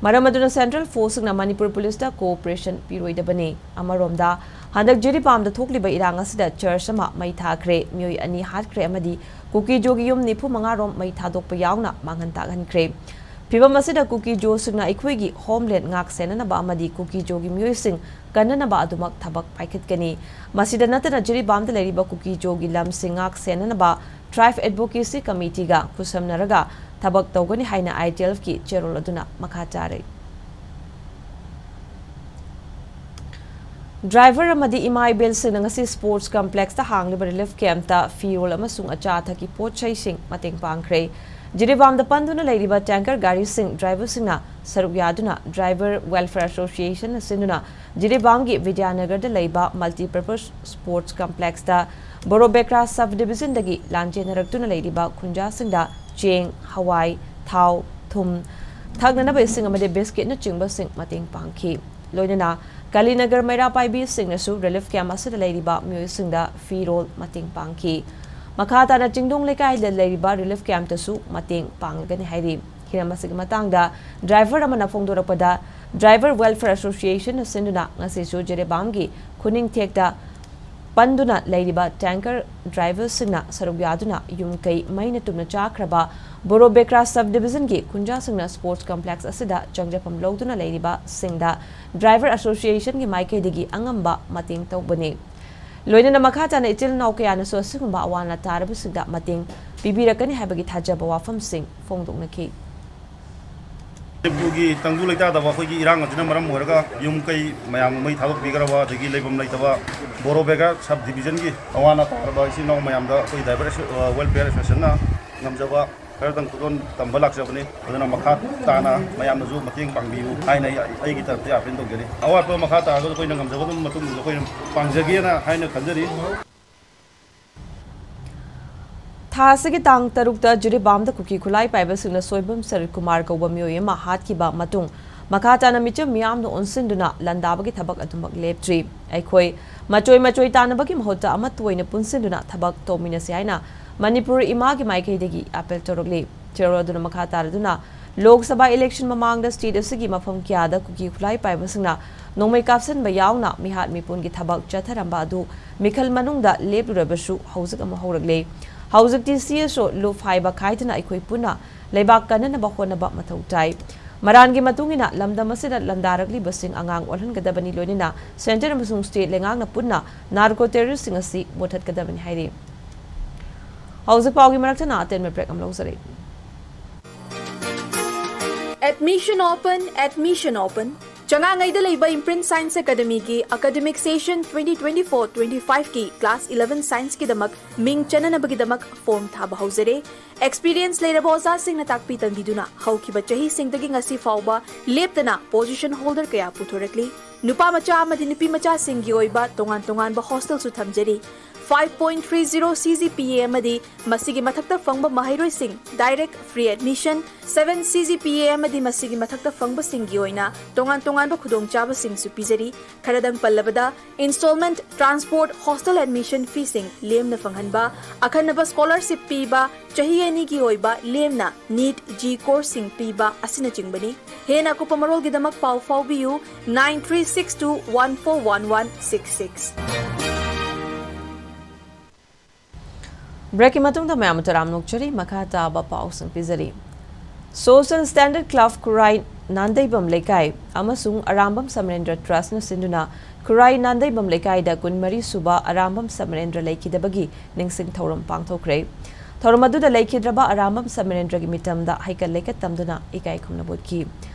ꯃꯔꯝ ꯑꯗꯨꯅ ꯁꯦꯟꯇ꯭ꯔꯦꯜ ꯐꯣꯔꯁꯁꯤꯡꯅ ꯃꯅꯤꯄꯨꯔ ꯄꯨꯂꯤꯁꯇ cooperation ꯄꯤꯔꯣꯏꯗꯕꯅꯤ꯫ ꯑꯃꯔꯣꯝꯗ, ꯍꯟꯗꯛ ꯖꯤꯔꯤꯕꯥꯝꯗ ꯊꯣꯛꯂꯤꯕ ꯏꯔꯥꯡ ꯑꯁꯤꯗ ꯆꯔꯆ ꯑꯃ ꯃꯩ ꯊꯥꯈ꯭ꯔꯦ, ꯃꯤꯑꯣꯏ ꯑꯅꯤ ꯍꯥꯠꯈ꯭ꯔꯦ ꯑꯃꯗꯤ ꯀꯨꯀꯤꯖꯣꯒꯤ ꯌꯨꯝ ꯅꯤꯐꯨ ꯃꯉꯥ ꯔꯣꯝ ꯃꯩ ꯊꯥꯗꯣꯛꯄ ꯌꯥꯎꯅ ꯃꯥꯡꯍꯟ ꯇꯥꯛꯍꯟꯈ꯭ꯔꯦ꯫ ꯐꯤꯚꯝ ꯑꯁꯤꯗ ꯀꯨꯀꯤꯖꯣꯁꯤꯡꯅ ꯑꯩꯈꯣꯏꯒꯤ ꯍꯣꯝꯂꯦꯟꯗ ꯉꯥꯛ ꯁꯦꯟꯅꯅꯕ ꯑꯃꯗꯤ ꯀꯨꯀꯤꯖꯣꯒꯤ ꯃꯤꯑꯣꯏꯁꯤꯡ ꯀꯟꯅꯅꯕ ꯑꯗꯨꯃꯛ ꯊꯕꯛ ꯄꯥꯏꯈꯠꯀꯅꯤ꯫ ꯃꯁꯤꯗ ꯅꯠꯇꯅ ꯖꯤꯔꯤꯕꯥꯝꯗ ꯂꯩꯔꯤꯕ ꯀꯨꯀꯤꯖꯣꯒꯤ ꯂꯝꯁꯤꯡ ꯉꯥꯛ ꯁꯦꯟꯅꯅꯕ Tribe Advocacy Committee ꯒ ꯈꯨꯠꯁꯝꯅꯔꯒ ꯊꯕꯛ ꯇꯧꯒꯅꯤ ꯍꯥꯏꯅ I T L F ꯀꯤ ꯆꯦꯔꯣꯜ ꯑꯗꯨꯅ ꯃꯈꯥ ꯇꯥꯔꯦ꯫ ꯗ꯭ꯔꯥꯏꯚꯔ ꯑꯃꯗꯤ ꯏꯃꯥ ꯏꯕꯦꯜꯁꯤꯡꯅ ꯉꯁꯤ ꯁ꯭ꯄꯣꯔꯠꯁ ꯀꯝꯄ꯭ꯂꯦꯛꯁꯇ ꯍꯥꯡꯂꯤꯕ ꯔꯤꯂꯤꯐ ꯀꯦꯝꯞꯇ ꯐꯤꯔꯣꯜ ꯑꯃꯁꯨꯡ ꯑꯆꯥ ꯑꯊꯛꯀꯤ ꯄꯣꯠ ꯆꯩꯁꯤꯡ ꯃꯇꯦꯡ ꯄꯥꯡꯈ꯭ꯔꯦ꯫ ꯖꯤꯔꯤꯕꯥꯝꯗ ꯄꯟꯗꯨꯅ ꯂꯩꯔꯤꯕ ꯇꯦꯡꯀꯔ ꯒꯥꯔꯤꯁꯤꯡ ꯗ꯭ꯔꯥꯏꯚꯔꯁꯤꯡꯅ ꯁꯔꯨꯛ ꯌꯥꯗꯨꯅ Driver Welfare Association ꯅ ꯁꯤꯟꯗꯨꯅ ꯖꯤꯔꯤꯕꯥꯝꯒꯤ ꯕꯤꯗ꯭ꯌꯥꯅꯒꯔꯗ ꯂꯩꯕ ꯃꯜꯇꯤꯄꯔꯄꯁ ꯁ꯭ꯄꯣꯔꯠꯁ ꯀꯝꯄ꯭ꯂꯦꯛꯁꯇ ꯕꯣꯔꯣꯕꯦꯀ꯭ꯔꯥ ꯁꯕ ꯗꯤꯕꯤꯖꯟꯗꯒꯤ ꯂꯥꯟꯖꯦꯟꯅꯔꯛꯇꯨꯅ ꯂꯩꯔꯤꯕ ꯈꯨꯟꯖꯥꯁꯤꯡꯗ ꯆꯦꯡ, ꯍꯋꯥꯏ, ꯊꯥꯎ, ꯊꯨꯝ, ꯊꯛꯅꯅꯕ ꯏꯁꯤꯡ ꯑꯃꯗꯤ ꯕꯤꯁꯀꯤꯠꯅꯆꯤꯡꯕꯁꯤꯡ ꯃꯇꯦꯡ ꯄꯥꯡꯈꯤ꯫ ꯂꯣꯏꯅꯅ ꯀꯥꯂꯤꯅꯒꯔ ꯃꯩꯔꯥ ꯄꯥꯏꯕꯤꯁꯤꯡꯅꯁꯨ ꯔꯤꯂꯤꯐ ꯀꯦꯝꯞ ꯑꯁꯤꯗ ꯂꯩꯔꯤꯕ ꯃꯤꯑꯣꯏꯁꯤꯡꯗ ꯐꯤꯔꯣꯜ ꯃꯇꯦꯡ ꯄꯥꯡꯈꯤ꯫ ꯃꯈꯥ ꯇꯥꯅ ꯆꯤꯡꯗꯣꯡ ꯂꯩꯀꯥꯏꯗ ꯂꯩꯔꯤꯕ ꯔꯤꯂꯤꯐ ꯀꯦꯝꯞꯇꯁꯨ ꯃꯇꯦꯡ ꯄꯥꯡꯂꯒꯅꯤ ꯍꯥꯏꯔꯤ꯫ ꯍꯤꯔꯝ ꯑꯁꯤꯒꯤ ꯃꯇꯥꯡꯗ ꯗ꯭ꯔꯥꯏꯚꯔ ꯑꯃꯅ ꯐꯣꯡꯗꯣꯔꯛꯄꯗ, ꯗ꯭ꯔꯥꯏꯚꯔ ꯋꯦꯜꯐꯤꯌꯔ ꯑꯦꯁꯣꯁꯤꯌꯦꯁꯟꯅ ꯁꯤꯟꯗꯨꯅ ꯉꯁꯤꯁꯨ ꯖꯤꯔꯤꯕꯥꯝꯒꯤ ꯈꯨꯅꯤꯡꯊꯦꯛꯇ ꯄꯟꯗꯨꯅ ꯂꯩꯔꯤꯕ ꯇꯦꯡꯀꯔ ꯗ꯭ꯔꯥꯏꯚꯔꯁꯤꯡꯅ ꯁꯔꯨꯛ ꯌꯥꯗꯨꯅ ꯌꯨꯝ ꯀꯩ ꯃꯩꯅ ꯇꯨꯝꯅ ꯆꯥꯈ꯭ꯔꯕ ꯕꯣꯔꯣꯕꯦꯀ꯭ꯔꯥ ꯁꯕ ꯗꯤꯕꯤꯖꯟꯒꯤ ꯈꯨꯟꯖꯥꯁꯤꯡꯅ ꯁ꯭ꯄꯣꯔꯠꯁ ꯀꯝꯄ꯭ꯂꯦꯛꯁ ꯑꯁꯤꯗ ꯆꯪꯖꯐꯝ ꯂꯧꯗꯨꯅ ꯂꯩꯔꯤꯕꯁꯤꯡꯗ ꯗ꯭ꯔꯥꯏꯚꯔ ꯑꯦꯁꯣꯁꯤꯌꯦꯁꯟꯒꯤ ꯃꯥꯏꯀꯩꯗꯒꯤ ꯑꯉꯝꯕ ꯃꯇꯦꯡ ꯇꯧꯕꯅꯤ꯫ ꯂꯣꯏꯅꯅ ꯃꯈꯥ ꯇꯥꯅ ꯏꯆꯤꯜ ꯏꯅꯥꯎ ꯀꯌꯥꯅꯁꯨ ꯑꯁꯤꯒꯨꯝꯕ ꯑꯋꯥ ꯑꯅꯥ ꯇꯥꯔꯕꯁꯤꯡꯗ ꯃꯇꯦꯡ ꯄꯤꯕꯤꯔꯛꯀꯅꯤ ꯍꯥꯏꯕꯒꯤ ꯊꯥꯖꯕ ꯋꯥꯐꯝꯁꯤꯡ ꯐꯣꯡꯗꯣꯛꯅꯈꯤ꯫ ꯃꯅꯤꯄꯨꯔꯒꯤ ꯇꯪꯗꯨ ꯂꯩꯇꯥꯗꯕ ꯑꯩꯈꯣꯏꯒꯤ ꯏꯔꯥꯡ ꯑꯁꯤꯅ ꯃꯔꯝ ꯑꯣꯏꯔꯒ ꯌꯨꯝ ꯀꯩ ꯃꯌꯥꯝ ꯃꯩ ꯊꯥꯗꯣꯛꯄꯤꯈ꯭ꯔꯕ, ꯑꯗꯒꯤ ꯂꯩꯐꯝ ꯂꯩꯇꯕ ꯕꯣꯔꯣꯕꯦꯒꯥ ꯁꯕ ꯗꯤꯕꯤꯖꯟꯒꯤ ꯑꯋꯥ ꯑꯅꯥ ꯇꯥꯔꯕ ꯏꯆꯤꯜ ꯏꯅꯥꯎ ꯃꯌꯥꯝꯗ ꯑꯩꯈꯣꯏ ꯗ꯭ꯔꯥꯏꯚꯔ ꯑꯦꯁꯣ-, ꯑ, ꯋꯦꯜꯐꯤꯌꯔ ꯑꯦꯁꯣꯁꯤꯌꯦꯁꯟꯅ ꯉꯝꯖꯕ ꯈꯔꯗꯪ ꯈꯨꯗꯣꯜ ꯇꯝꯕ ꯂꯥꯛꯆꯕꯅꯤ꯫ ꯑꯗꯨꯅ ꯃꯈꯥ ꯇꯥꯅ ꯃꯌꯥꯝꯅꯁꯨ ꯃꯇꯦꯡ ꯄꯥꯡꯕꯤꯌꯨ ꯍꯥꯏꯅ ꯑꯩ, ꯑꯩꯒꯤ ꯇꯔꯐꯇ ꯑꯥꯄꯤꯜ ꯇꯧꯖꯔꯤ꯫ ꯑꯋꯥꯠꯄ ꯃꯈꯥ ꯇꯥꯔꯒꯁꯨ ꯑꯩꯈꯣꯏꯅ ꯉꯝꯖꯕ ꯑꯗꯨꯝ ꯃꯇꯨꯡ ꯑꯩꯈꯣꯏꯅ ꯄꯥꯡꯖꯒꯦꯅ ꯍꯥꯏꯅ ꯈꯟꯖꯔꯤ꯫ ꯊꯥ ꯑꯁꯤꯒꯤ ꯇꯥꯡ ꯇꯔꯨꯛꯇ ꯖꯤꯔꯤꯕꯥꯝꯗ ꯀꯨꯀꯤ ꯈꯨꯠꯂꯥꯏ ꯄꯥꯏꯕꯁꯤꯡꯅ ꯁꯣꯏꯕꯝ ꯁꯔꯤꯠ ꯀꯨꯃꯥꯔ ꯀꯧꯕ ꯃꯤꯑꯣꯏ ꯑꯃ ꯍꯥꯠꯈꯤꯕ ꯃꯇꯨꯡ, ꯃꯈꯥ ꯇꯥꯅ ꯃꯤꯆꯝ ꯃꯤꯌꯥꯝꯅ ꯑꯣꯟꯁꯤꯟꯗꯨꯅ ꯂꯥꯟꯗꯥꯕꯒꯤ ꯊꯕꯛ ꯑꯗꯨꯃꯛ ꯂꯦꯞꯇ꯭ꯔꯤ꯫ ꯑꯩꯈꯣꯏ ꯃꯆꯣꯏ ꯃꯆꯣꯏ ꯇꯥꯟꯅꯕꯒꯤ ꯃꯍꯨꯠꯇ ꯑꯃꯠꯇ ꯑꯣꯏꯅ ꯄꯨꯟꯁꯤꯟꯗꯨꯅ ꯊꯕꯛ ꯇꯧꯃꯤꯟꯅꯁꯤ ꯍꯥꯏꯅ ꯃꯅꯤꯄꯨꯔ ꯏꯃꯥꯒꯤ ꯃꯥꯏꯀꯩꯗꯒꯤ ꯑꯥꯄꯤꯜ ꯇꯧꯔꯛꯂꯤ꯫ ꯆꯦꯔꯣꯜ ꯑꯗꯨꯅ ꯃꯈꯥ ꯇꯥꯔꯗꯨꯅ, ꯂꯣꯛ ꯁꯚꯥ ꯏꯂꯦꯛꯁꯟ ꯃꯃꯥꯡꯗ ꯁ꯭ꯇꯦꯠ ꯑꯁꯤꯒꯤ ꯃꯐꯝ ꯀꯌꯥꯗ ꯀꯨꯀꯤ ꯈꯨꯠꯂꯥꯏ ꯄꯥꯏꯕꯁꯤꯡꯅ ꯅꯣꯡꯃꯩ ꯀꯥꯞꯁꯤꯟꯕ ꯌꯥꯎꯅ ꯃꯤꯍꯥꯠ ꯃꯤꯄꯨꯟꯒꯤ ꯊꯕꯛ ꯆꯠꯊꯔꯝꯕ ꯑꯗꯨ ꯃꯤꯈꯜ ꯃꯅꯨꯡꯗ ꯂꯦꯞꯂꯨꯔꯕꯁꯨ, ꯍꯧꯖꯤꯛ ꯑꯃꯨꯛ ꯍꯧꯔꯛꯂꯦ꯫ ꯍꯧꯖꯤꯛꯇꯤ ꯁꯤ ꯑꯦꯁ ꯑꯣ ꯂꯨꯞ ꯍꯥꯏꯕ ꯈꯥꯏꯗꯅ ꯑꯩꯈꯣꯏ ꯄꯨꯟꯅ ꯂꯩꯕꯥꯛ ꯀꯟꯅꯅꯕ ꯍꯣꯠꯅꯕ ꯃꯊꯧ ꯇꯥꯏ꯫ ꯃꯔꯥꯟꯒꯤ ꯃꯇꯨꯡ ꯏꯟꯅ ꯂꯝꯗꯝ ꯑꯁꯤꯗ ꯂꯥꯟꯗꯥꯔꯛꯂꯤꯕꯁꯤꯡ ꯑꯉꯥꯡ ꯑꯣꯜꯍꯟꯒꯗꯕꯅꯤ, ꯂꯣꯏꯅꯅ ꯁꯦꯟꯇꯔ ꯑꯃꯁꯨꯡ ꯁ꯭ꯇꯦꯠ ꯂꯩꯉꯥꯛꯅ ꯄꯨꯟꯅ ꯅꯥꯔꯀꯣ ꯇꯦꯔꯣꯔꯤꯁ꯭ꯠꯁꯤꯡ ꯑꯁꯤ ꯃꯨꯠꯊꯠꯀꯗꯕꯅꯤ ꯍꯥꯏꯔꯤ꯫ ꯍꯧꯖꯤꯛ ꯄꯥꯎꯒꯤ ꯃꯔꯛꯇꯅ ꯑꯇꯦꯟꯕ ꯕ꯭ꯔꯦꯛ ꯑꯃ ꯂꯧꯖꯔꯤ꯫ Admission open, admission open. ꯆꯉꯥꯡꯉꯩꯗ ꯂꯩꯕ ꯏꯝꯄ꯭ꯔꯤꯟ ꯁꯥꯏꯟꯁ ꯑꯦꯀꯥꯗꯃꯤꯒꯤ academic session twenty twenty-four twenty-five ꯀꯤ ꯀ꯭ꯂꯥꯁ eleven ꯁꯥꯏꯟꯁꯀꯤꯗꯃꯛ ꯃꯤꯡ ꯆꯟꯅꯅꯕꯒꯤꯗꯃꯛ ꯐꯣꯔꯝ ꯊꯥꯕ ꯍꯧꯖꯔꯦ꯫ ꯑꯦꯛꯁꯄꯤꯔꯤꯌꯦꯟꯁ ꯂꯩꯔꯕ ꯑꯣꯖꯥꯁꯤꯡꯅ ꯇꯥꯛꯄꯤ ꯇꯝꯕꯤꯗꯨꯅ ꯍꯧꯈꯤꯕ ꯆꯍꯤꯁꯤꯡꯗꯒꯤ ꯉꯁꯤ ꯐꯥꯎꯕ ꯂꯦꯞꯇꯅ ꯄꯣꯖꯤꯁꯟ ꯍꯣꯜꯗꯔ ꯀꯌꯥ ꯄꯨꯊꯣꯔꯛꯂꯤ꯫ ꯅꯨꯄꯥ ꯃꯆꯥ ꯑꯃꯗꯤ ꯅꯨꯄꯤ ꯃꯆꯥꯁꯤꯡꯒꯤ ꯑꯣꯏꯕ ꯇꯣꯉꯥꯟ ꯇꯣꯉꯥꯟꯕ ꯍꯣꯁꯇꯦꯜꯁꯨ ꯊꯝꯖꯔꯤ꯫ five point three zero C G P A ꯑꯃꯗꯤ ꯃꯁꯤꯒꯤ ꯃꯊꯛꯇ ꯐꯪꯕ ꯃꯍꯩꯔꯣꯏꯁꯤꯡ direct free admission, seven C G P A ꯑꯃꯗꯤ ꯃꯁꯤꯒꯤ ꯃꯊꯛꯇ ꯐꯪꯕꯁꯤꯡꯒꯤ ꯑꯣꯏꯅ ꯇꯣꯉꯥꯟ ꯇꯣꯉꯥꯟꯕ ꯈꯨꯗꯣꯡꯆꯥꯕꯁꯤꯡꯁꯨ ꯄꯤꯖꯔꯤ꯫ ꯈꯔꯗꯪ ꯄꯜꯂꯕꯗ, installment, transport, hostel admission feeꯁꯤꯡ ꯂꯦꯝꯅ ꯐꯪꯍꯟꯕ, ꯑꯈꯟꯅꯕ scholarship ꯄꯤꯕ, ꯆꯍꯤ ꯑꯅꯤꯒꯤ ꯑꯣꯏꯕ ꯂꯦꯝꯅ NEET G courseꯁꯤꯡ ꯄꯤꯕ ꯑꯁꯤꯅꯆꯤꯡꯕꯅꯤ꯫ ꯍꯦꯟꯅ ꯑꯀꯨꯞꯄ ꯃꯔꯣꯜꯒꯤꯗꯃꯛ ꯄꯥꯎ ꯐꯥꯎꯕꯤꯌꯨ nine three six two one four one one six six꯫ Breakꯀꯤ ꯃꯇꯨꯡꯗ ꯃꯌꯥꯝ ꯇꯔꯥꯝ ꯅꯣꯛꯆꯔꯤ꯫ ꯃꯈꯥ ꯇꯥꯕ ꯄꯥꯎꯁꯤꯡ ꯄꯤꯖꯔꯤ꯫ Social Standard Club ꯈꯨꯔꯥꯏ ꯅꯥꯟꯗꯩꯕꯝ ꯂꯩꯀꯥꯏ ꯑꯃꯁꯨꯡ ꯑꯔꯥꯝꯕꯝ ꯁꯃꯔꯦꯟꯗ꯭ꯔ Trustꯅ ꯁꯤꯟꯗꯨꯅ ꯈꯨꯔꯥꯏ ꯅꯥꯟꯗꯩꯕꯝ ꯂꯩꯀꯥꯏꯗ ꯀꯨꯟꯃꯔꯤ ꯁꯨꯕ ꯑꯔꯥꯝꯕꯝ ꯁꯃꯔꯦꯟꯗ꯭ꯔ ꯂꯩꯈꯤꯗꯕꯒꯤ ꯅꯤꯡꯁꯤꯡ ꯊꯧꯔꯝ ꯄꯥꯡꯊꯣꯛꯈ꯭ꯔꯦ꯫ ꯊꯧꯔꯝ ꯑꯗꯨꯗ ꯂꯩꯈꯤꯗ꯭ꯔꯕ ꯑꯔꯥꯝꯕꯝ ꯁꯃꯔꯦꯟꯗ꯭ꯔꯒꯤ ꯃꯤꯇꯝꯗ ꯍꯩꯀꯠ ꯂꯩꯀꯠ ꯇꯝꯗꯨꯅ ꯏꯀꯥꯏ ꯈꯨꯝꯅꯕ ꯎꯠꯈꯤ꯫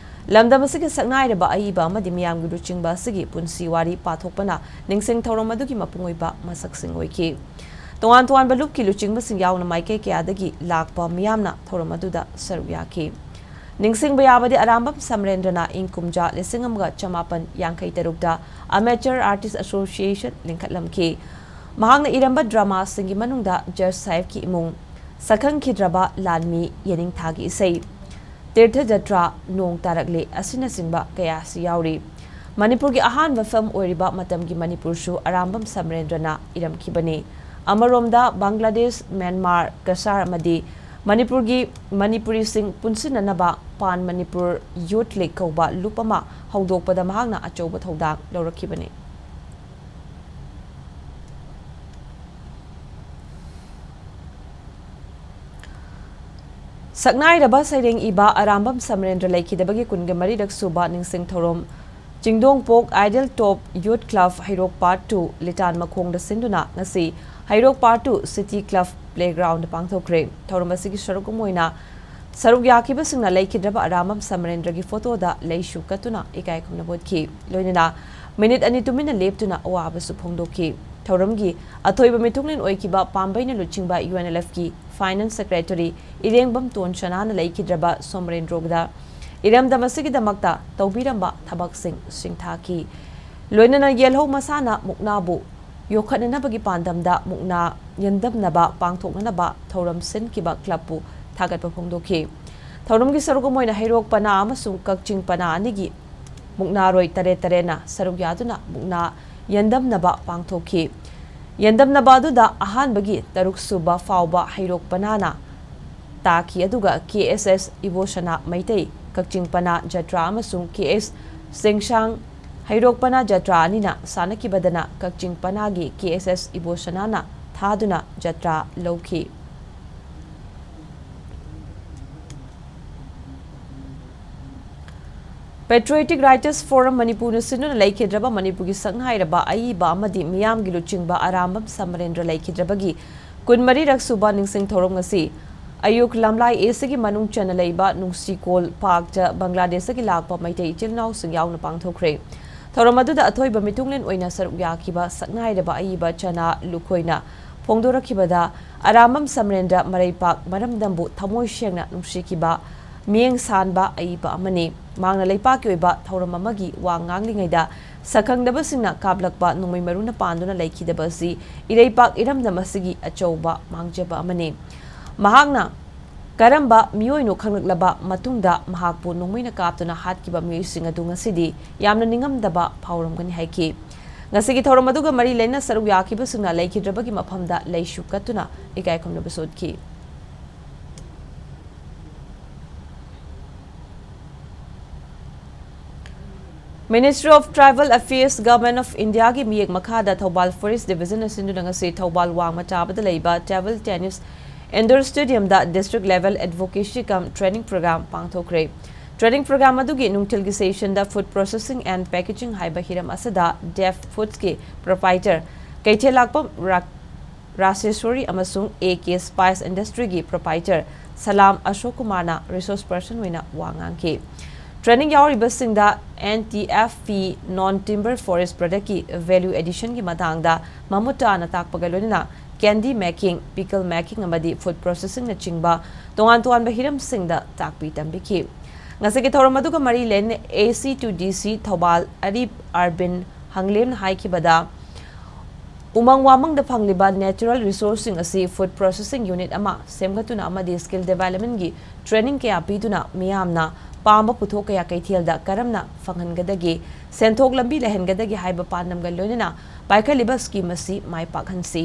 ꯂꯝꯗꯝ ꯑꯁꯤꯒꯤ ꯁꯛꯅꯥꯏꯔꯕ ꯑꯏꯕ ꯑꯃꯗꯤ ꯃꯤꯌꯥꯝꯒꯤ ꯂꯨꯆꯤꯡꯕ ꯑꯁꯤꯒꯤ ꯄꯨꯟꯁꯤ ꯋꯥꯔꯤ ꯄꯥꯊꯣꯛꯄꯅ ꯅꯤꯡꯁꯤꯡ ꯊꯧꯔꯝ ꯑꯗꯨꯒꯤ ꯃꯄꯨꯡ ꯑꯣꯏꯕ ꯃꯁꯛꯁꯤꯡ ꯑꯣꯏꯈꯤ꯫ ꯇꯣꯉꯥꯟ ꯇꯣꯉꯥꯟꯕ ꯂꯨꯞꯀꯤ ꯂꯨꯆꯤꯡꯕꯁꯤꯡ ꯌꯥꯎꯅ ꯃꯥꯏꯀꯩ ꯀꯌꯥꯗꯒꯤ ꯂꯥꯛꯄ ꯃꯤꯌꯥꯝꯅ ꯊꯧꯔꯝ ꯑꯗꯨꯗ ꯁꯔꯨꯛ ꯌꯥꯈꯤ꯫ ꯅꯤꯡꯁꯤꯡꯕ ꯌꯥꯕꯗꯤ, ꯑꯔꯥꯝꯕꯝ ꯁꯃꯔꯦꯟꯗ꯭ꯔꯅ ꯏꯪ ꯀꯨꯝꯖꯥ ꯂꯤꯁꯤꯡ ꯑꯃꯒ ꯆꯃꯥꯄꯟ ꯌꯥꯡꯈꯩ ꯇꯔꯨꯛꯇ Amateur Artist Association ꯂꯤꯡꯈꯠꯂꯝꯈꯤ꯫ ꯃꯍꯥꯛꯅ ꯏꯔꯝꯕ dramaꯁꯤꯡꯒꯤ ꯃꯅꯨꯡꯗ ꯖꯖ ꯁꯥꯍꯦꯕꯀꯤ ꯏꯃꯨꯡ, ꯁꯛꯈꯪꯈꯤꯗ꯭ꯔꯕ ꯂꯥꯟꯃꯤ, ꯌꯦꯅꯤꯡꯊꯥꯒꯤ ꯏꯁꯩ, ꯇꯤꯔꯊ ꯖꯇ꯭ꯔꯥ, ꯅꯣꯡ ꯇꯥꯔꯛꯂꯦ ꯑꯁꯤꯅꯆꯤꯡꯕ ꯀꯌꯥꯁꯨ ꯌꯥꯎꯔꯤ꯫ ꯃꯅꯤꯄꯨꯔꯒꯤ ꯑꯍꯥꯟꯕ film ꯑꯣꯏꯔꯤꯕ ꯃꯇꯝꯒꯤ ꯃꯅꯤꯄꯨꯔꯁꯨ ꯑꯔꯥꯝꯕꯝ ꯁꯃꯔꯦꯟꯗ꯭ꯔꯅ ꯏꯔꯝꯈꯤꯕꯅꯤ꯫ ꯑꯃꯔꯣꯝꯗ ꯕꯪꯒ꯭ꯂꯥꯗꯦꯁ, ꯃ꯭ꯌꯥꯟꯃꯥꯔ, ꯀꯁꯥꯔ ꯑꯃꯗꯤ ꯃꯅꯤꯄꯨꯔꯒꯤ ꯃꯅꯤꯄꯨꯔꯤꯁꯤꯡ ꯄꯨꯟꯁꯤꯟꯅꯅꯕ Pan Manipur Youth League ꯀꯧꯕ ꯂꯨꯞ ꯑꯃ ꯍꯧꯗꯣꯛꯄꯗ ꯃꯍꯥꯛꯅ ꯑꯆꯧꯕ ꯊꯧꯗꯥꯡ ꯂꯧꯔꯛꯈꯤꯕꯅꯤ꯫ ꯁꯛꯅꯥꯏꯔꯕ ꯁꯩꯔꯦꯡ ꯏꯕ ꯑꯔꯥꯝꯕꯝ ꯁꯃꯔꯦꯟꯗ꯭ꯔ ꯂꯩꯈꯤꯗꯕꯒꯤ ꯀꯨꯟꯒ ꯃꯔꯤꯔꯛ ꯁꯨꯕ ꯅꯤꯡꯁꯤꯡ ꯊꯧꯔꯝ ꯆꯤꯡꯗꯣꯡꯄꯣꯛ Ideal Top Youth Club ꯍꯩꯔꯣꯛ Part Two ꯂꯤꯇꯥꯟ ꯃꯈꯣꯡꯗ ꯁꯤꯟꯗꯨꯅ ꯉꯁꯤ ꯍꯩꯔꯣꯛ Part Two City Club Playground ꯄꯥꯡꯊꯣꯛꯈ꯭ꯔꯦ꯫ ꯊꯧꯔꯝ ꯑꯁꯤꯒꯤ ꯁꯔꯨꯛ ꯑꯃ ꯑꯣꯏꯅ ꯁꯔꯨꯛ ꯌꯥꯈꯤꯕꯁꯤꯡꯅ ꯂꯩꯈꯤꯗ꯭ꯔꯕ ꯑꯔꯥꯝꯕꯝ ꯁꯃꯔꯦꯟꯗ꯭ꯔꯒꯤ ꯐꯣꯇꯣꯗ ꯂꯩꯁꯨ ꯀꯠꯇꯨꯅ ꯏꯀꯥꯏ ꯈꯨꯝꯅꯕ ꯎꯠꯈꯤ꯫ ꯂꯣꯏꯅꯅ ꯃꯤꯅꯤꯠ ꯑꯅꯤ ꯇꯨꯃꯤꯟꯅ ꯂꯦꯞꯇꯨꯅ ꯑꯋꯥꯕꯁꯨ ꯐꯣꯡꯗꯣꯛꯈꯤ꯫ ꯊꯧꯔꯝꯒꯤ ꯑꯊꯣꯏꯕ ꯃꯤꯊꯨꯡꯂꯦꯟ ꯑꯣꯏꯈꯤꯕ ꯄꯥꯝꯕꯩꯅ ꯂꯨꯆꯤꯡꯕ UNLFꯀꯤ Finance Secretary ꯏꯔꯦꯡꯕꯝ ꯇꯣꯟꯁꯅꯥꯅ ꯂꯩꯈꯤꯗ꯭ꯔꯕ ꯁꯣꯃꯔꯦꯟꯗ꯭ꯔꯣꯗ ꯏꯔꯝꯗꯝ ꯑꯁꯤꯒꯤꯗꯃꯛꯇ ꯇꯧꯕꯤꯔꯝꯕ ꯊꯕꯛꯁꯤꯡ ꯁꯤꯡꯊꯥꯈꯤ꯫ ꯂꯣꯏꯅꯅ ꯌꯦꯜꯍꯧ ꯃꯁꯥꯟꯅ ꯃꯨꯛꯅꯥꯕꯨ ꯌꯣꯛꯈꯠꯅꯅꯕꯒꯤ ꯄꯥꯟꯗꯝꯗ ꯃꯨꯛꯅꯥ ꯌꯦꯟꯗꯝꯅꯕ ꯄꯥꯡꯊꯣꯛꯅꯅꯕ ꯊꯧꯔꯝ ꯁꯤꯟꯈꯤꯕ ꯀ꯭ꯂꯕꯄꯨ ꯊꯥꯒꯠꯄ ꯐꯣꯡꯗꯣꯛꯈꯤ꯫ ꯊꯧꯔꯝꯒꯤ ꯁꯔꯨꯛ ꯑꯃ ꯑꯣꯏꯅ ꯍꯩꯔꯣꯛ ꯄꯅꯥ ꯑꯃꯁꯨꯡ ꯀꯛꯆꯤꯡ ꯄꯅꯥ ꯑꯅꯤꯒꯤ ꯃꯨꯛꯅꯥꯔꯣꯏ ꯇꯔꯦꯠ ꯇꯔꯦꯠꯅ ꯁꯔꯨꯛ ꯌꯥꯗꯨꯅ ꯃꯨꯛꯅꯥ ꯌꯦꯟꯗꯝꯅꯕ ꯄꯥꯡꯊꯣꯛꯈꯤ꯫ ꯌꯦꯟꯗꯝꯅꯕ ꯑꯗꯨꯗ ꯑꯍꯥꯟꯕꯒꯤ ꯇꯔꯨꯛ ꯁꯨꯕ ꯐꯥꯎꯕ ꯍꯩꯔꯣꯛ ꯄꯅꯥꯅ ꯇꯥꯈꯤ, ꯑꯗꯨꯒ ꯀꯦ ꯑꯦꯁ ꯑꯦꯁ ꯏꯕꯣꯁꯅꯥ ꯃꯩꯇꯩ ꯀꯛꯆꯤꯡ ꯄꯅꯥ ꯖꯇ꯭ꯔꯥ ꯑꯃꯁꯨꯡ ꯀꯦ ꯑꯦꯁ ꯆꯦꯡꯁꯥꯡ ꯍꯩꯔꯣꯛ ꯄꯅꯥ ꯖꯇ꯭ꯔꯥ ꯑꯅꯤꯅ ꯁꯥꯟꯅꯈꯤꯕꯗꯅ ꯀꯛꯆꯤꯡ ꯄꯅꯥꯒꯤ ꯀꯦ ꯑꯦꯁ ꯑꯦꯁ ꯏꯕꯣꯁꯅꯥꯅ ꯊꯥꯗꯨꯅ ꯖꯇ꯭ꯔꯥ ꯂꯧꯈꯤ꯫ Patriotic Writers Forum ꯃꯅꯤꯄꯨꯔꯅ ꯁꯤꯟꯗꯨꯅ ꯂꯩꯈꯤꯗ꯭ꯔꯕ ꯃꯅꯤꯄꯨꯔꯒꯤ ꯁꯛꯅꯥꯏꯔꯕ ꯑꯏꯕ ꯑꯃꯗꯤ ꯃꯤꯌꯥꯝꯒꯤ ꯂꯨꯆꯤꯡꯕ ꯑꯔꯥꯝꯕꯝ ꯁꯃꯔꯦꯟꯗ꯭ꯔ ꯂꯩꯈꯤꯗ꯭ꯔꯕꯒꯤ ꯀꯨꯟꯃꯔꯤꯔꯛ ꯁꯨꯕ ꯅꯤꯡꯁꯤꯡ ꯊꯧꯔꯝ ꯉꯁꯤ ꯑꯌꯨꯛ ꯂꯝꯂꯥꯏ ꯑꯦꯁꯤꯒꯤ ꯃꯅꯨꯡ ꯆꯟꯅ ꯂꯩꯕ ꯅꯨꯡꯁꯤꯀꯣꯜ ꯄꯥꯔꯛꯇ ꯕꯪꯒ꯭ꯂꯥꯗꯦꯁꯇꯒꯤ ꯂꯥꯛꯄ ꯃꯩꯇꯩ ꯏꯆꯤꯜ ꯏꯅꯥꯎꯁꯤꯡ ꯌꯥꯎꯅ ꯄꯥꯡꯊꯣꯛꯈ꯭ꯔꯦ꯫ ꯊꯧꯔꯝ ꯑꯗꯨꯗ ꯑꯊꯣꯏꯕ ꯃꯤꯊꯨꯡꯂꯦꯟ ꯑꯣꯏꯅ ꯁꯔꯨꯛ ꯌꯥꯈꯤꯕ ꯁꯛꯅꯥꯏꯔꯕ ꯑꯏꯕ ꯆꯅꯥ ꯂꯨꯈꯣꯏꯅ ꯐꯣꯡꯗꯣꯔꯛꯈꯤꯕꯗ, ꯑꯔꯥꯝꯕꯝ ꯁꯃꯔꯦꯟꯗ꯭ꯔ ꯃꯔꯩꯄꯥꯛ ꯃꯔꯝꯗꯝꯕꯨ ꯊꯃꯣꯏ ꯁꯦꯡꯅ ꯅꯨꯡꯁꯤꯈꯤꯕ, ꯃꯤꯠꯌꯦꯡ ꯁꯥꯟꯕ ꯑꯏꯕ ꯑꯃꯅꯤ꯫ ꯃꯍꯥꯛꯅ ꯂꯩꯄꯥꯛꯀꯤ ꯑꯣꯏꯕ ꯊꯧꯔꯝ ꯑꯃꯒꯤ ꯋꯥ ꯉꯥꯡꯂꯤꯉꯩꯗ ꯁꯛꯈꯪꯗꯕꯁꯤꯡꯅ ꯀꯥꯞꯂꯛꯄ ꯅꯣꯡꯃꯩ ꯃꯔꯨꯅ ꯄꯥꯟꯗꯨꯅ ꯂꯩꯈꯤꯗꯕ ꯑꯁꯤ ꯏꯔꯩꯄꯥꯛ ꯏꯔꯝꯗꯝ ꯑꯁꯤꯒꯤ ꯑꯆꯧꯕ ꯃꯥꯡꯖꯕ ꯑꯃꯅꯤ꯫ ꯃꯍꯥꯛꯅ ꯀꯔꯝꯕ ꯃꯤꯑꯣꯏꯅꯣ ꯈꯪꯂꯛꯂꯕ ꯃꯇꯨꯡꯗ ꯃꯍꯥꯛꯄꯨ ꯅꯣꯡꯃꯩꯅ ꯀꯥꯞꯇꯨꯅ ꯍꯥꯠꯈꯤꯕ ꯃꯤꯑꯣꯏꯁꯤꯡ ꯑꯗꯨ ꯉꯁꯤꯗꯤ ꯌꯥꯝꯅ ꯅꯤꯡꯉꯝꯗꯕ ꯐꯥꯎꯔꯝꯒꯅꯤ ꯍꯥꯏꯈꯤ꯫ ꯉꯁꯤꯒꯤ ꯊꯧꯔꯝ ꯑꯗꯨꯒ ꯃꯔꯤ ꯂꯩꯅꯅ ꯁꯔꯨꯛ ꯌꯥꯈꯤꯕꯁꯤꯡꯅ ꯂꯩꯈꯤꯗ꯭ꯔꯕꯒꯤ ꯃꯐꯝꯗ ꯂꯩꯁꯨ ꯀꯠꯇꯨꯅ ꯏꯀꯥꯏ ꯈꯨꯝꯅꯕꯁꯨ ꯎꯠꯈꯤ꯫ Ministry of Tribal Affairs, Government of Indiaꯒꯤ ꯃꯤꯌꯦꯛ ꯃꯈꯥꯗ ꯊꯧꯕꯥꯜ Forest Division ꯁꯤꯟꯗꯨꯅ ꯉꯁꯤ ꯊꯧꯕꯥꯜ ꯋꯥꯡꯃ ꯇꯥꯕꯗ ꯂꯩꯕ Table Tennis Indoor Stadiumꯗ District Level Advocacy cum Training Program ꯄꯥꯡꯊꯣꯛꯈ꯭ꯔꯦ꯫ Training program ꯑꯗꯨꯒꯤ ꯅꯨꯡꯊꯤꯜꯒꯤ sessionꯗ Food Processing and Packaging ꯍꯥꯏꯕ ꯍꯤꯔꯝ ꯑꯁꯤꯗ DEF Foodsꯀꯤ proprietor ꯀꯩꯊꯦꯜꯂꯥꯛꯄꯝ ꯔꯥ-, ꯔꯥꯁꯦꯁ꯭ꯋꯔꯤ ꯑꯃꯁꯨꯡ A K Spice Industryꯒꯤ proprietor ꯁꯂꯥꯝ ꯑꯁꯣꯛ ꯀꯨꯃꯥꯔꯅ resource person ꯑꯣꯏꯅ ꯋꯥ ꯉꯥꯡꯈꯤ꯫ Training ꯌꯥꯎꯔꯤꯕꯁꯤꯡꯗ N T F P non timber forest productꯀꯤ value additionꯒꯤ ꯃꯇꯥꯡꯗ ꯃꯃꯨꯠ ꯇꯥꯅ ꯇꯥꯛꯄꯒ ꯂꯣꯏꯅꯅ candy making, pickle making ꯑꯃꯗꯤ food processingꯅꯆꯤꯡꯕ ꯇꯣꯉꯥꯟ ꯇꯣꯉꯥꯟꯕ ꯍꯤꯔꯝꯁꯤꯡꯗ ꯇꯥꯛꯄꯤ ꯇꯝꯕꯤꯈꯤ꯫ ꯉꯁꯤꯒꯤ ꯊꯧꯔꯝ ꯑꯗꯨꯒ ꯃꯔꯤ ꯂꯩꯅꯅ A C to D C Thoubal ꯑꯔꯤꯞ ꯑꯥꯔꯕꯤꯟ ꯍꯪꯂꯦꯝꯅ ꯍꯥꯏꯈꯤꯕꯗ, ꯎꯃꯪ ꯋꯥꯃꯪꯗ ꯐꯪꯂꯤꯕ natural resourceꯁꯤꯡ ꯑꯁꯤ food processing unit ꯑꯃ ꯁꯦꯝꯒꯠꯇꯨꯅ ꯑꯃꯗꯤ skill developmentꯀꯤ training ꯀꯌꯥ ꯄꯤꯗꯨꯅ ꯃꯤꯌꯥꯝꯅ ꯄꯥꯝꯕ ꯄꯣꯠꯊꯣꯛ ꯀꯌꯥ ꯀꯩꯊꯦꯜꯗ ꯀꯔꯝꯅ ꯐꯪꯍꯟꯒꯗꯒꯦ, ꯁꯦꯟꯊꯣꯛ ꯂꯝꯕꯤ ꯂꯩꯍꯟꯒꯗꯒꯦ ꯍꯥꯏꯕ ꯄꯥꯟꯗꯝꯒ ꯂꯣꯏꯅꯅ ꯄꯥꯏꯈꯠꯂꯤꯕ scheme ꯑꯁꯤ ꯃꯥꯏ ꯄꯥꯛꯍꯟꯁꯤ꯫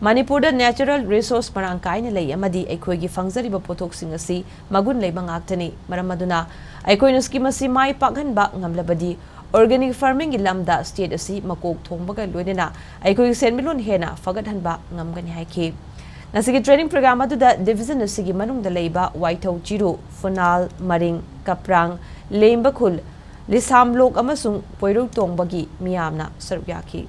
ꯃꯅꯤꯄꯨꯔꯗ natural resource ꯃꯔꯥꯡ ꯀꯥꯏꯅ ꯂꯩ ꯑꯃꯗꯤ ꯑꯩꯈꯣꯏꯒꯤ ꯐꯪꯖꯔꯤꯕ ꯄꯣꯠꯊꯣꯛꯁꯤꯡ ꯑꯁꯤ ꯃꯒꯨꯟ ꯂꯩꯕ ꯉꯥꯛꯇꯅꯤ꯫ ꯃꯔꯝ ꯑꯗꯨꯅ ꯑꯩꯈꯣꯏꯅ scheme ꯑꯁꯤ ꯃꯥꯏ ꯄꯥꯛꯍꯟꯕ ꯉꯝꯂꯕꯗꯤ organic farmingꯒꯤ ꯂꯝꯗ state ꯑꯁꯤ ꯃꯀꯣꯛ ꯊꯣꯡꯕꯒ ꯂꯣꯏꯅꯅ ꯑꯩꯈꯣꯏꯒꯤ ꯁꯦꯟꯃꯤꯠꯂꯣꯟ ꯍꯦꯟꯅ ꯐꯒꯠꯍꯟꯕ ꯉꯝꯒꯅꯤ ꯍꯥꯏꯈꯤ꯫ ꯉꯁꯤꯒꯤ training program ꯑꯗꯨꯗ division ꯑꯁꯤꯒꯤ ꯃꯅꯨꯡꯗ ꯂꯩꯕ ꯋꯥꯏꯊꯧ ꯆꯤꯔꯨ, ꯐꯨꯅꯥꯜ, ꯃꯔꯤꯡ, ꯀꯄ꯭ꯔꯥꯡ, ꯂꯦꯝꯕꯈꯨꯜ, ꯂꯤꯁꯥꯝꯂꯣꯛ ꯑꯃꯁꯨꯡ ꯄꯣꯏꯔꯧꯇꯣꯡꯕꯒꯤ ꯃꯤꯌꯥꯝꯅ ꯁꯔꯨꯛ ꯌꯥꯈꯤ꯫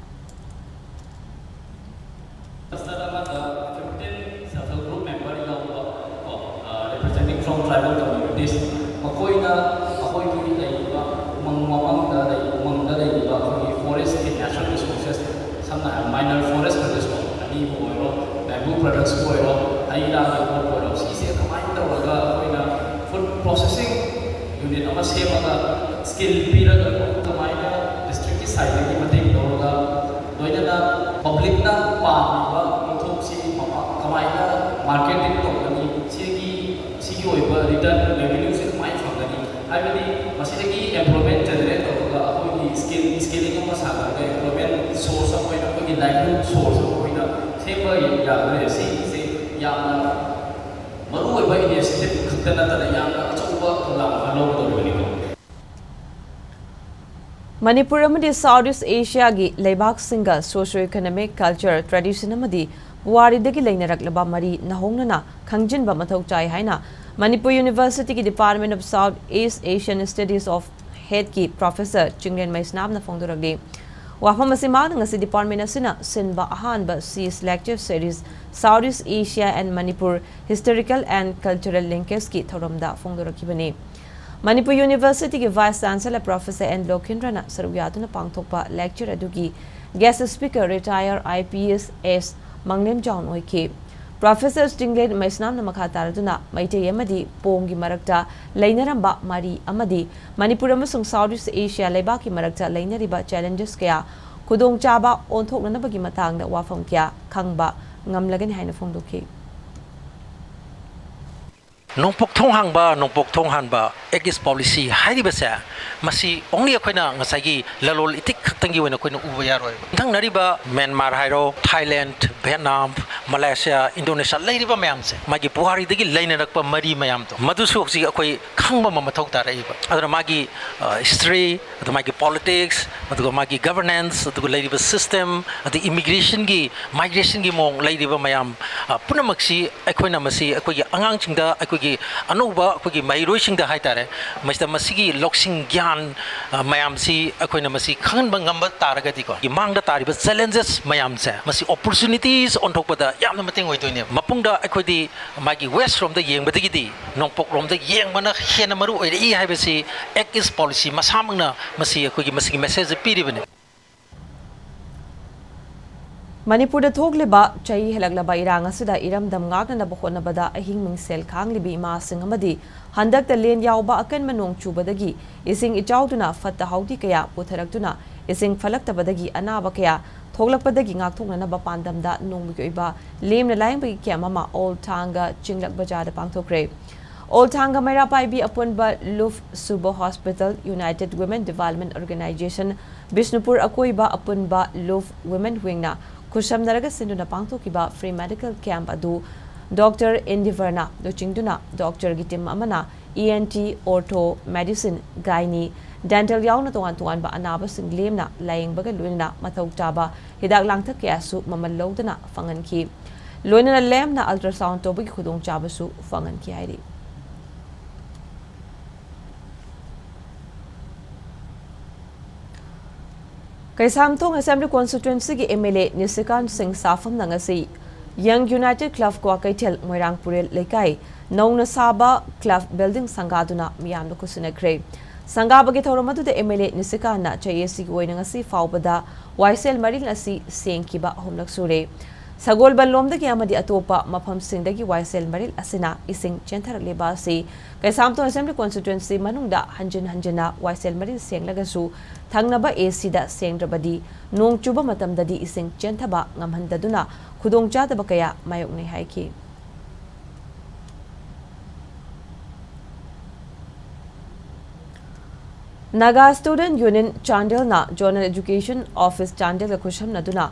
Cluster ꯑꯃꯗ fifteen self help group member ꯌꯥꯎꯕ ꯀꯣ, ꯑ, representing from tribal communities, ꯃꯈꯣꯏꯅ ꯑꯩꯈꯣꯏꯒꯤ ꯂꯩꯔꯤꯕ ꯎꯃꯪ ꯋꯥꯃꯪꯗ ꯂꯩ-, ꯎꯃꯪꯗ ꯂꯩꯔꯤꯕ ꯑꯩꯈꯣꯏꯒꯤ forestꯀꯤ natural resources, ꯁꯝꯅ ꯍꯥꯏꯔꯕ minor forest products ꯀꯣ, ꯑꯅꯤꯕꯨ ꯑꯣꯏꯔꯣ, bamboo productsꯄꯨ ꯑꯣꯏꯔꯣ, ꯍꯩ ꯔꯥꯒꯤ ꯄꯣꯠꯄꯨ ꯑꯣꯏꯔꯣ, ꯁꯤꯁꯦ ꯀꯃꯥꯏꯅ ꯇꯧꯔꯒ ꯑꯩꯈꯣꯏꯅ food processing unit ꯑꯃ ꯁꯦꯝꯃꯒ skill ꯄꯤꯔꯒ ꯀꯃꯥꯏꯅ districtꯀꯤ sideꯇꯒꯤ ꯃꯇꯦꯡ ꯂꯧꯔꯒ ꯂꯣꯏꯅꯅ publicꯅ ꯄꯥꯝꯃꯤꯕ ꯄꯣꯠꯊꯣꯛꯁꯤ ꯃꯄꯥ-, ꯀꯃꯥꯏꯅ marketing ꯇꯧꯒꯅꯤ, ꯁꯤꯒꯤ, ꯁꯤꯒꯤ ꯑꯣꯏꯕ return revenueꯁꯤ ꯀꯃꯥꯏꯅ ꯐꯪꯒꯅꯤ, ꯍꯥꯏꯕꯗꯤ ꯃꯁꯤꯗꯒꯤ employment generate ꯇꯧꯔꯒ ꯑꯩꯈꯣꯏꯒꯤ skill, skilling ꯑꯃ ꯁꯥꯒꯠꯂꯒ employment source ꯑꯃ ꯑꯣꯏꯅ ꯑꯩꯈꯣꯏꯒꯤ livelihood source ꯑꯃ ꯑꯣꯏꯅ ꯁꯦꯝꯕ ꯌꯥꯒꯗ꯭ꯔꯦ꯫ ꯁꯤꯒꯤꯁꯦ ꯌꯥꯝꯅ ꯃꯔꯨꯑꯣꯏꯕ initiative ꯈꯛꯇ ꯅꯠꯇꯅ ꯌꯥꯝꯅ ꯑꯆꯧꯕ ꯊꯧꯗꯥꯡ ꯑꯃ ꯂꯧꯒꯗꯧꯔꯤꯕꯅꯤꯀꯣ꯫ ꯃꯅꯤꯄꯨꯔ ꯑꯃꯗꯤ South East Asiaꯒꯤ ꯂꯩꯕꯥꯛꯁꯤꯡꯒ socio-economic, culture, tradition ꯑꯃꯗꯤ ꯄꯨꯋꯥꯔꯤꯗꯒꯤ ꯂꯩꯅꯔꯛꯂꯕ ꯃꯔꯤ ꯅꯧꯍꯧꯅꯅ ꯈꯪꯖꯤꯟꯕ ꯃꯊꯧ ꯇꯥꯏ ꯍꯥꯏꯅ Manipur Universityꯒꯤ Department of South East Asian Studies of ꯍꯦꯠꯀꯤ professor Chinglen ꯃꯩꯁꯅꯥꯝꯅ ꯐꯣꯡꯗꯣꯔꯛꯂꯤ꯫ ꯋꯥꯐꯝ ꯑꯁꯤ ꯃꯍꯥꯛꯅ ꯉꯁꯤ department ꯑꯁꯤꯅ ꯁꯤꯟꯕ ꯑꯍꯥꯟꯕ ꯁꯤꯁ lecture series South East Asia and Manipur, Historical and Cultural Linkageꯀꯤ ꯊꯧꯔꯝꯗ ꯐꯣꯡꯗꯣꯔꯛꯈꯤꯕꯅꯤ꯫ ꯃꯅꯤꯄꯨꯔ Universityꯒꯤ Vice Chancellor Professor ꯑꯦꯟ ꯂꯣꯀꯦꯟꯗ꯭ꯔꯅ ꯁꯔꯨꯛ ꯌꯥꯗꯨꯅ ꯄꯥꯡꯊꯣꯛꯄ lecture ꯑꯗꯨꯒꯤ guest speaker retired IPS ꯑꯦꯁ ꯃꯪꯂꯦꯝꯖꯥꯎꯟ ꯑꯣꯏꯈꯤ꯫ Professor ꯆꯤꯡꯂꯦꯟ ꯃꯩꯁꯅꯥꯝꯅ ꯃꯈꯥ ꯇꯥꯔꯗꯨꯅ ꯃꯩꯇꯩ ꯑꯃꯗꯤ ꯄꯣꯡꯒꯤ ꯃꯔꯛꯇ ꯂꯩꯅꯔꯝꯕ ꯃꯔꯤ ꯑꯃꯗꯤ ꯃꯅꯤꯄꯨꯔ ꯑꯃꯁꯨꯡ South East Asia ꯂꯩꯕꯥꯛꯀꯤ ꯃꯔꯛꯇ ꯂꯩꯅꯔꯤꯕ challenges ꯀꯌꯥ ꯈꯨꯗꯣꯡꯆꯥꯕ ꯑꯣꯟꯊꯣꯛꯅꯅꯕꯒꯤ ꯃꯇꯥꯡꯗ ꯋꯥꯐꯝ ꯀꯌꯥ ꯈꯪꯕ ꯉꯝꯂꯒꯅꯤ ꯍꯥꯏꯅ ꯐꯣꯡꯗꯣꯛꯈꯤ꯫ ꯅꯣꯡꯄꯣꯛ ꯊꯣꯡ ꯍꯥꯡꯕ, ꯅꯣꯡꯄꯣꯛ ꯊꯣꯡ ꯍꯥꯟꯕ Act East Policy ꯍꯥꯏꯔꯤꯕꯁꯦ, ꯃꯁꯤ only ꯑꯩꯈꯣꯏꯅ ꯉꯁꯥꯏꯒꯤ ꯂꯂꯣꯟ ꯏꯇꯤꯛ ꯈꯛꯇꯪꯒꯤ ꯑꯣꯏꯅ ꯑꯩꯈꯣꯏꯅ ꯎꯕ ꯌꯥꯔꯣꯏ꯫ ꯌꯨꯝꯊꯪꯅꯔꯤꯕ ꯃ꯭ꯌꯥꯟꯃꯥꯔ ꯍꯥꯏꯔꯣ, ꯊꯥꯏꯂꯦꯟꯗ, ꯚꯦꯠꯅꯥꯝ, ꯃꯂꯥꯏꯁꯤꯌꯥ, ꯏꯟꯗꯣꯅꯦꯁꯤꯌꯥ ꯂꯩꯔꯤꯕ ꯃꯌꯥꯝꯁꯦ, ꯃꯥꯒꯤ ꯄꯨꯋꯥꯔꯤꯗꯒꯤ ꯂꯩꯅꯔꯛꯄ ꯃꯔꯤ ꯃꯌꯥꯝꯗꯣ, ꯃꯗꯨꯁꯨ ꯍꯧꯖꯤꯛ ꯑꯩꯈꯣꯏ ꯈꯪꯕ ꯑꯃ ꯃꯊꯧ ꯇꯥꯔꯛꯏꯕ꯫ ꯑꯗꯨꯅ ꯃꯥꯒꯤ, ꯑ, history, ꯑꯗꯨ ꯃꯥꯒꯤ politics, ꯑꯗꯨꯒ ꯃꯥꯒꯤ governance, ꯑꯗꯨꯒ ꯂꯩꯔꯤꯕ system, ꯑꯗꯩ immigrationꯒꯤ, migrationꯒꯤ ꯃꯑꯣꯡ, ꯂꯩꯔꯤꯕ ꯃꯌꯥꯝ, ꯑ, ꯄꯨꯝꯅꯃꯛꯁꯤ ꯑꯩꯈꯣꯏꯅ ꯃꯁꯤ ꯑꯩꯈꯣꯏꯒꯤ ꯑꯉꯥꯡꯁꯤꯡꯗ, ꯑꯩꯈꯣꯏꯒꯤ ꯑꯅꯧꯕ ꯑꯩꯈꯣꯏꯒꯤ ꯃꯍꯩꯔꯣꯏꯁꯤꯡꯗ ꯍꯥꯏꯇꯥꯔꯦ, ꯃꯁꯤꯗ ꯃꯁꯤꯒꯤ ꯂꯧꯁꯤꯡ ꯒ꯭ꯌꯥꯟ, ꯑ, ꯃꯌꯥꯝꯁꯤ ꯑꯩꯈꯣꯏꯅ ꯃꯁꯤ ꯈꯪꯍꯟꯕ ꯉꯝꯕ ꯇꯥꯔꯒꯗꯤꯀꯣ, ꯃꯥꯡꯗ ꯇꯥꯔꯤꯕ challenges ꯃꯌꯥꯝꯁꯦ, ꯃꯁꯤ opportunities ꯑꯣꯟꯊꯣꯛꯄꯗ ꯌꯥꯝꯅ ꯃꯇꯦꯡ ꯑꯣꯏꯗꯣꯏꯅꯦꯕ꯫ ꯃꯄꯨꯡꯗ ꯑꯩꯈꯣꯏꯗꯤ ꯃꯥꯒꯤ west ꯔꯣꯝꯗ ꯌꯦꯡꯕꯗꯒꯤꯗꯤ ꯅꯣꯡꯄꯣꯛ ꯔꯣꯝꯗ ꯌꯦꯡꯕꯅ ꯍꯦꯟꯅ ꯃꯔꯨ ꯑꯣꯏꯔꯛꯏ ꯍꯥꯏꯕꯁꯤ Act East Policy ꯃꯁꯥꯃꯛꯅ ꯃꯁꯤ ꯑꯩꯈꯣꯏꯒꯤ ꯃꯁꯤꯒꯤ message ꯄꯤꯔꯤꯕꯅꯤ꯫ ꯃꯅꯤꯄꯨꯔꯗ ꯊꯣꯛꯂꯤꯕ ꯆꯍꯤ ꯍꯦꯜꯂꯛꯂꯕ ꯏꯔꯥꯡ ꯑꯁꯤꯗ ꯏꯔꯝꯗꯝ ꯉꯥꯛꯅꯅꯕ ꯍꯣꯠꯅꯕꯗ ꯑꯍꯤꯡ ꯃꯤꯡꯁꯦꯜ ꯈꯥꯡꯂꯤꯕ ꯏꯃꯥꯁꯤꯡ ꯑꯃꯗꯤ ꯍꯟꯗꯛꯇ ꯂꯦꯟ ꯌꯥꯎꯕ ꯑꯀꯟꯕ ꯅꯣꯡ ꯆꯨꯕꯗꯒꯤ ꯏꯁꯤꯡ ꯏꯆꯥꯎꯗꯨꯅ ꯐꯠꯇ ꯍꯥꯎꯗꯤ ꯀꯌꯥ ꯄꯨꯊꯔꯛꯇꯨꯅ ꯏꯁꯤꯡ ꯐꯠꯂꯛꯇꯕꯗꯒꯤ ꯑꯅꯥꯕ ꯀꯌꯥ ꯊꯣꯛꯂꯛꯄꯗꯒꯤ ꯉꯥꯛꯊꯣꯛꯅꯅꯕ ꯄꯥꯟꯗꯝꯗ ꯅꯣꯡꯃꯒꯤ ꯑꯣꯏꯕ ꯂꯦꯝꯅ ꯂꯥꯌꯦꯡꯕꯒꯤ camp ꯑꯃ ꯑꯣꯜ ꯊꯥꯡꯒ ꯆꯤꯡꯂꯛ ꯕꯖꯥꯔꯗ ꯄꯥꯡꯊꯣꯛꯈ꯭ꯔꯦ꯫ ꯑꯣꯜ ꯊꯥꯡꯒ ꯃꯩꯔꯥ ꯄꯥꯏꯕꯤ ꯑꯄꯨꯟꯕ ꯂꯨꯞ ꯁꯨꯕ hospital, United Women Development Organization, Bishnupur ꯑꯀꯣꯏꯕ ꯑꯄꯨꯟꯕ ꯂꯨꯞ Women Wingꯅ ꯈꯨꯠꯁꯝꯅꯔꯒ ꯁꯤꯟꯗꯨꯅ ꯄꯥꯡꯊꯣꯛꯈꯤꯕ free medical camp ꯑꯗꯨ ꯗꯣꯛꯇꯔ ꯏꯟꯗꯤꯚꯔꯅ ꯂꯨꯆꯤꯡꯗꯨꯅ ꯗꯣꯛꯇꯔꯒꯤ team ꯑꯃꯅ ENT, ortho, medicine, gynae, dental ꯌꯥꯎꯅ ꯇꯣꯉꯥꯟ ꯇꯣꯉꯥꯟꯕ ꯑꯅꯥꯕꯁꯤꯡ ꯂꯦꯝꯅ ꯂꯥꯌꯦꯡꯕꯒ ꯂꯣꯏꯅꯅ ꯃꯊꯧ ꯇꯥꯕ ꯍꯤꯗꯥꯛ ꯂꯥꯡꯊꯛ ꯀꯌꯥꯁꯨ ꯃꯃꯜ ꯂꯧꯗꯅ ꯐꯪꯍꯟꯈꯤ꯫ ꯂꯣꯏꯅꯅ ꯂꯦꯝꯅ ultrasound ꯇꯧꯕꯒꯤ ꯈꯨꯗꯣꯡꯆꯥꯕꯁꯨ ꯐꯪꯍꯟꯈꯤ ꯍꯥꯏꯔꯤ꯫ ꯀꯩꯁꯥꯝꯊꯣꯡ Assembly Constituencyꯒꯤ MLA ꯅꯤꯁꯤꯀꯥꯟ ꯁꯤꯡ ꯁꯥꯐꯝꯅ ꯉꯁꯤ Young United Club ꯀ꯭ꯋꯥꯀꯩꯊꯦꯜ ꯃꯣꯏꯔꯥꯡ ꯄꯨꯔꯦꯜ ꯂꯩꯀꯥꯏ ꯅꯧꯅ ꯁꯥꯕ club building ꯁꯪꯒꯥꯗꯨꯅ ꯃꯤꯌꯥꯝꯗ ꯈꯨꯠꯁꯤꯟꯅꯈ꯭ꯔꯦ꯫ ꯁꯪꯒꯥꯕꯒꯤ ꯊꯧꯔꯝ ꯑꯗꯨꯗ MLA ꯅꯤꯁꯤꯀꯥꯟꯅ ꯆꯍꯤ ꯑꯁꯤꯒꯤ ꯑꯣꯏꯅ ꯉꯁꯤ ꯐꯥꯎꯕꯗ ꯋꯥꯏꯁꯦꯜ ꯃꯔꯤꯜ ꯑꯁꯤ ꯁꯦꯡꯈꯤꯕ ꯑꯍꯨꯝꯂꯛ ꯁꯨꯔꯦ꯫ ꯁꯒꯣꯜꯕꯟ ꯂꯣꯝꯗꯒꯤ ꯑꯃꯗꯤ ꯑꯇꯣꯞꯄ ꯃꯐꯝꯁꯤꯡꯗꯒꯤ ꯋꯥꯏꯁꯦꯜ ꯃꯔꯤꯜ ꯑꯁꯤꯅ ꯏꯁꯤꯡ ꯆꯦꯟꯊꯔꯛꯂꯤꯕ ꯑꯁꯤ ꯀꯩꯁꯥꯝꯊꯣꯡ Assembly Constituency ꯃꯅꯨꯡꯗ ꯍꯟꯖꯤꯟ ꯍꯟꯖꯤꯟꯅ ꯋꯥꯏꯁꯦꯜ ꯃꯔꯤꯜ ꯁꯦꯡꯂꯒꯁꯨ ꯊꯪꯅꯕ ACꯗ ꯁꯦꯡꯗ꯭ꯔꯕꯗꯤ ꯅꯣꯡ ꯆꯨꯕ ꯃꯇꯝꯗꯗꯤ ꯏꯁꯤꯡ ꯆꯦꯟꯊꯕ ꯉꯝꯍꯟꯗꯗꯨꯅ ꯈꯨꯗꯣꯡꯆꯥꯗꯕ ꯀꯌꯥ ꯃꯥꯌꯣꯛꯅꯩ ꯍꯥꯏꯈꯤ꯫ Naga Student Union ꯆꯥꯟꯗꯦꯜꯅ Zonal Education Office ꯆꯥꯟꯗꯦꯜꯒ ꯈꯨꯠꯁꯝꯅꯗꯨꯅ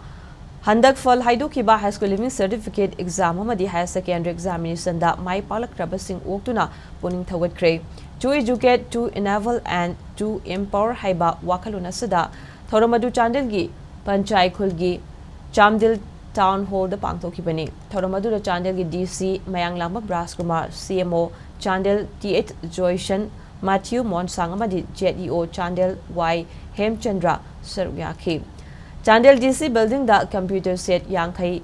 ꯍꯟꯗꯛ ꯐꯜ ꯍꯥꯏꯗꯣꯛꯈꯤꯕ High School Leaving Certificate Exam ꯑꯃꯗꯤ Higher Secondary Examinationꯗ ꯃꯥꯏ ꯄꯥꯛꯂꯛꯇ꯭ꯔꯕꯁꯤꯡ ꯑꯣꯛꯇꯨꯅ ꯄꯨꯛꯅꯤꯡ ꯊꯧꯒꯠꯈ꯭ꯔꯦ꯫ To educate, to enable and to empower ꯍꯥꯏꯕ ꯋꯥꯈꯜꯂꯣꯟ ꯑꯁꯤꯗ ꯊꯧꯔꯝ ꯑꯗꯨ ꯆꯥꯟꯗꯦꯜꯒꯤ ꯄꯟꯆꯥꯏ ꯈꯨꯜꯒꯤ ꯆꯥꯝꯗꯤꯜ Town Hallꯗ ꯄꯥꯡꯊꯣꯛꯈꯤꯕꯅꯤ꯫ ꯊꯧꯔꯝ ꯑꯗꯨꯗ ꯆꯥꯟꯗꯦꯜꯒꯤ DC ꯃꯌꯥꯡꯂꯥꯡꯕꯝ ꯔꯥꯖꯀꯨꯃꯥꯔ, CMO ꯆꯥꯟꯗꯦꯜ ꯇꯤꯑꯩꯆ ꯖꯣꯏꯁꯟ, ꯃꯥꯊ꯭ꯌꯨ ꯃꯣꯟꯁꯥꯡ ꯑꯃꯗꯤ ZEO ꯆꯥꯟꯗꯦꯜ ꯋꯥꯏ ꯍꯦꯝꯆꯟꯗ꯭ꯔ ꯁꯔꯨꯛ ꯌꯥꯈꯤ꯫ ꯆꯥꯟꯗꯦꯜ DC buildingꯗ computer set ꯌꯥꯡꯈꯩ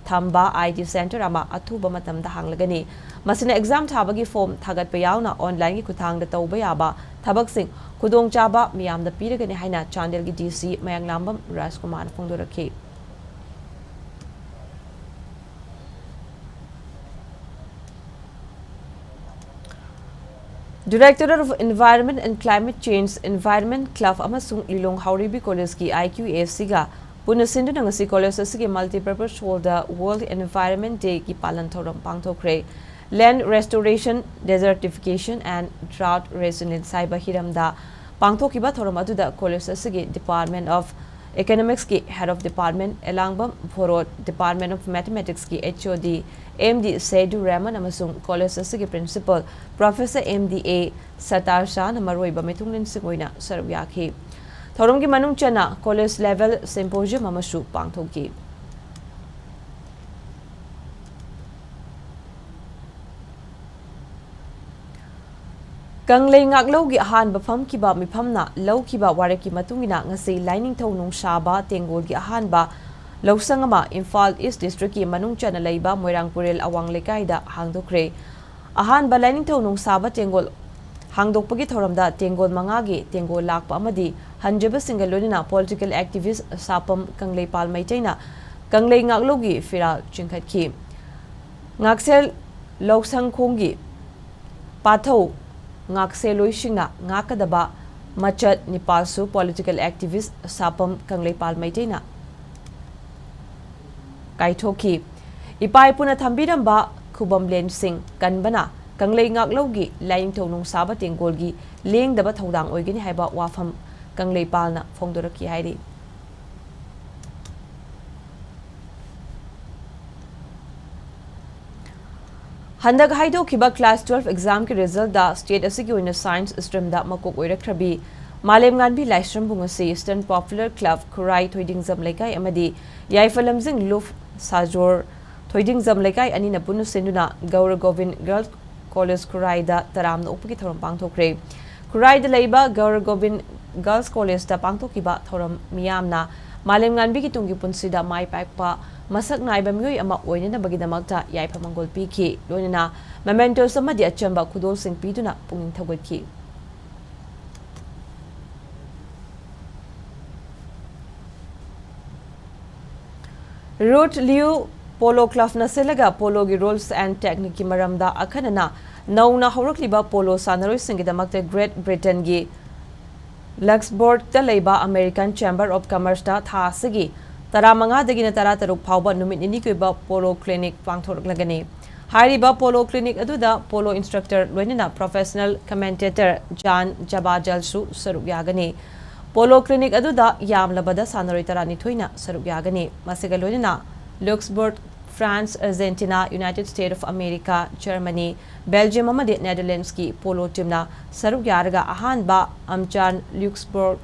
ꯊꯝꯕ IT center ꯑꯃ ꯑꯊꯨꯕ ꯃꯇꯝꯗ ꯍꯥꯡꯂꯒꯅꯤ꯫ ꯃꯁꯤꯅ exam ꯊꯥꯕꯒꯤ form ꯊꯥꯒꯠꯄ ꯌꯥꯎꯅ onlineꯒꯤ ꯈꯨꯠꯊꯥꯡꯗ ꯇꯧꯕ ꯌꯥꯕ ꯊꯕꯛꯁꯤꯡ ꯈꯨꯗꯣꯡꯆꯥꯕ ꯃꯤꯌꯥꯝꯗ ꯄꯤꯔꯒꯅꯤ ꯍꯥꯏꯅ ꯆꯥꯟꯗꯦꯜꯒꯤ DC Mayanglambam ꯔꯥꯖꯀꯨꯃꯥꯔꯅ ꯐꯣꯡꯗꯣꯔꯛꯈꯤ꯫ Directorate of Environment and Climate Change, Environment Club ꯑꯃꯁꯨꯡ ꯂꯤꯂꯣꯡ ꯍꯥꯎꯔꯩꯕꯤ ꯀꯣꯂꯦꯖꯀꯤ IQACꯒ ꯄꯨꯟꯅ ꯁꯤꯟꯗꯨꯅ ꯉꯁꯤ ꯀꯣꯂꯦꯖ ꯑꯁꯤꯒꯤ multipurpose hallꯗ World Environment Dayꯒꯤ ꯄꯥꯂꯟ ꯊꯧꯔꯝ ꯄꯥꯡꯊꯣꯛꯈ꯭ꯔꯦ꯫ Land restoration, desertification and drought resilience ꯍꯥꯏꯕ ꯍꯤꯔꯝꯗ ꯄꯥꯡꯊꯣꯛꯈꯤꯕ ꯊꯧꯔꯝ ꯑꯗꯨꯗ ꯀꯣꯂꯦꯖ ꯑꯁꯤꯒꯤ Department of Economicsꯀꯤ Head of Department Elangbam ꯚꯣꯔꯣꯠ, Department of Mathematicsꯀꯤ HOD MD ꯁꯦꯗꯨ Rahman ꯑꯃꯁꯨꯡ ꯀꯣꯂꯦꯖ ꯑꯁꯤꯒꯤ Principal Professor MDA ꯁꯇꯥꯔ ꯁꯥꯍꯅ ꯃꯔꯨꯑꯣꯏꯕ ꯃꯤꯊꯨꯡꯂꯦꯟꯁꯤꯡ ꯑꯣꯏꯅ ꯁꯔꯨꯛ ꯌꯥꯈꯤ꯫ ꯊꯧꯔꯝꯒꯤ ꯃꯅꯨꯡ ꯆꯟꯅ college level symposium ꯑꯃꯁꯨ ꯄꯥꯡꯊꯣꯛꯈꯤ꯫ ꯀꯪꯂꯩ ꯉꯥꯛꯂꯧꯒꯤ ꯑꯍꯥꯟꯕ ꯐꯝꯈꯤꯕ ꯃꯤꯐꯝꯅ ꯂꯧꯈꯤꯕ ꯋꯥꯔꯦꯞꯀꯤ ꯃꯇꯨꯡ ꯏꯟꯅ ꯉꯁꯤ ꯂꯥꯏꯅꯤꯡꯊꯧ ꯅꯨꯡꯁꯥꯕ ꯇꯦꯡꯒꯣꯜꯒꯤ ꯑꯍꯥꯟꯕ ꯂꯧꯁꯪ ꯑꯃ ꯏꯝꯐꯥꯜ East Districtꯀꯤ ꯃꯅꯨꯡ ꯆꯟꯅ ꯂꯩꯕ ꯃꯣꯏꯔꯥꯡ ꯄꯨꯔꯦꯜ ꯑꯋꯥꯡ ꯂꯩꯀꯥꯏꯗ ꯍꯥꯡꯗꯣꯛꯈ꯭ꯔꯦ꯫ ꯑꯍꯥꯟꯕ ꯂꯥꯏꯅꯤꯡꯊꯧ ꯅꯨꯡꯁꯥꯕ ꯇꯦꯡꯒꯣꯜ ꯍꯥꯡꯗꯣꯛꯄꯒꯤ ꯊꯧꯔꯝꯗ ꯇꯦꯡꯒꯣꯜ ꯃꯉꯥꯒꯤ ꯇꯦꯡꯒꯣꯜ ꯂꯥꯛꯄ ꯑꯃꯗꯤ ꯍꯟꯖꯕꯁꯤꯡꯒ ꯂꯣꯏꯅꯅ political activist ꯁꯥꯄꯝ ꯀꯪꯂꯩꯄꯥꯜ ꯃꯩꯇꯩꯅ ꯀꯪꯂꯩ ꯉꯥꯛꯂꯧꯒꯤ ꯐꯤꯔꯥꯜ ꯆꯤꯡꯈꯠꯈꯤ꯫ ꯉꯥꯛꯁꯦꯜ ꯂꯧꯁꯪꯈꯣꯡꯒꯤ ꯄꯥꯊꯧ ꯉꯥꯛꯁꯦꯜꯂꯣꯏꯁꯤꯡꯅ ꯉꯥꯛꯀꯗꯕ ꯃꯆꯠ ꯅꯤꯄꯥꯜꯁꯨ political activist ꯁꯥꯄꯝ ꯀꯪꯂꯩꯄꯥꯜ ꯃꯩꯇꯩꯅ ꯀꯥꯏꯊꯣꯛꯈꯤ꯫ ꯏꯄꯥ ꯏꯄꯨꯅ ꯊꯝꯕꯤꯔꯝꯕ ꯈꯨꯕꯝꯂꯦꯟꯁꯤꯡ ꯀꯟꯕꯅ ꯀꯪꯂꯩ ꯉꯥꯛꯂꯧꯒꯤ ꯂꯥꯏꯅꯤꯡꯊꯧ ꯅꯨꯡꯁꯥꯕ ꯇꯦꯡꯒꯣꯜꯒꯤ ꯂꯦꯡꯗꯕ ꯊꯧꯗꯥꯡ ꯑꯣꯏꯒꯅꯤ ꯍꯥꯏꯕ ꯋꯥꯐꯝ ꯀꯪꯂꯩꯄꯥꯜꯅ ꯐꯣꯡꯗꯣꯔꯛꯈꯤ ꯍꯥꯏꯔꯤ꯫ ꯍꯟꯗꯛ ꯍꯥꯏꯗꯣꯛꯈꯤꯕ class twelve examꯒꯤ resultꯇ state ꯑꯁꯤꯒꯤ ꯑꯣꯏꯅ science streamꯗ ꯃꯀꯣꯛ ꯑꯣꯏꯔꯛꯈ꯭ꯔꯕꯤ ꯃꯥꯂꯦꯝꯉꯥꯟꯕꯤ ꯂꯥꯏꯁ꯭ꯔꯝꯕꯨ ꯉꯁꯤ Eastern Popular Club ꯈꯨꯔꯥꯏ ꯊꯣꯏꯗꯤꯡꯖꯝ ꯂꯩꯀꯥꯏ ꯑꯃꯗꯤ ꯌꯥꯏꯐ ꯂꯝꯖꯤꯡ ꯂꯨꯞ ꯁꯥꯖꯣꯔ ꯊꯣꯏꯗꯤꯡꯖꯝ ꯂꯩꯀꯥꯏ ꯑꯅꯤꯅ ꯄꯨꯟꯅ ꯁꯤꯟꯗꯨꯅ ꯒꯧꯔ ꯒꯣꯕꯤꯟ Girls College ꯈꯨꯔꯥꯏꯗ ꯇꯔꯥꯝꯅ ꯑꯣꯛꯄꯒꯤ ꯊꯧꯔꯝ ꯄꯥꯡꯊꯣꯛꯈ꯭ꯔꯦ꯫ ꯈꯨꯔꯥꯏꯗ ꯂꯩꯕ ꯒꯧꯔ ꯒꯣꯕꯤꯟ Girls Collegeꯇ ꯄꯥꯡꯊꯣꯛꯈꯤꯕ ꯊꯧꯔꯝ ꯃꯤꯌꯥꯝꯅ ꯃꯥꯂꯦꯝꯉꯥꯟꯕꯤꯒꯤ ꯇꯨꯡꯒꯤ ꯄꯨꯟꯁꯤꯗ ꯃꯥꯏ ꯄꯥꯛꯄ ꯃꯁꯛ ꯅꯥꯏꯕ ꯃꯤꯑꯣꯏ ꯑꯃ ꯑꯣꯏꯅꯅꯕꯒꯤꯗꯃꯛꯇ ꯌꯥꯏꯐ ꯃꯪꯒꯣꯜ ꯄꯤꯈꯤ꯫ ꯂꯣꯏꯅꯅ mementos ꯑꯃꯗꯤ ꯑꯆꯝꯕ ꯈꯨꯗꯣꯜꯁꯤꯡ ꯄꯤꯗꯨꯅ ꯄꯨꯛꯅꯤꯡ ꯊꯧꯒꯠꯈꯤ꯫ ꯔꯨꯠ ꯂꯤꯌꯨ ꯄꯣꯂꯣ ꯀ꯭ꯂꯕꯅ ꯁꯤꯜꯂꯒ ꯄꯣꯂꯣꯒꯤ rules and techniqueꯀꯤ ꯃꯔꯝꯗ ꯑꯈꯟꯅꯅ ꯅꯧꯅ ꯍꯧꯔꯛꯂꯤꯕ ꯄꯣꯂꯣ ꯁꯥꯟꯅꯔꯣꯏꯁꯤꯡꯒꯤꯗꯃꯛꯇ Great Britainꯒꯤ Luxembourgꯇ ꯂꯩꯕ American Chamber of Commerceꯇ ꯊꯥ ꯑꯁꯤꯒꯤ ꯇꯔꯥꯃꯉꯥꯗꯒꯤꯅ ꯇꯔꯥꯇꯔꯨꯛ ꯐꯥꯎꯕ ꯅꯨꯃꯤꯠ ꯅꯤꯅꯤ ꯀꯣꯏꯕ ꯄꯣꯂꯣ clinic ꯄꯥꯡꯊꯣꯔꯛꯂꯒꯅꯤ꯫ ꯍꯥꯏꯔꯤꯕ ꯄꯣꯂꯣ clinic ꯑꯗꯨꯗ ꯄꯣꯂꯣ instructor ꯂꯣꯏꯅꯅ professional commentator ꯖꯥꯟ ꯖꯕꯥꯖꯜꯁꯨ ꯁꯔꯨꯛ ꯌꯥꯒꯅꯤ꯫ ꯄꯣꯂꯣ clinic ꯑꯗꯨꯗ ꯌꯥꯝꯂꯕꯗ ꯁꯥꯟꯅꯔꯣꯏ ꯇꯔꯥꯅꯤꯊꯣꯏꯅ ꯁꯔꯨꯛ ꯌꯥꯒꯅꯤ꯫ ꯃꯁꯤꯒ ꯂꯣꯏꯅꯅ Luxembourg, France, Argentina, United States of America, Germany, Belgium ꯑꯃꯗꯤ Netherlandsꯀꯤ ꯄꯣꯂꯣ teamꯅ ꯁꯔꯨꯛ ꯌꯥꯔꯒ ꯑꯍꯥꯟꯕ ꯑꯝꯆꯥꯟ Luxembourg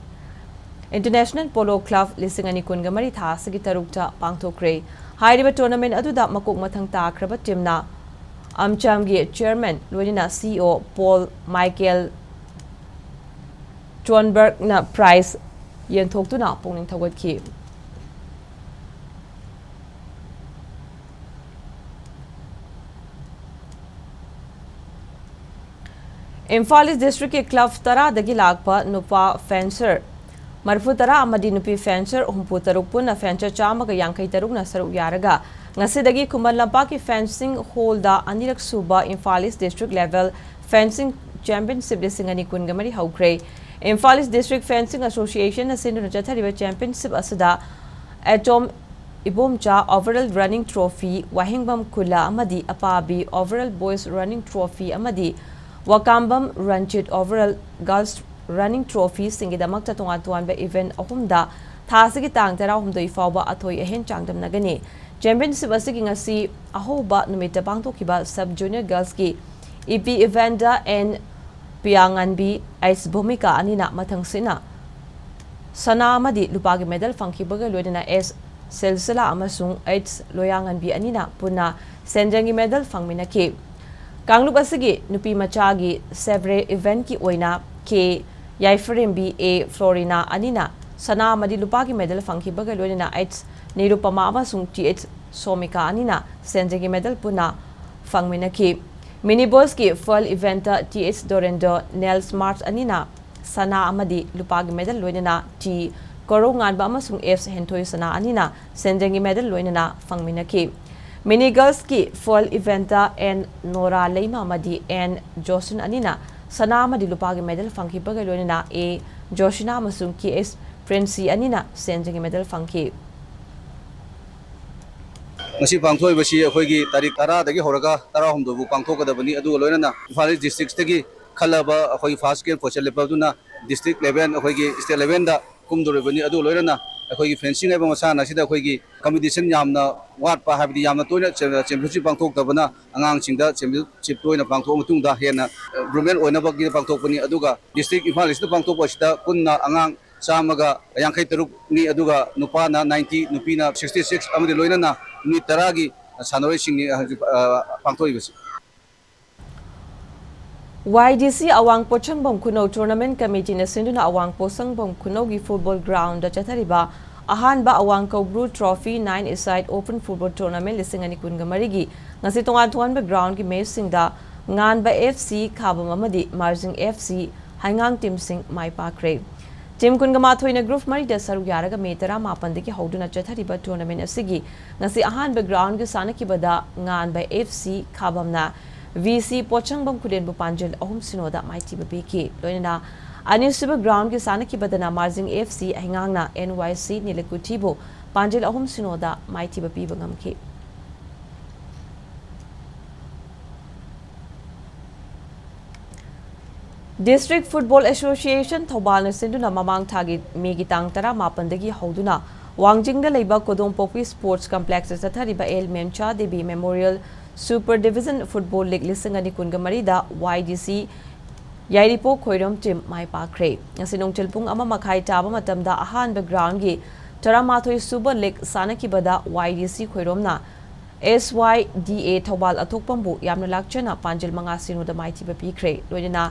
International Polo Club ꯂꯤꯁꯤꯡ ꯑꯅꯤ ꯀꯨꯟꯒ ꯃꯔꯤ ꯊꯥ ꯑꯁꯤꯒꯤ ꯇꯔꯨꯛꯇ ꯄꯥꯡꯊꯣꯛꯈ꯭ꯔꯦ꯫ ꯍꯥꯏꯔꯤꯕ tournament ꯑꯗꯨꯗ ꯃꯀꯣꯛ ꯃꯊꯪ ꯇꯥꯈ꯭ꯔꯕ teamꯅ ꯑꯝꯆꯥꯝꯒꯤ chairman ꯂꯣꯏꯅꯅ CEO Paul Michael Chonbergꯅ prize ꯌꯦꯟꯊꯣꯛꯇꯨꯅ ꯄꯨꯛꯅꯤꯡ ꯊꯧꯒꯠꯈꯤ꯫ ꯏꯝꯐꯥꯜ East Districtꯀꯤ club ꯇꯔꯥꯗꯒꯤ ꯂꯥꯛꯄ ꯅꯨꯄꯥ fencer ꯃꯔꯤꯐꯨ ꯇꯔꯥ ꯑꯃꯗꯤ ꯅꯨꯄꯤ ꯐꯦꯟꯁꯔ ꯍꯨꯝꯐꯨ ꯇꯔꯨꯛ ꯄꯨꯟꯅ ꯐꯦꯟꯁꯔ ꯆꯥꯝꯃꯒ ꯌꯥꯡꯈꯩ ꯇꯔꯨꯛꯅ ꯁꯔꯨꯛ ꯌꯥꯔꯒ ꯉꯁꯤꯗꯒꯤ ꯈꯨꯃꯟ ꯂꯝꯄꯥꯛꯀꯤ ꯐꯦꯟꯁꯤꯡ ꯍꯣꯜꯗ ꯑꯅꯤꯔꯛ ꯁꯨꯕ ꯏꯝꯐꯥꯜ ꯏꯁ ꯗꯤꯁꯇ꯭ꯔꯤꯛ ꯂꯦꯚꯦꯜ ꯐꯦꯟꯁꯤꯡ ꯆꯦꯝꯄꯤꯌꯟꯁꯤꯞ ꯂꯤꯁꯤꯡ ꯑꯅꯤ ꯀꯨꯟꯒ ꯃꯔꯤ ꯍꯧꯈ꯭ꯔꯦ꯫ ꯏꯝꯐꯥꯜ ꯏꯁ ꯗꯤꯁꯇ꯭ꯔꯤꯛ ꯐꯦꯟꯁꯤꯡ ꯑꯦꯁꯣꯁꯤꯌꯦꯁꯟꯅ ꯁꯤꯟꯗꯨꯅ ꯆꯠꯊꯔꯤꯕ ꯆꯦꯝꯄꯤꯌꯟꯁꯤꯞ ꯑꯁꯤꯗ atom Ibomcha overall running trophy, ꯋꯥꯍꯦꯡꯕꯝ ꯈꯨꯂꯥ ꯑꯃꯗꯤ ꯑꯄꯥꯕꯤ overall boys running trophy ꯑꯃꯗꯤ ꯋꯥꯀꯥꯝꯕꯝ ꯔꯟꯖꯤꯠ overall girls running trophyꯁꯤꯡꯒꯤꯗꯃꯛꯇ ꯇꯣꯉꯥꯟ ꯇꯣꯉꯥꯟꯕ ꯏꯚꯦꯟꯠ ꯑꯍꯨꯝꯗ ꯊꯥ ꯑꯁꯤꯒꯤ ꯇꯥꯡ ꯇꯔꯥꯍꯨꯝꯗꯣꯏ ꯐꯥꯎꯕ ꯑꯊꯣꯏ ꯑꯍꯦꯟ ꯆꯥꯡꯗꯝꯅꯒꯅꯤ꯫ ꯆꯦꯝꯄꯤꯌꯟꯁꯤꯞ ꯑꯁꯤꯒꯤ ꯉꯁꯤ ꯑꯍꯧꯕ ꯅꯨꯃꯤꯠꯇ ꯄꯥꯡꯊꯣꯛꯈꯤꯕ ꯁꯕ ꯖꯨꯅꯤꯌꯔ ꯒꯔꯜꯁꯀꯤ ꯏꯄꯤ ꯏꯚꯦꯟꯠꯇ ꯑꯦꯟ ꯄꯤꯌꯥꯉꯥꯟꯕꯤ, ꯑꯩꯆ ꯚꯨꯃꯤꯀꯥ ꯑꯅꯤꯅ ꯃꯊꯪꯁꯤꯠꯅ ꯁꯅꯥ ꯑꯃꯗꯤ ꯂꯨꯄꯥꯒꯤ ꯃꯦꯗꯜ ꯐꯪꯈꯤꯕꯒ ꯂꯣꯏꯅꯅ ꯑꯦꯁ ꯁꯤꯜꯁꯤꯂꯥ ꯑꯃꯁꯨꯡ ꯑꯩꯆ ꯂꯣꯌꯥꯉꯟꯕꯤ ꯑꯅꯤꯅ ꯄꯨꯟꯅ ꯁꯦꯟꯖꯦꯡꯒꯤ ꯃꯦꯗꯜ ꯐꯪꯃꯤꯟꯅꯈꯤ꯫ ꯀꯥꯡꯂꯨꯞ ꯑꯁꯤꯒꯤ ꯅꯨꯄꯤ ꯃꯆꯥꯒꯤ ꯁꯦꯕ꯭ꯔꯦ ꯏꯚꯦꯟꯠꯀꯤ ꯑꯣꯏꯅ ꯀꯦ ꯌꯥꯏꯐꯔꯦꯝꯕꯤ, ꯑꯦ ꯐ꯭ꯂꯣꯔꯤꯅꯥ ꯑꯅꯤꯅ ꯁꯅꯥ ꯑꯃꯗꯤ ꯂꯨꯄꯥꯒꯤ ꯃꯦꯗꯜ ꯐꯪꯈꯤꯕꯒ ꯂꯣꯏꯅꯅ ꯑꯩꯆ ꯅꯤꯔꯨꯄꯃꯥ ꯑꯃꯁꯨꯡ ꯇꯤ ꯑꯩꯆ ꯁꯣꯃꯤꯀꯥ ꯑꯅꯤꯅ ꯁꯦꯟꯖꯦꯡꯒꯤ ꯃꯦꯗꯜ ꯄꯨꯟꯅ ꯐꯪꯃꯤꯟꯅꯈꯤ꯫ ꯃꯤꯅꯤ ꯕꯣꯜꯁꯀꯤ ꯐꯔꯜ ꯏꯚꯦꯟꯠꯇ ꯇꯤ ꯑꯩꯆ ꯗꯣꯔꯦꯟꯗꯣ, ꯅꯦꯜꯁ ꯃꯥꯔꯆ ꯑꯅꯤꯅ ꯁꯅꯥ ꯑꯃꯗꯤ ꯂꯨꯄꯥꯒꯤ ꯃꯦꯗꯜ ꯂꯣꯏꯅꯅ ꯇꯤ ꯀꯣꯔꯧꯉꯥꯟꯕ ꯑꯃꯁꯨꯡ ꯑꯦꯁ ꯍꯦꯟꯊꯣꯏ ꯁꯅꯥ ꯑꯅꯤꯅ ꯁꯦꯟꯖꯦꯡꯒꯤ ꯃꯦꯗꯜ ꯂꯣꯏꯅꯅ ꯐꯪꯃꯤꯟꯅꯈꯤ꯫ ꯃꯤꯅꯤ ꯒꯔꯜꯁꯀꯤ ꯐꯔꯜ ꯏꯚꯦꯟꯠꯇ ꯑꯦꯟ ꯅꯣꯔꯥ ꯂꯩꯃ ꯑꯃꯗꯤ ꯑꯦꯟ ꯖꯣꯁꯤꯟ ꯑꯅꯤꯅ ꯁꯅꯥ ꯑꯃꯗꯤ ꯂꯨꯄꯥꯒꯤ ꯃꯦꯗꯜ ꯐꯪꯈꯤꯕꯒ ꯂꯣꯏꯅꯅ ꯑꯦ ꯖꯣꯁꯤꯅꯥ ꯑꯃꯁꯨꯡ ꯀꯦ ꯑꯦꯁ ꯄ꯭ꯔꯤꯟꯁꯤ ꯑꯅꯤꯅ ꯁꯦꯟꯖꯦꯡꯒꯤ ꯃꯦꯗꯜ ꯐꯪꯈꯤ꯫ ꯉꯁꯤ ꯄꯥꯡꯊꯣꯛꯏꯕꯁꯤ ꯑꯩꯈꯣꯏꯒꯤ ꯇꯥꯔꯤꯛ ꯇꯔꯥꯗꯒꯤ ꯍꯧꯔꯒ ꯇꯔꯥꯍꯨꯝꯗꯣꯏ ꯐꯥꯎ ꯄꯥꯡꯊꯣꯛꯀꯗꯕꯅꯤ꯫ ꯑꯗꯨꯒ ꯂꯣꯏꯅꯅ ꯏꯝꯐꯥꯜ ꯏꯁ ꯗꯤꯁꯇ꯭ꯔꯤꯛꯇꯒꯤ ꯈꯜꯂꯕ ꯑꯩꯈꯣꯏꯒꯤ ꯐꯥꯔꯁ ꯁꯦꯀꯦꯟ ꯐꯣꯔꯠ ꯁꯦꯠ ꯂꯦꯞꯄꯗꯨꯅ ꯗꯤꯁꯇ꯭ꯔꯤꯛ ꯂꯦꯚꯦꯜ, ꯑꯩꯈꯣꯏꯒꯤ ꯁ꯭ꯇꯦꯠ ꯂꯦꯚꯦꯜꯗ ꯀꯨꯝꯗꯣꯔꯤꯕꯅꯤ꯫ ꯑꯗꯨꯒ ꯂꯣꯏꯅꯅ ꯑꯩꯈꯣꯏꯒꯤ ꯐꯦꯟꯁꯤꯡ ꯍꯥꯏꯕ ꯃꯁꯥꯟꯅ ꯑꯁꯤꯗ ꯑꯩꯈꯣꯏꯒꯤ ꯀꯝꯄꯤꯇꯤꯁꯟ ꯌꯥꯝꯅ ꯋꯥꯠꯄ, ꯍꯥꯏꯕꯗꯤ ꯌꯥꯝꯅ ꯇꯣꯏꯅ ꯆꯦꯝꯄꯤꯌꯟꯁꯤꯞ ꯄꯥꯡꯊꯣꯛꯇꯕꯅ ꯑꯉꯥꯡꯁꯤꯡꯗ ꯆꯦꯝꯄꯤꯌꯟꯁꯤꯞ ꯇꯣꯏꯅ ꯄꯥꯡꯊꯣꯛꯑ ꯃꯇꯨꯡꯗ ꯍꯦꯟꯅ ꯏꯝꯄ꯭ꯔꯨꯚꯃꯦꯟ ꯑꯣꯏꯅꯕꯒꯤ ꯄꯥꯡꯊꯣꯛꯄꯅꯤ꯫ ꯑꯗꯨꯒ ꯗꯤꯁꯇ꯭ꯔꯤꯛ ꯏꯝꯐꯥꯜ ꯏꯁꯇ ꯄꯥꯡꯊꯣꯛꯄ ꯑꯁꯤꯗ ꯄꯨꯟꯅ ꯑꯉꯥꯡ ꯆꯥꯝꯃꯒ ꯌꯥꯡꯈꯩ ꯇꯔꯨꯛꯅꯤ꯫ ꯑꯗꯨꯒ ꯅꯨꯄꯥꯅ ꯅꯥꯏꯟꯇꯤ, ꯅꯨꯄꯤꯅ ꯁꯤꯛꯁꯇꯤ ꯁꯤꯛꯁ ꯑꯃꯗꯤ ꯂꯣꯏꯅꯅ ꯅꯨꯃꯤꯠ ꯇꯔꯥꯒꯤ ꯁꯥꯟꯅꯔꯣꯏꯁꯤꯡꯅꯤ ꯍꯧꯖꯤꯛ, ꯑ, ꯄꯥꯡꯊꯣꯛꯏꯕꯁꯤ꯫ ꯋꯥꯏ ꯗꯤ ꯁꯤ ꯑꯋꯥꯡ ꯄꯣꯠꯁꯪꯕꯝ ꯈꯨꯅꯧ ꯇꯣꯔꯅꯥꯃꯦꯟꯠ ꯀꯃꯤꯇꯤꯅ ꯁꯤꯟꯗꯨꯅ ꯑꯋꯥꯡ ꯄꯣꯠꯁꯪꯕꯝ ꯈꯨꯅꯧꯒꯤ ꯐꯨꯠꯕꯣꯜ ꯒ꯭ꯔꯥꯎꯟꯗ ꯆꯠꯊꯔꯤꯕ ꯑꯍꯥꯟꯕ ꯑꯋꯥꯡ ꯀꯧꯕ꯭ꯔꯨ ꯇ꯭ꯔꯣꯐꯤ ꯅꯥꯏꯟ ꯑꯦ ꯁꯥꯏꯠ ꯑꯣꯄꯟ ꯐꯨꯠꯕꯣꯜ ꯇꯣꯔꯅꯥꯃꯦꯟꯠ ꯂꯤꯁꯤꯡ ꯑꯅꯤ ꯀꯨꯟꯒ ꯃꯔꯤꯒꯤ ꯉꯁꯤ ꯇꯣꯉꯥꯟ ꯇꯣꯉꯥꯟꯕ ꯒ꯭ꯔꯥꯎꯟꯒꯤ ꯃꯦꯆꯁꯤꯡꯗ ꯉꯥꯟꯕ ꯑꯦꯐ ꯁꯤ, ꯈꯥꯕꯝ ꯑꯃꯗꯤ ꯃꯥꯔꯖꯤꯡ ꯑꯦꯐ ꯁꯤ ꯍꯩꯉꯥꯡ ꯇꯤꯝꯁꯤꯡ ꯃꯥꯏ ꯄꯥꯛꯈ꯭ꯔꯦ꯫ ꯇꯤꯝ ꯀꯨꯟꯒ ꯃꯥꯊꯣꯏꯅ ꯒ꯭ꯔꯨꯞ ꯃꯔꯤꯗ ꯁꯔꯨꯛ ꯌꯥꯔꯒ ꯃꯦ ꯇꯔꯥꯃꯥꯄꯟꯗꯒꯤ ꯍꯧꯗꯨꯅ ꯆꯠꯊꯔꯤꯕ ꯇꯣꯔꯅꯥꯃꯦꯟ ꯑꯁꯤꯒꯤ ꯉꯁꯤ ꯑꯍꯥꯟꯕ ꯒ꯭ꯔꯥꯎꯟꯒꯤ ꯁꯥꯟꯅꯈꯤꯕꯗ ꯉꯥꯟꯕ ꯑꯦꯐ ꯁꯤ ꯈꯥꯕꯝꯅ ꯚꯤ ꯁꯤ ꯄꯣꯠꯁꯪꯕꯝ ꯈꯨꯂꯦꯟꯕꯨ ꯄꯥꯟꯖꯤꯜ ꯑꯍꯨꯝ ꯁꯤꯅꯣꯗ ꯃꯥꯏꯊꯤꯕ ꯄꯤꯈꯤ꯫ ꯂꯣꯏꯅꯅ ꯑꯅꯤꯁꯨꯕ ꯒ꯭ꯔꯥꯎꯟꯒꯤ ꯁꯥꯟꯅꯈꯤꯕꯗꯅ ꯃꯥꯔꯖꯤꯡ ꯑꯦꯐ ꯁꯤ ꯍꯩꯉꯥꯡꯅ ꯑꯦꯟ ꯋꯥꯏ ꯁꯤ ꯅꯤꯂꯀꯨꯊꯤꯕꯨ ꯄꯥꯟꯖꯤꯜ ꯑꯍꯨꯝ ꯁꯤꯅꯣꯗ ꯃꯥꯏꯊꯤꯕ ꯄꯤꯕ ꯉꯝꯈꯤ꯫ District Football Association ꯊꯧꯕꯥꯜꯅ ꯁꯤꯟꯗꯨꯅ ꯃꯃꯥꯡ ꯊꯥꯒꯤ ꯃꯦꯒꯤ ꯇꯥꯡ ꯇꯔꯥꯃꯥꯄꯟꯗꯒꯤ ꯍꯧꯗꯨꯅ ꯋꯥꯡꯖꯤꯡꯗ ꯂꯩꯕ ꯀꯣꯗꯣꯝꯄꯣꯛꯄꯤ ꯁ꯭ꯄꯣꯔꯠꯁ ꯀꯝꯄ꯭ꯂꯦꯛꯁꯇ ꯆꯠꯊꯔꯤꯕ L Memcha Devi memorial super division football league ꯂꯤꯁꯤꯡ ꯑꯅꯤ ꯀꯨꯟꯒ ꯃꯔꯤꯗ ꯋꯥꯏ ꯗꯤ ꯁꯤ ꯌꯥꯏꯔꯤꯄꯣꯛ ꯈꯣꯏꯔꯣꯝ ꯇꯤꯝ ꯃꯥꯏ ꯄꯥꯛꯈ꯭ꯔꯦ꯫ ꯉꯁꯤ ꯅꯨꯡꯊꯤꯜ ꯄꯨꯡ ꯑꯃ ꯃꯈꯥꯏ ꯇꯥꯕ ꯃꯇꯝꯗ ꯑꯍꯥꯟꯕ ꯒ꯭ꯔꯥꯎꯟꯒꯤ ꯇꯔꯥꯃꯥꯊꯣꯏ ꯁꯨꯕ ꯂꯤꯒ ꯁꯥꯟꯅꯈꯤꯕꯗ ꯋꯥꯏ ꯗꯤ ꯁꯤ ꯈꯣꯏꯔꯣꯝꯅ ꯑꯦꯁ ꯋꯥꯏ ꯗꯤ ꯑꯦ ꯊꯧꯕꯥꯜ ꯑꯊꯣꯛꯄꯝꯕꯨ ꯌꯥꯝꯅ ꯂꯥꯛꯆꯅ ꯄꯥꯟꯖꯤꯜ ꯃꯉꯥ ꯁꯤꯅꯣꯗ ꯃꯥꯏꯊꯤꯕ ꯄꯤꯈ꯭ꯔꯦ꯫ ꯂꯣꯏꯅꯅ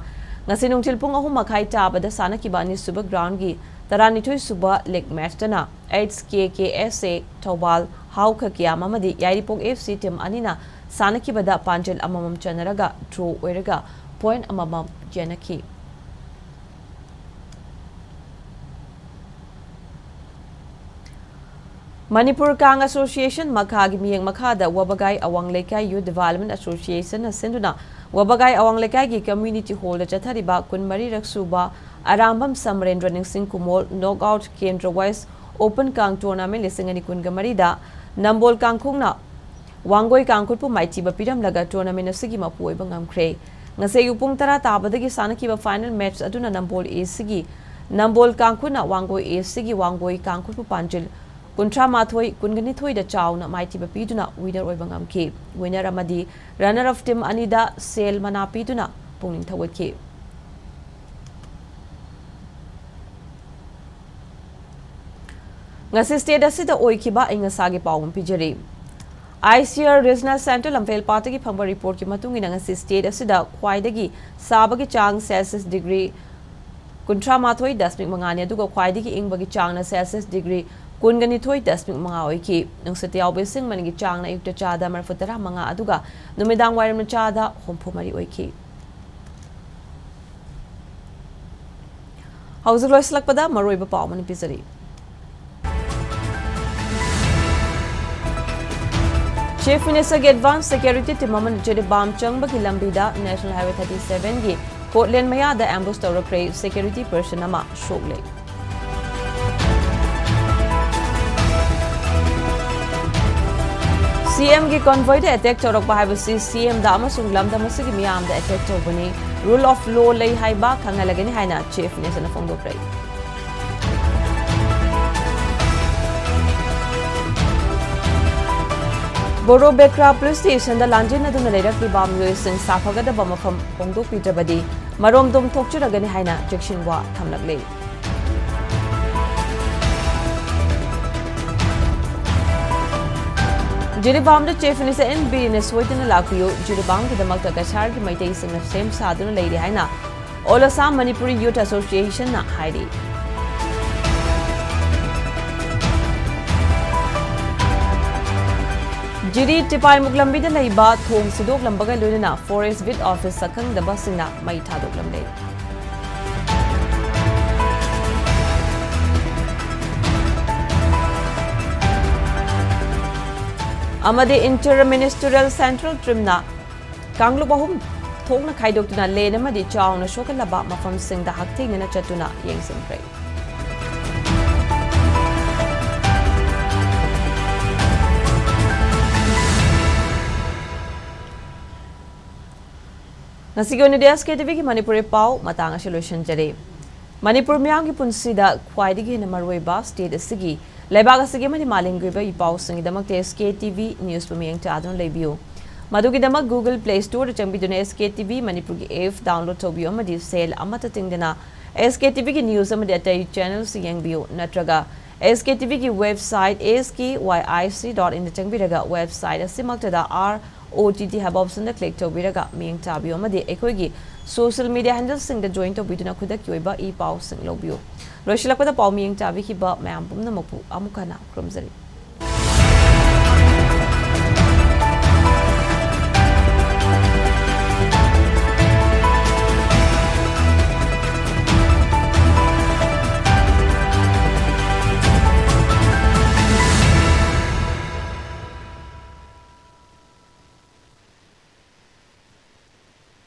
ꯉꯁꯤ ꯅꯨꯡꯊꯤꯜ ꯄꯨꯡ ꯑꯍꯨꯝ ꯃꯈꯥꯏ ꯇꯥꯕꯗ ꯁꯥꯟꯅꯈꯤꯕ ꯑꯅꯤꯁꯨꯕ ꯒ꯭ꯔꯥꯎꯟꯒꯤ ꯇꯔꯥꯅꯤꯊꯣꯏ ꯁꯨꯕ ꯂꯤꯒ ꯃꯦꯆꯇꯅ ꯑꯩꯆ ꯀꯦ ꯀꯦ ꯑꯦꯁ ꯑꯦ ꯊꯧꯕꯥꯜ ꯍꯥꯎ ꯈꯀꯤꯌꯥꯝ ꯑꯃꯗꯤ ꯌꯥꯏꯔꯤꯄꯣꯛ ꯑꯦꯐ ꯁꯤ ꯇꯤꯝ ꯑꯅꯤꯅ ꯁꯥꯟꯅꯈꯤꯕꯗ ꯄꯥꯟꯖꯤꯜ ꯑꯃꯃꯝ ꯆꯟꯅꯔꯒ ꯗ꯭ꯔꯣ ꯑꯣꯏꯔꯒ ꯄꯣꯏꯟ ꯑꯃꯃꯝ ꯌꯦꯟꯅꯈꯤ꯫ ꯃꯅꯤꯄꯨꯔ ꯀꯥꯡ ꯑꯦꯁꯣꯁꯤꯌꯦꯁꯟ ꯃꯈꯥꯒꯤ ꯃꯤꯠꯌꯦꯡ ꯃꯈꯥꯗ ꯋꯥꯕꯒꯥꯏ ꯑꯋꯥꯡ ꯂꯩꯀꯥꯏ ꯌꯨꯠ ꯗꯤꯚꯦꯂꯞꯃꯦꯟ ꯑꯦꯁꯣꯁꯤꯌꯦꯁꯟꯅ ꯁꯤꯟꯗꯨꯅ ꯋꯥꯕꯒꯥꯏ ꯑꯋꯥꯡ ꯂꯩꯀꯥꯏꯒꯤ ꯀꯝꯃ꯭ꯌꯨꯅꯤꯇꯤ ꯍꯣꯜꯗ ꯆꯠꯊꯔꯤꯕ ꯀꯨꯟꯃꯔꯤꯔꯛ ꯁꯨꯕ ꯑꯔꯥꯝꯕꯝ ꯁꯃꯔꯦꯟꯗ꯭ꯔ ꯅꯤꯡꯁꯤꯡ ꯀꯨꯃꯣꯜ ꯅꯣꯛ ꯑꯥꯎꯠ ꯀꯦꯟꯗ꯭ꯔ ꯋꯥꯏꯁ ꯑꯣꯄꯟ ꯀꯥꯡ ꯇꯣꯔꯅꯥꯃꯦꯟ ꯂꯤꯁꯤꯡ ꯑꯅꯤ ꯀꯨꯟꯒ ꯃꯔꯤꯗ ꯅꯝꯕꯣꯜ ꯀꯥꯡꯈꯣꯡꯅ ꯋꯥꯡꯒꯣꯏ ꯀꯥꯡꯈꯨꯠꯄꯨ ꯃꯥꯏꯊꯤꯕ ꯄꯤꯔꯝꯂꯒ ꯇꯣꯔꯅꯥꯃꯦꯟ ꯑꯁꯤꯒꯤ ꯃꯄꯨ ꯑꯣꯏꯕ ꯉꯝꯈ꯭ꯔꯦ꯫ ꯉꯁꯤ ꯑꯌꯨꯛ ꯄꯨꯡ ꯇꯔꯥ ꯇꯥꯕꯗꯒꯤ ꯁꯥꯟꯅꯈꯤꯕ ꯐꯥꯏꯅꯦꯜ ꯃꯦꯆ ꯑꯗꯨꯅ ꯅꯝꯕꯣꯜ ꯑꯦ ꯁꯤꯒꯤ ꯅꯝꯕꯣꯜ ꯀꯥꯡꯈꯨꯠꯅ ꯋꯥꯡꯒꯣꯏ ꯑꯦ ꯁꯤꯒꯤ ꯋꯥꯡꯒꯣꯏ ꯀꯥꯡꯈꯨꯠꯄꯨ ꯄꯥꯟꯖꯤꯜ ꯀꯨꯟꯊ꯭ꯔꯥ ꯃꯥꯊꯣꯏ, ꯀꯨꯟꯒ ꯅꯤꯊꯣꯏꯗ ꯆꯥꯎꯅ ꯃꯥꯏꯊꯤꯕ ꯄꯤꯗꯨꯅ ꯋꯤꯅꯔ ꯑꯣꯏꯕ ꯉꯝꯈꯤ꯫ ꯋꯤꯅꯔ ꯑꯃꯗꯤ ꯔꯟꯅꯔ ꯑꯞ ꯇꯤꯝ ꯑꯅꯤꯗ ꯁꯦꯜ ꯃꯅꯥ ꯄꯤꯗꯨꯅ ꯄꯨꯛꯅꯤꯡ ꯊꯧꯒꯠꯈꯤ꯫ ꯉꯁꯤ ꯁ꯭ꯇꯦꯠ ꯑꯁꯤꯗ ꯑꯣꯏꯈꯤꯕ ꯑꯏꯪ ꯑꯁꯥꯒꯤ ꯄꯥꯎ ꯑꯃ ꯄꯤꯖꯔꯤ꯫ I C R regional centre ꯂꯝꯐꯦꯜꯄꯥꯠꯇꯒꯤ ꯐꯪꯕ ꯔꯤꯄꯣꯔꯠꯀꯤ ꯃꯇꯨꯡ ꯏꯟꯅ ꯉꯁꯤ ꯁ꯭ꯇꯦꯠ ꯑꯁꯤꯗ ꯈ꯭ꯋꯥꯏꯗꯒꯤ ꯁꯥꯕꯒꯤ ꯆꯥꯡ ꯁꯦꯜꯁꯤꯌꯁ ꯗꯤꯒ꯭ꯔꯤ ꯀꯨꯟꯊ꯭ꯔꯥ ꯃꯥꯊꯣꯏ ꯗꯁꯃꯤꯛ ꯃꯉꯥꯅꯤ, ꯑꯗꯨꯒ ꯈ꯭ꯋꯥꯏꯗꯒꯤ ꯏꯪꯕꯒꯤ ꯆꯥꯡꯅ ꯁꯦꯜꯁꯤꯌꯁ ꯗꯤꯒ꯭ꯔꯤ ꯀꯨꯟꯒ ꯅꯤꯊꯣꯏ ꯗꯁꯃꯤꯛ ꯃꯉꯥ ꯑꯣꯏꯈꯤ꯫ ꯅꯨꯡꯁꯤꯠꯇ ꯌꯥꯎꯕ ꯏꯁꯤꯡ ꯃꯅꯤꯒꯤ ꯆꯥꯡꯅ ꯑꯌꯨꯛꯇ ꯆꯥꯗ ꯃꯔꯤꯐꯨ ꯇꯔꯥ ꯃꯉꯥ, ꯑꯗꯨꯒ ꯅꯨꯃꯤꯗꯥꯡ ꯋꯥꯏꯔꯝꯅ ꯆꯥꯗ ꯍꯨꯝꯐꯨ ꯃꯔꯤ ꯑꯣꯏꯈꯤ꯫ ꯍꯧꯖꯤꯛ ꯂꯣꯏꯁꯤꯜꯂꯛꯄꯗ ꯃꯔꯨꯑꯣꯏꯕ ꯄꯥꯎ ꯑꯃꯅꯤ ꯄꯤꯖꯔꯤ꯫ Chief Minister ꯒꯤ advance security team ꯑꯃꯅ ꯖꯤꯔꯤꯕꯥꯝ ꯆꯪꯕꯒꯤ ꯂꯝꯕꯤꯗ National Highway thirty seven ꯒꯤ ꯀꯣꯠꯂꯦꯟ ꯃꯌꯥꯗ ambush ꯇꯧꯔꯛꯈ꯭ꯔꯦ, security person ꯑꯃ ꯁꯣꯛꯂꯦ꯫ CM ꯒꯤ convoy ꯗ attack ꯇꯧꯔꯛꯄ ꯍꯥꯏꯕꯁꯤ CM ꯗ ꯑꯃꯁꯨꯡ ꯂꯝꯗꯝ ꯑꯁꯤꯒꯤ ꯃꯤꯌꯥꯝꯗ attack ꯇꯧꯕꯅꯤ꯫ Rule of law ꯂꯩ ꯍꯥꯏꯕ ꯈꯪꯍꯜꯂꯒꯅꯤ ꯍꯥꯏꯅ Chief Minister ꯅ ꯐꯣꯡꯗꯣꯛꯈ꯭ꯔꯦ꯫ ꯕꯣꯔꯣ ꯕꯦꯀ꯭ꯔꯥ police station ꯗ ꯂꯥꯟꯖꯦꯟꯅꯗꯨꯅ ꯂꯩꯔꯛꯂꯤꯕ ꯃꯤꯑꯣꯏꯁꯤꯡ ꯁꯥꯐꯒꯗꯕ ꯃꯐꯝ ꯍꯣꯡꯗꯣꯛꯄꯤꯗ꯭ꯔꯕꯗꯤ ꯃꯔꯣꯝꯗꯣꯝ ꯊꯣꯛꯆꯔꯒꯅꯤ ꯍꯥꯏꯅ ꯆꯦꯛꯁꯤꯟꯋꯥ ꯊꯝꯂꯛꯂꯤ꯫ ꯖꯤꯔꯤꯕꯥꯝꯗ Chief Minister N ꯕꯤꯔꯦꯟꯅ ꯁꯣꯏꯗꯅ ꯂꯥꯛꯄꯤꯌꯨ, ꯖꯤꯔꯤꯕꯥꯝꯒꯤꯗꯃꯛꯇ ꯀꯁꯥꯔꯒꯤ ꯃꯩꯇꯩꯁꯤꯡꯅ ꯁꯦꯝ ꯁꯥꯗꯨꯅ ꯂꯩꯔꯤ ꯍꯥꯏꯅ All Assam Manipuri Youth Association ꯅ ꯍꯥꯏꯔꯤ꯫ ꯖꯤꯔꯤ ꯇꯤꯄꯥꯏꯃꯨꯛ ꯂꯝꯕꯤꯗ ꯂꯩꯕ ꯊꯣꯡ ꯁꯤꯗꯣꯛꯂꯝꯕꯒ ꯂꯣꯏꯅꯅ Forest with Office ꯁꯛꯈꯪꯗꯕꯁꯤꯡꯅ ꯃꯩ ꯊꯥꯗꯣꯛꯂꯝꯂꯦ꯫ ꯑꯃꯗꯤ Inter Ministerial Central Team ꯅ ꯀꯥꯡꯂꯨꯞ ꯑꯍꯨꯝ ꯊꯣꯛꯅ ꯈꯥꯏꯗꯣꯛꯇꯨꯅ ꯂꯦꯟ ꯑꯃꯗꯤ ꯆꯥꯎꯅ ꯁꯣꯛꯍꯜꯂꯕ ꯃꯐꯝꯁꯤꯡꯗ ꯍꯛꯊꯦꯡꯅꯅ ꯆꯠꯇꯨꯅ ꯌꯦꯡꯁꯤꯟꯈ꯭ꯔꯦ꯫ ꯉꯁꯤꯒꯤ ꯑꯣꯏꯅꯗꯤ S K T V ꯒꯤ ꯃꯅꯤꯄꯨꯔꯤ ꯄꯥꯎ ꯃꯇꯥꯡ ꯑꯁꯤ ꯂꯣꯏꯁꯤꯟꯖꯔꯦ꯫ ꯃꯅꯤꯄꯨꯔ ꯃꯤꯌꯥꯝꯒꯤ ꯄꯨꯟꯁꯤꯗ ꯈ꯭ꯋꯥꯏꯗꯒꯤ ꯍꯦꯟꯅ ꯃꯔꯨꯑꯣꯏꯕ state ꯑꯁꯤꯒꯤ, ꯂꯩꯕꯥꯛ ꯑꯁꯤꯒꯤ ꯑꯃꯗꯤ ꯃꯥꯂꯦꯝꯒꯤ ꯑꯣꯏꯕ E ꯄꯥꯎꯁꯤꯡꯒꯤꯗꯃꯛꯇ S K T V News ꯄꯨ ꯃꯤꯠꯌꯦꯡ ꯆꯥꯗꯨꯅ ꯂꯩꯕꯤꯌꯨ꯫ ꯃꯗꯨꯒꯤꯗꯃꯛ Google Play Store ꯗ ꯆꯪꯕꯤꯗꯨꯅ S K T V ꯃꯅꯤꯄꯨꯔꯒꯤ app download ꯇꯧꯕꯤꯌꯨ ꯑꯃꯗꯤ ꯁꯦꯜ ꯑꯃꯠꯇ ꯇꯤꯡꯗꯅ S K T V ꯒꯤ news ꯑꯃꯗꯤ ꯑꯇꯩ channels ꯌꯦꯡꯕꯤꯌꯨ, ꯅꯠꯇ꯭ꯔꯒ S K T V ꯒꯤ website S K Y I C dot in ꯗ ꯆꯪꯕꯤꯔꯒ website ꯑꯁꯤꯃꯛꯇꯗ R O T T ꯍꯥꯏꯕ option ꯗ click ꯇꯧꯕꯤꯔꯒ ꯃꯤꯠꯌꯦꯡ ꯆꯥꯕꯤꯌꯨ ꯑꯃꯗꯤ ꯑꯩꯈꯣꯏꯒꯤ social media handles ꯁꯤꯡꯗ join ꯇꯧꯕꯤꯗꯨꯅ ꯈꯨꯗꯛꯀꯤ ꯑꯣꯏꯕ ꯏ ꯄꯥꯎꯁꯤꯡ ꯂꯧꯕꯤꯌꯨ꯫ ꯂꯣꯏꯁꯤꯜꯂꯛꯄꯗ ꯄꯥꯎ ꯃꯤꯠꯌꯦꯡ ꯆꯥꯕꯤꯈꯤꯕ ꯃꯌꯥꯝ ꯄꯨꯝꯅꯃꯛꯄꯨ ꯑꯃꯨꯛ ꯍꯟꯅ ꯈꯨꯔꯨꯝꯖꯔꯤ꯫